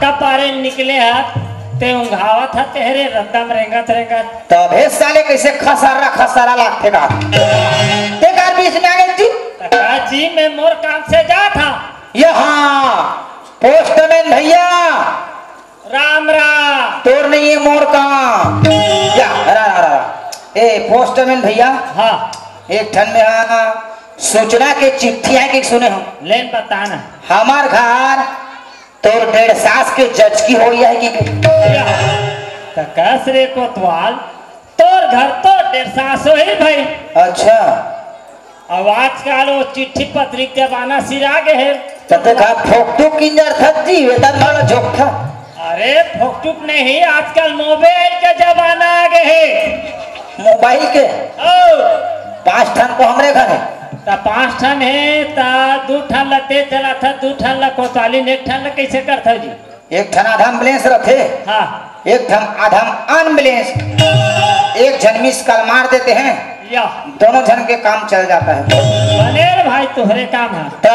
का पारे निकले हस, ते उंघावत हस, तेहरे रद्दा म रेंगत रेंगत। तभे साले कइसे खसर्रा खसर्रा लागथे का? ते काबर बीच में आ गे जी? त का जी, मैं मोर काम से जात हंव। ये हाँ, पोस्टमैन भइया। राम राम। तोर नहीं हे मोर काम। या, रा, रा, रा, रा। ए, पोस्टमैन भइया। हाँ। एक ठन में हाँ, सूचना के चिट्ठी आए के सुने हंव। ले न बता ना। हमर घर तोर डेढ़ सास के जचकी होई हे कि? या, त कस रे कोतवाल, तोर घर तो डेढ़ सास होही भई। अच्छा। अब आजकल वो चिट्ठी पत्री के जमाना सिरा गे हे। त ते का फोकटुक किंजरथस जी, वेतन वाला झोंकथस। अरे फोकटुक नहीं, आजकल मोबाइल के जमाना आ गे हे। मोबाइल के? ओ। पांच ठन तो हमरे घर हे। त पांच ठन हे, त दू ठन ला ते चलाथस, दू ठन ला कोतवालिन, एक ठन ला कइसे करथस जी? एक ठन आधा एम्बुलेंस रथे, हाँ। एक ठन आधा एम्बुलेंस, एक झन मिस कॉल मार देते हैं, या। दोनों झन के काम चल जाता है। बने रे भाई, तोहरे काम हे। त,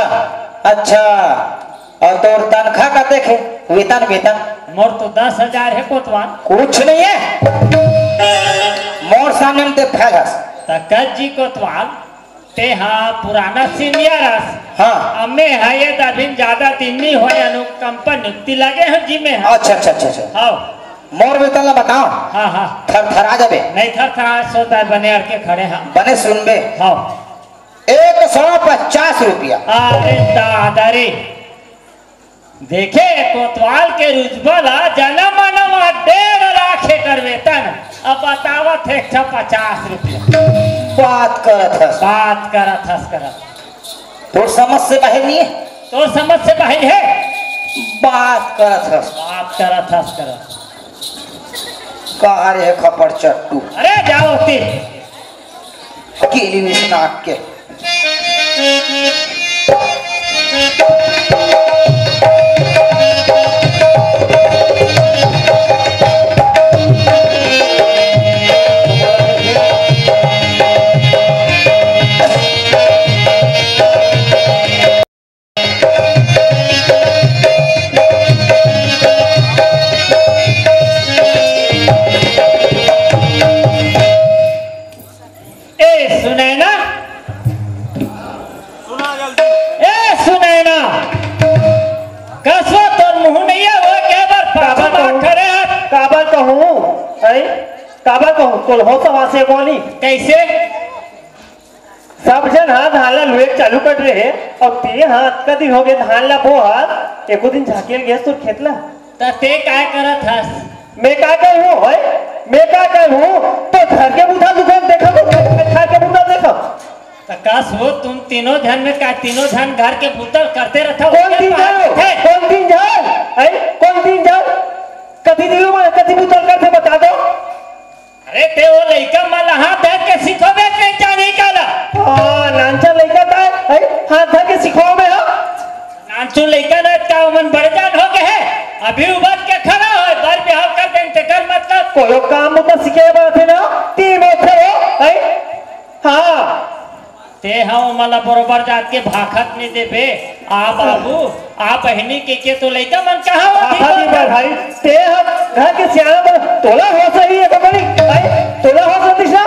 अच्छा, अउ तोर तनखा कतेक हे? वेतन, वेतन? मोर तो दस हजार हे कोतवाल। कुछ नहीं हे, मोर सामने में ते फेल हस। त कस जी कोतवाल, तें हा पुराना सीनियर हस। हाँ। अब मैं हा ये दबिन ज्यादा दिन नहीं होय, अनुकंपा नियुक्ति लगे हंव जी मैं हा। अच्छा, अच्छा, अच्छा, अच्छा। हाँ। मोर वेतन ला बताओ। हाँ, हाँ। थरथरा जाबे। नहीं थरथरा, सोता बने अड़ के खड़े हंव। बने सुनबे। हाँ। एक सौ पचास रुपया। अरे दादा रे। देखे, कोतवाल के रुतबा ला जनम मनवा डेढ़ लाख एकर वेतन, अब बतावत हे एक सौ पचास रुपया। बात करत हस। बात करत हस, करत। तोर समझ से बाहिर नहीं हे। तोर समझ से बाहिर हे। बात करत हस। बात करत हस, करत। कहाँ रे हे खपड़ चट्टू? अरे जाओ ती। केली मिस नाक के। ए सुनैना, सुना जल्दी। ए सुनैना, कस वो तोर मुंह नहीं हे, वो के बर पाछू काबर मा कहूँ? खड़े हस? काबर कहूँ? अई? काबर कहूँ? तोर होश हवास हे कोनी? कइसे? सब झन हा धान ला लुए के चालू कर रहे हे, अउ तें हा अतका दिन होगे धान ला बोहत, एको दिन झांके ल गेस तोर खेत ला? त तें काय करत हस? मैं का करूँ, होय? मैं का करूँ? तोर घर के बूता ल देखा, तो घर के बूता ल देखा। त कस वो तुम तीनों झन में का, तीनों झन घर के बूता ल करते रथव? कोन तीन झन? कोन तीन झन? अई, कोन तीन झन? कति दिन में कति बूता ल करथे, बता दो। अरे, तें वो लइका मन ला हाथ धर के सिखोबे के नहीं जानी का ला? हाँ, नानचा लइका ता हे, हाथ धर के सिखोबे, हाँ। नानचु लइका ना का, ओमन बड़े जान होगे हे, अभी उबर के खड़ा होय, बर बिहाव कर देन, तेकर मतलब? कोनो काम बूता सीखे बात हे ना, तीन बछर हो, हैं? हाँ। तें हा ओमन ला बरोबर जात के भाखत नइ देबे। आ बाबू, आ बहिनी के, के तो लइका मन कहाँ होत ही भाखत नइ बा भाई, तें हा घर के सियाना बन, तोला होश हे ये कबरी, भाई, तोला होश होतिस ना,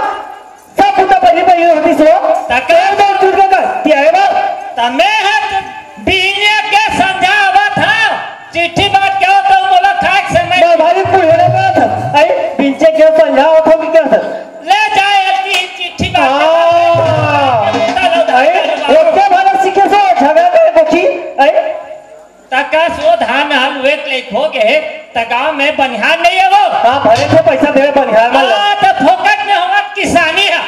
सब बूता बहिनी बहिनी होतिस हो। त का? तें बोल चुट के कर, तें आए बार। त मैं हा त बिहनिया के समझावत हंव, चिट्ठी बांट के हो तो मोला खाए के समय ना भाई, कुल हेले बात, आई, बिंचे के समझावत हंव कि कर ले जाए अतकी चिट्ठी बांट के हाँ। अरे, ओतने भले सीखे सो, झगड़ा करे देखी, अरे। त कस वो धान हल वेट ले खो गए, त गांव में बनिहार नहीं हे वो। हाँ, भले से पैसा देवे बनिहार में। हाँ, त फोकट में होवत किसानी हे।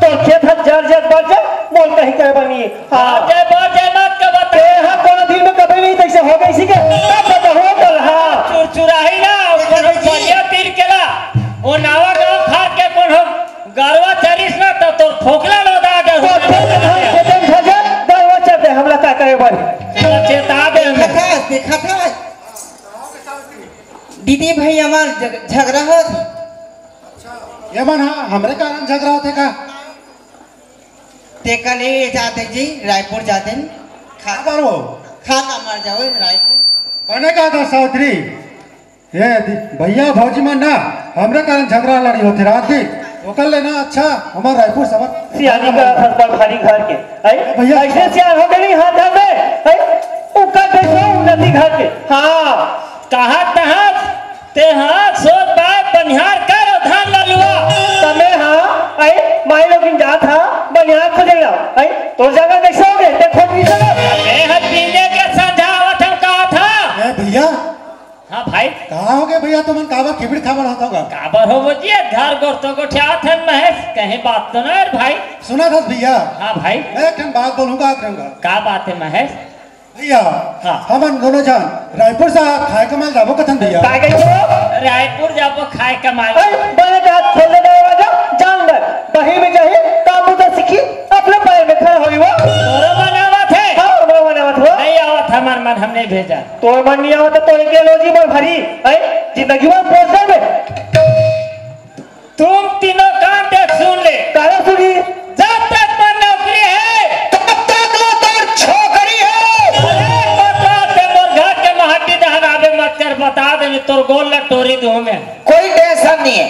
तोर खेत ह जर जर बर जा, मोल कहीं करे बनी। हाँ। जय बोल, जय मात का बता। तें हा कोनो दिन में कभी नहीं तइसे हो गई सी के। तब बताओ कल, हाँ। चुरचुराही ना, कोनो बढ़िया तीर के ला। वो नावा गांव खार के कोनो गरवा चरिस ना, तो तोर फोकला लो दा दे। तो खेत धान खेते में झगड़ा, गरवा चर दे, हमला का करे बनी। चेता दे हमें। देखा था, देखा था। दीदी भाई हमार झग-, झगड़ा होत। ये मन, हाँ, हमरे कारण झगड़ा होत हे का? तेकर ले जाते जी, रायपुर जाते न। खा, काबर हो? खा का मर जाओ रायपुर। बने का था सावित्री? ये दि-, भैया भौजी मन ना हमरे कारण झगड़ा लड़ी होथे रात दिन। ओकर ले ना अच्छा हमर रायपुर सबक सियानी का हर बार भारी घर के। हैं? भैया। ऐसे सियान हो गए हाथ हाथ में। हैं? उकर देखो उन्नति घर के। हाँ। कहा तहा तेहा सोच बात बनिहार कर अउ धान ल लुआ। तमे हा, आई, माई लोगिन जात हा, बनिहार खोजे ला। आई, तोर जगह कैसे हो गए? ते खोज नहीं सकत। मैं ह पीने के संझा आवत हम कहा था। ए भैया। हाँ भाई। कहाँ हो गए भैया तुमन? काबर खिबड़ खाबड़ होत होगा? काबर हो वो जी, घर गोर तो गोठियात हन महेश, कहीं बात तो ना है भाई। सुना था भैया। हाँ भाई। मैं एक ठन बात बोलूंगा, आप रहूंगा। का बात है महेश? भैया, हाँ। हमन दोनों जान रायपुर से खाए कमाए जाबो कथन भैया। का कहिथो? रायपुर जाबो खाए कमाए। अरे, बने का खोल दे दरवाजा, जान दे। बही में जाही, काम बुता सीखी, अपने पैर में खड़ा होई वो। तोरो बनावत है? हाँ, हमरो बनावत हो। नहीं आवत हमार मन, हम नहीं भेजा। तोर मन नहीं आवत, तो इनके लोजी मन भरी, हैं? जिंदगी भर पोषण में। तुम तीनों कान देख सुन ले। काहे सुनी? जब तक मोर नौकरी है, तब तक वो तोर छोकरी है। अरे कोतरा, ते मोर घर के महट्टी डहर आबे मत कर, बता दे, मैं तोर गोल ला टोरी दूं मैं। कोई टेंशन नहीं है।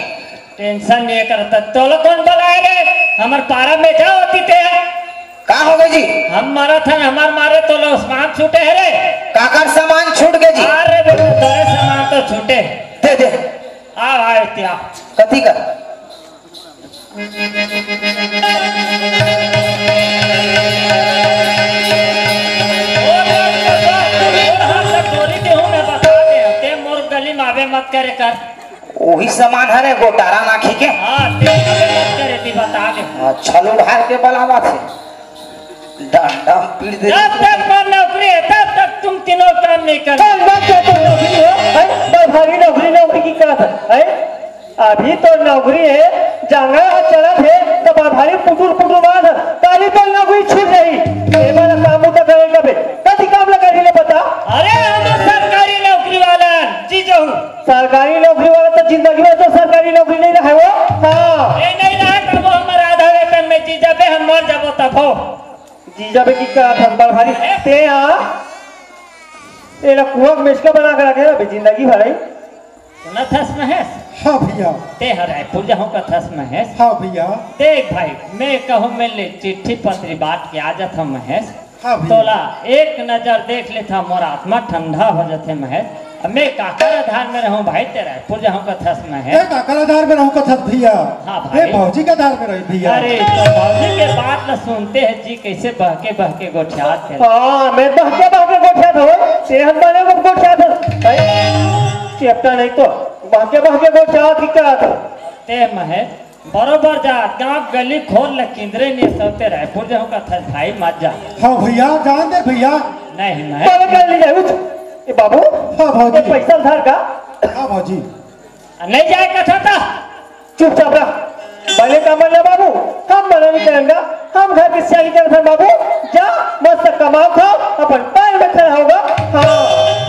टेंशन नहीं है करता। तोला कौन बुलाए रे? हमर पारा में जा होती ते। का हो गए जी? हम मरत हन, हमार मारे तोला सामान छूटे है रे। काकर सामान छूट गए जी? अरे बेटा, तोरे सामान तो छूटे। दे दे। आ, आ, इत्या। कथी का? तोरी देहूं मैं बता दे, ते मोर गली में आबे मत करे कर। वही सामान हरे, गोटारा नाखी के। हाँ, ते आबे मत करे, ती बता दे। अच्छा, लुढ़ार के बलावा थे। डंडा पीट दे। जब तक मोर नौकरी है, तब तक तुम तीनों काम नहीं करना। कल मत जा तो नौकरी हो, हैं? पर भारी नौकरी, नौकरी की करत है, हैं? अभी तो नौकरी है, जांगर ह चलत है, तो पर भारी पुटुर पुटुर मार है, काली तो नौकरी छूट जाही। ये वाला काम उठा करे कबे, कथी काम लगा ले बता? अरे, हम तो सरकारी नौकरी वाला जी जाऊ। सरकारी नौकरी वाला तो जिंदगी में तो सरकारी नौकरी नहीं रहे वो। हाँ। ये नहीं रहा तब हमारा आधा वेतन में जी जाबे, हम मर जाबो तब हो। जी जाबे की का था बड़ भारी। ए? ते हाँ। एला कुआं में इसका बना के रखे अभी जिंदगी भर है। सुनत हस महेश? हाँ भैया। ते ह रायपुर जाहूं कथस महेश? हाँ भैया। देख भाई, मैं कहूं मैं ले चिट्ठी पत्री बांट के आ जात हूं महेश। हाँ भैया। तोला एक नजर देख लेथा, मोर आत्मा ठंडा हो जाथे महेश। अब मैं काकर आधार में रहूं भाई, ते रायपुर जाहूं कथस महेश? ए, काकर आधार में रहूं कथस भैया? हाँ ए, भाई। भौजी के आधार में रही भैया। अरे, तो भौजी के बात ल सुनते हैं जी, कैसे बहके बहके गोठियात है। हाँ, मैं बहके बहके गोठियात हूँ, ते हम बने को गोठियात है। भाई, चेपटा नहीं तो, बहके बहके गोठियात ही करत हूँ। ते महेश, बरोबर जा, गांव गली खोल ल किंदरे नहीं सोते रायपुर जाहूं कथस भाई, मत जा। हाँ भैया, जान दे भैया। नहीं, नहीं। बाबा कर ली जाए, उठ। ए बाबू, हाँ भौजी। ए पैसा उधार का? हाँ भौजी। नहीं जाए कथा था। चुपचाप रह। बने का मन ना बाबू, हम मना नहीं करेंगे। हम घर के सियानी करत हन बाबू। जा, मस्त कमाओ खाओ, अपन पैर में खड़ा होगा। हाँ।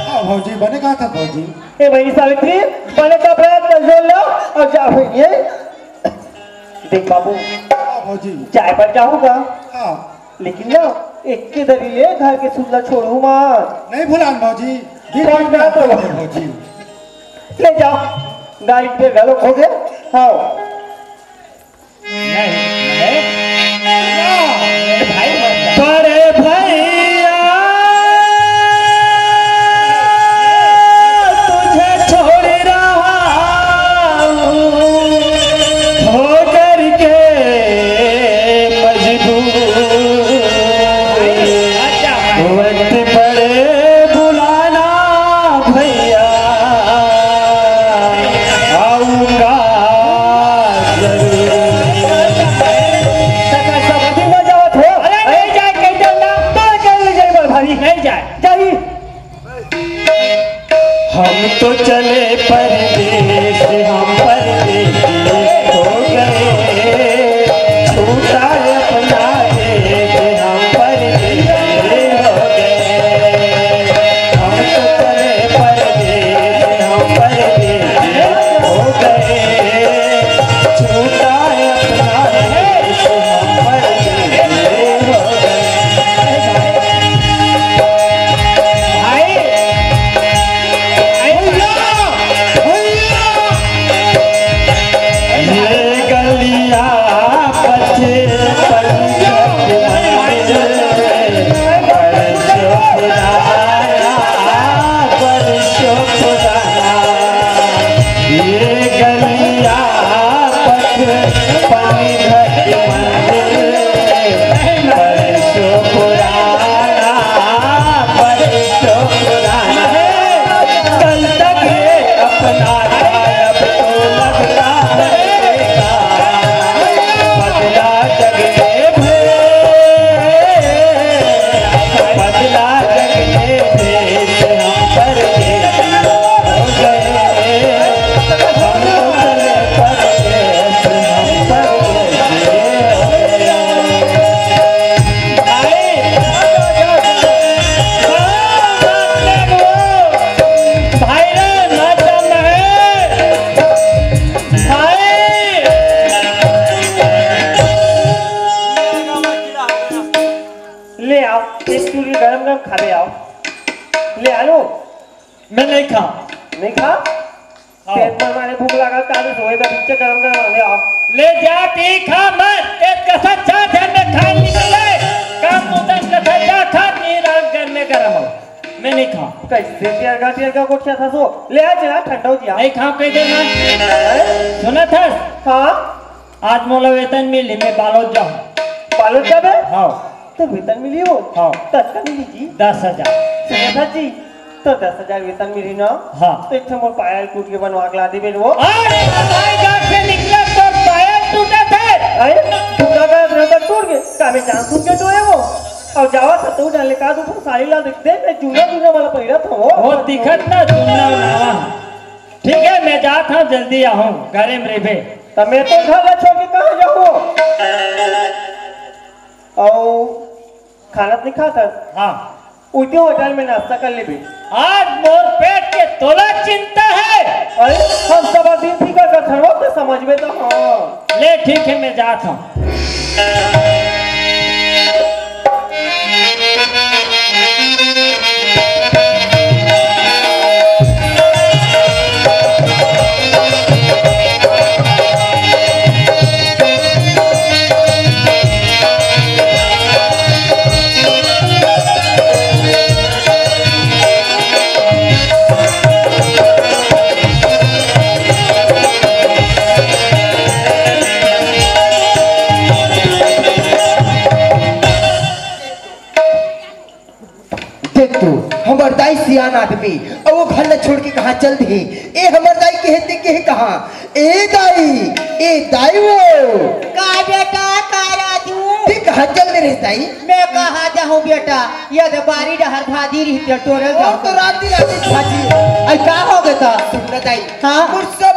हाँ भौजी, बने कहा था भौजी। ए बहनी सावित्री, बने कपड़ा कर जोड़ लो और जा भाई ये। देख बाबू, हाँ भौजी। चाय पर जाऊंगा। हाँ। लेकिन ना, एक के दरी ले घर के सुनला छोड़ू मत। नहीं भुलान भौजी, बीच बीच में आता हूँ भौजी। ले जाओ, गाड़ी पे घलो खो गए। हाँ। नहीं, नहीं। ना, मेरे भाई मत जा। बड़े भैया, तुझे छोड़ रहा हूँ, होकर के मजबूर। वक्त पड़े बुलाना भैया, आऊंगा जरूर। अरे नहीं जाए, कहीं चलना। तो कर ले जाए, बड़ भारी। नहीं जाए। जाइए। हम तो चले परदेस, हम परदेसी हो गए, छूटा अपना देश, हम परदेसी हो गए। हम तो चले परदेस, हम परदेसी हो गए, छूटा अपना देश, हम परदेसी हो गए। भाई, ले आओ, एक टूरी गरम गरम खाबे आओ। ले आलू। मैं नहीं खा। नहीं खा? हाँ। पेट में मारे भूख लगा, काले सोए में पीछे गरम गरम आने आओ। ले जा, ती खा मत, तेज कसा चार ध्यान में खाए निकले। काम मुदन कथा जा खा, ती राम घर में गरम हो। मैं नहीं खा। कैसे टियर का, टियर का गोठिया था सो? ले आ, चला, ठंडा हो गया। नहीं खा, कह देना। हैं? सुना था? हाँ। आज मोला वेतन मिली, मैं बालोद जाऊँ। बालोद जाबे? हाँ। तो वेतन मिली हो? हाँ। कतका मिली जी? दस हजार। सुना था जी, तो दस हजार वेतन मिली ना? हाँ। तो एक ठो मोर पायल टूट के बनवा के ला देबे वो। अरे भाई, घर से निकले तो पायल टूटे थे। अरे, टूटा का रबड़ टूट के, का मैं जान सुन के टोए वो? और जावा था तो डाले का दू ठो साड़ी ला देख दे, मैं जूना जूना वाला पहिरा था वो। वो दिखत ना जूना वाला। ठीक है, मैं जात हूँ, जल्दी आहूँ, घरे में रहिबे। त मैं तो घर ला छोड़ के कहाँ जाहूँ? अउ खाना त नहीं खात हस? हाँ। उल्टी होटल में नाश्ता कर लेबे। आज मोर पेट के तोला चिंता है। अरे, हम सब दिन फिकर करथन, वो तो समझ में तो हाँ। ले ठीक है, मैं जात हूँ। देख तो, हमर दाई सियान आदमी, अउ वो घर ला छोड़ के कहाँ चल दे? ए हमर दाई के हेते के कहाँ? ए दाई, ए दाई वो। का बेटा, का राजू? ते कहाँ चल दे रे दाई? मैं कहाँ जाहूँ बेटा, ये दे बारी डहर भाजी रही ते टोरे वो जाहूँ। तो राती राती भाजी। आई का हो गया था? सुन ना दाई। हाँ? मोर सब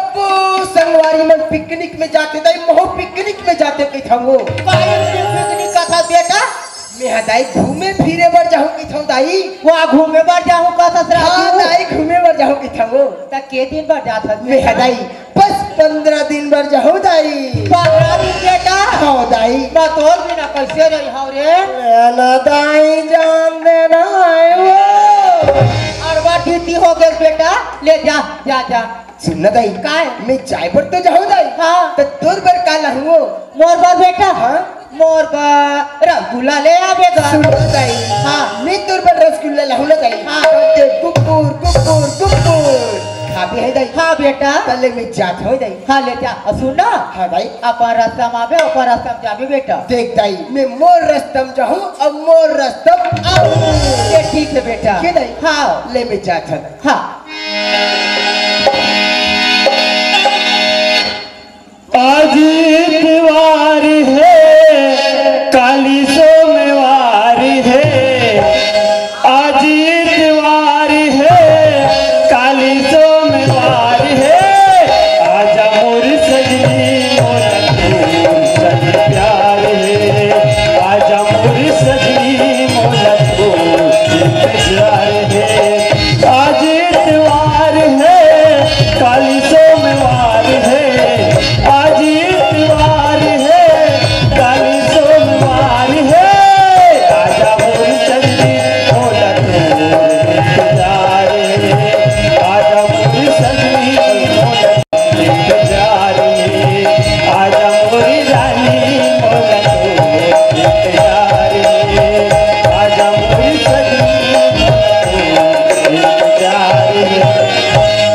संगवारी मन पिकनिक में जाथे दाई, महू पिकनिक में जाथे कहिथंव वो। काहे पिकनिक कथा बेटा? मैं हा दाई घूमे फिरे बर जाहूँ कहिथंव दाई। वाह, घूमे बर जाहूँ का ससुरा हाँ जी? दाई, घूमे बर जाहूँ कहिथंव वो। त के दिन बर जात हस मैं हा बेटा? दाई बस पंद्रह दिन बर जाहूँ दाई। पंद्रह दिन बेटा? हाँ दाई। मैं तोर बिना कैसे रही हूँ रे? ले ना दाई, जान देना है वो। अरबा ढीती हो गए बेटा, ले जा, जा, जा। सुन ना दाई, काय? मैं जाय बर तो जाहूँ दाई। हाँ। त तोर बर का लाहूँ वो? मोर बर बेटा? हाँ। मोर बर रसगुल्ला ले आबे गा। सुन ना दाई। हाँ। मैं तोर बर रसगुल्ला लाहूँ ना दाई। हाँ। ते कुकुर, कुकुर, कुकुर। खाबे है दाई? हाँ बेटा। त ले मैं जात हूँ दाई। हाँ ले जा। अउ सुन ना। हाँ दाई। अपन रस्ता में आबे, अपन रस्ता में जाबे बेटा। देख दाई, मैं मोर रस्ता में जाहूँ अउ मोर रस्ता में आऊँ। ये ठीक है बेटा। के दाई? हाँ। ले मैं जात हूँ। हाँ।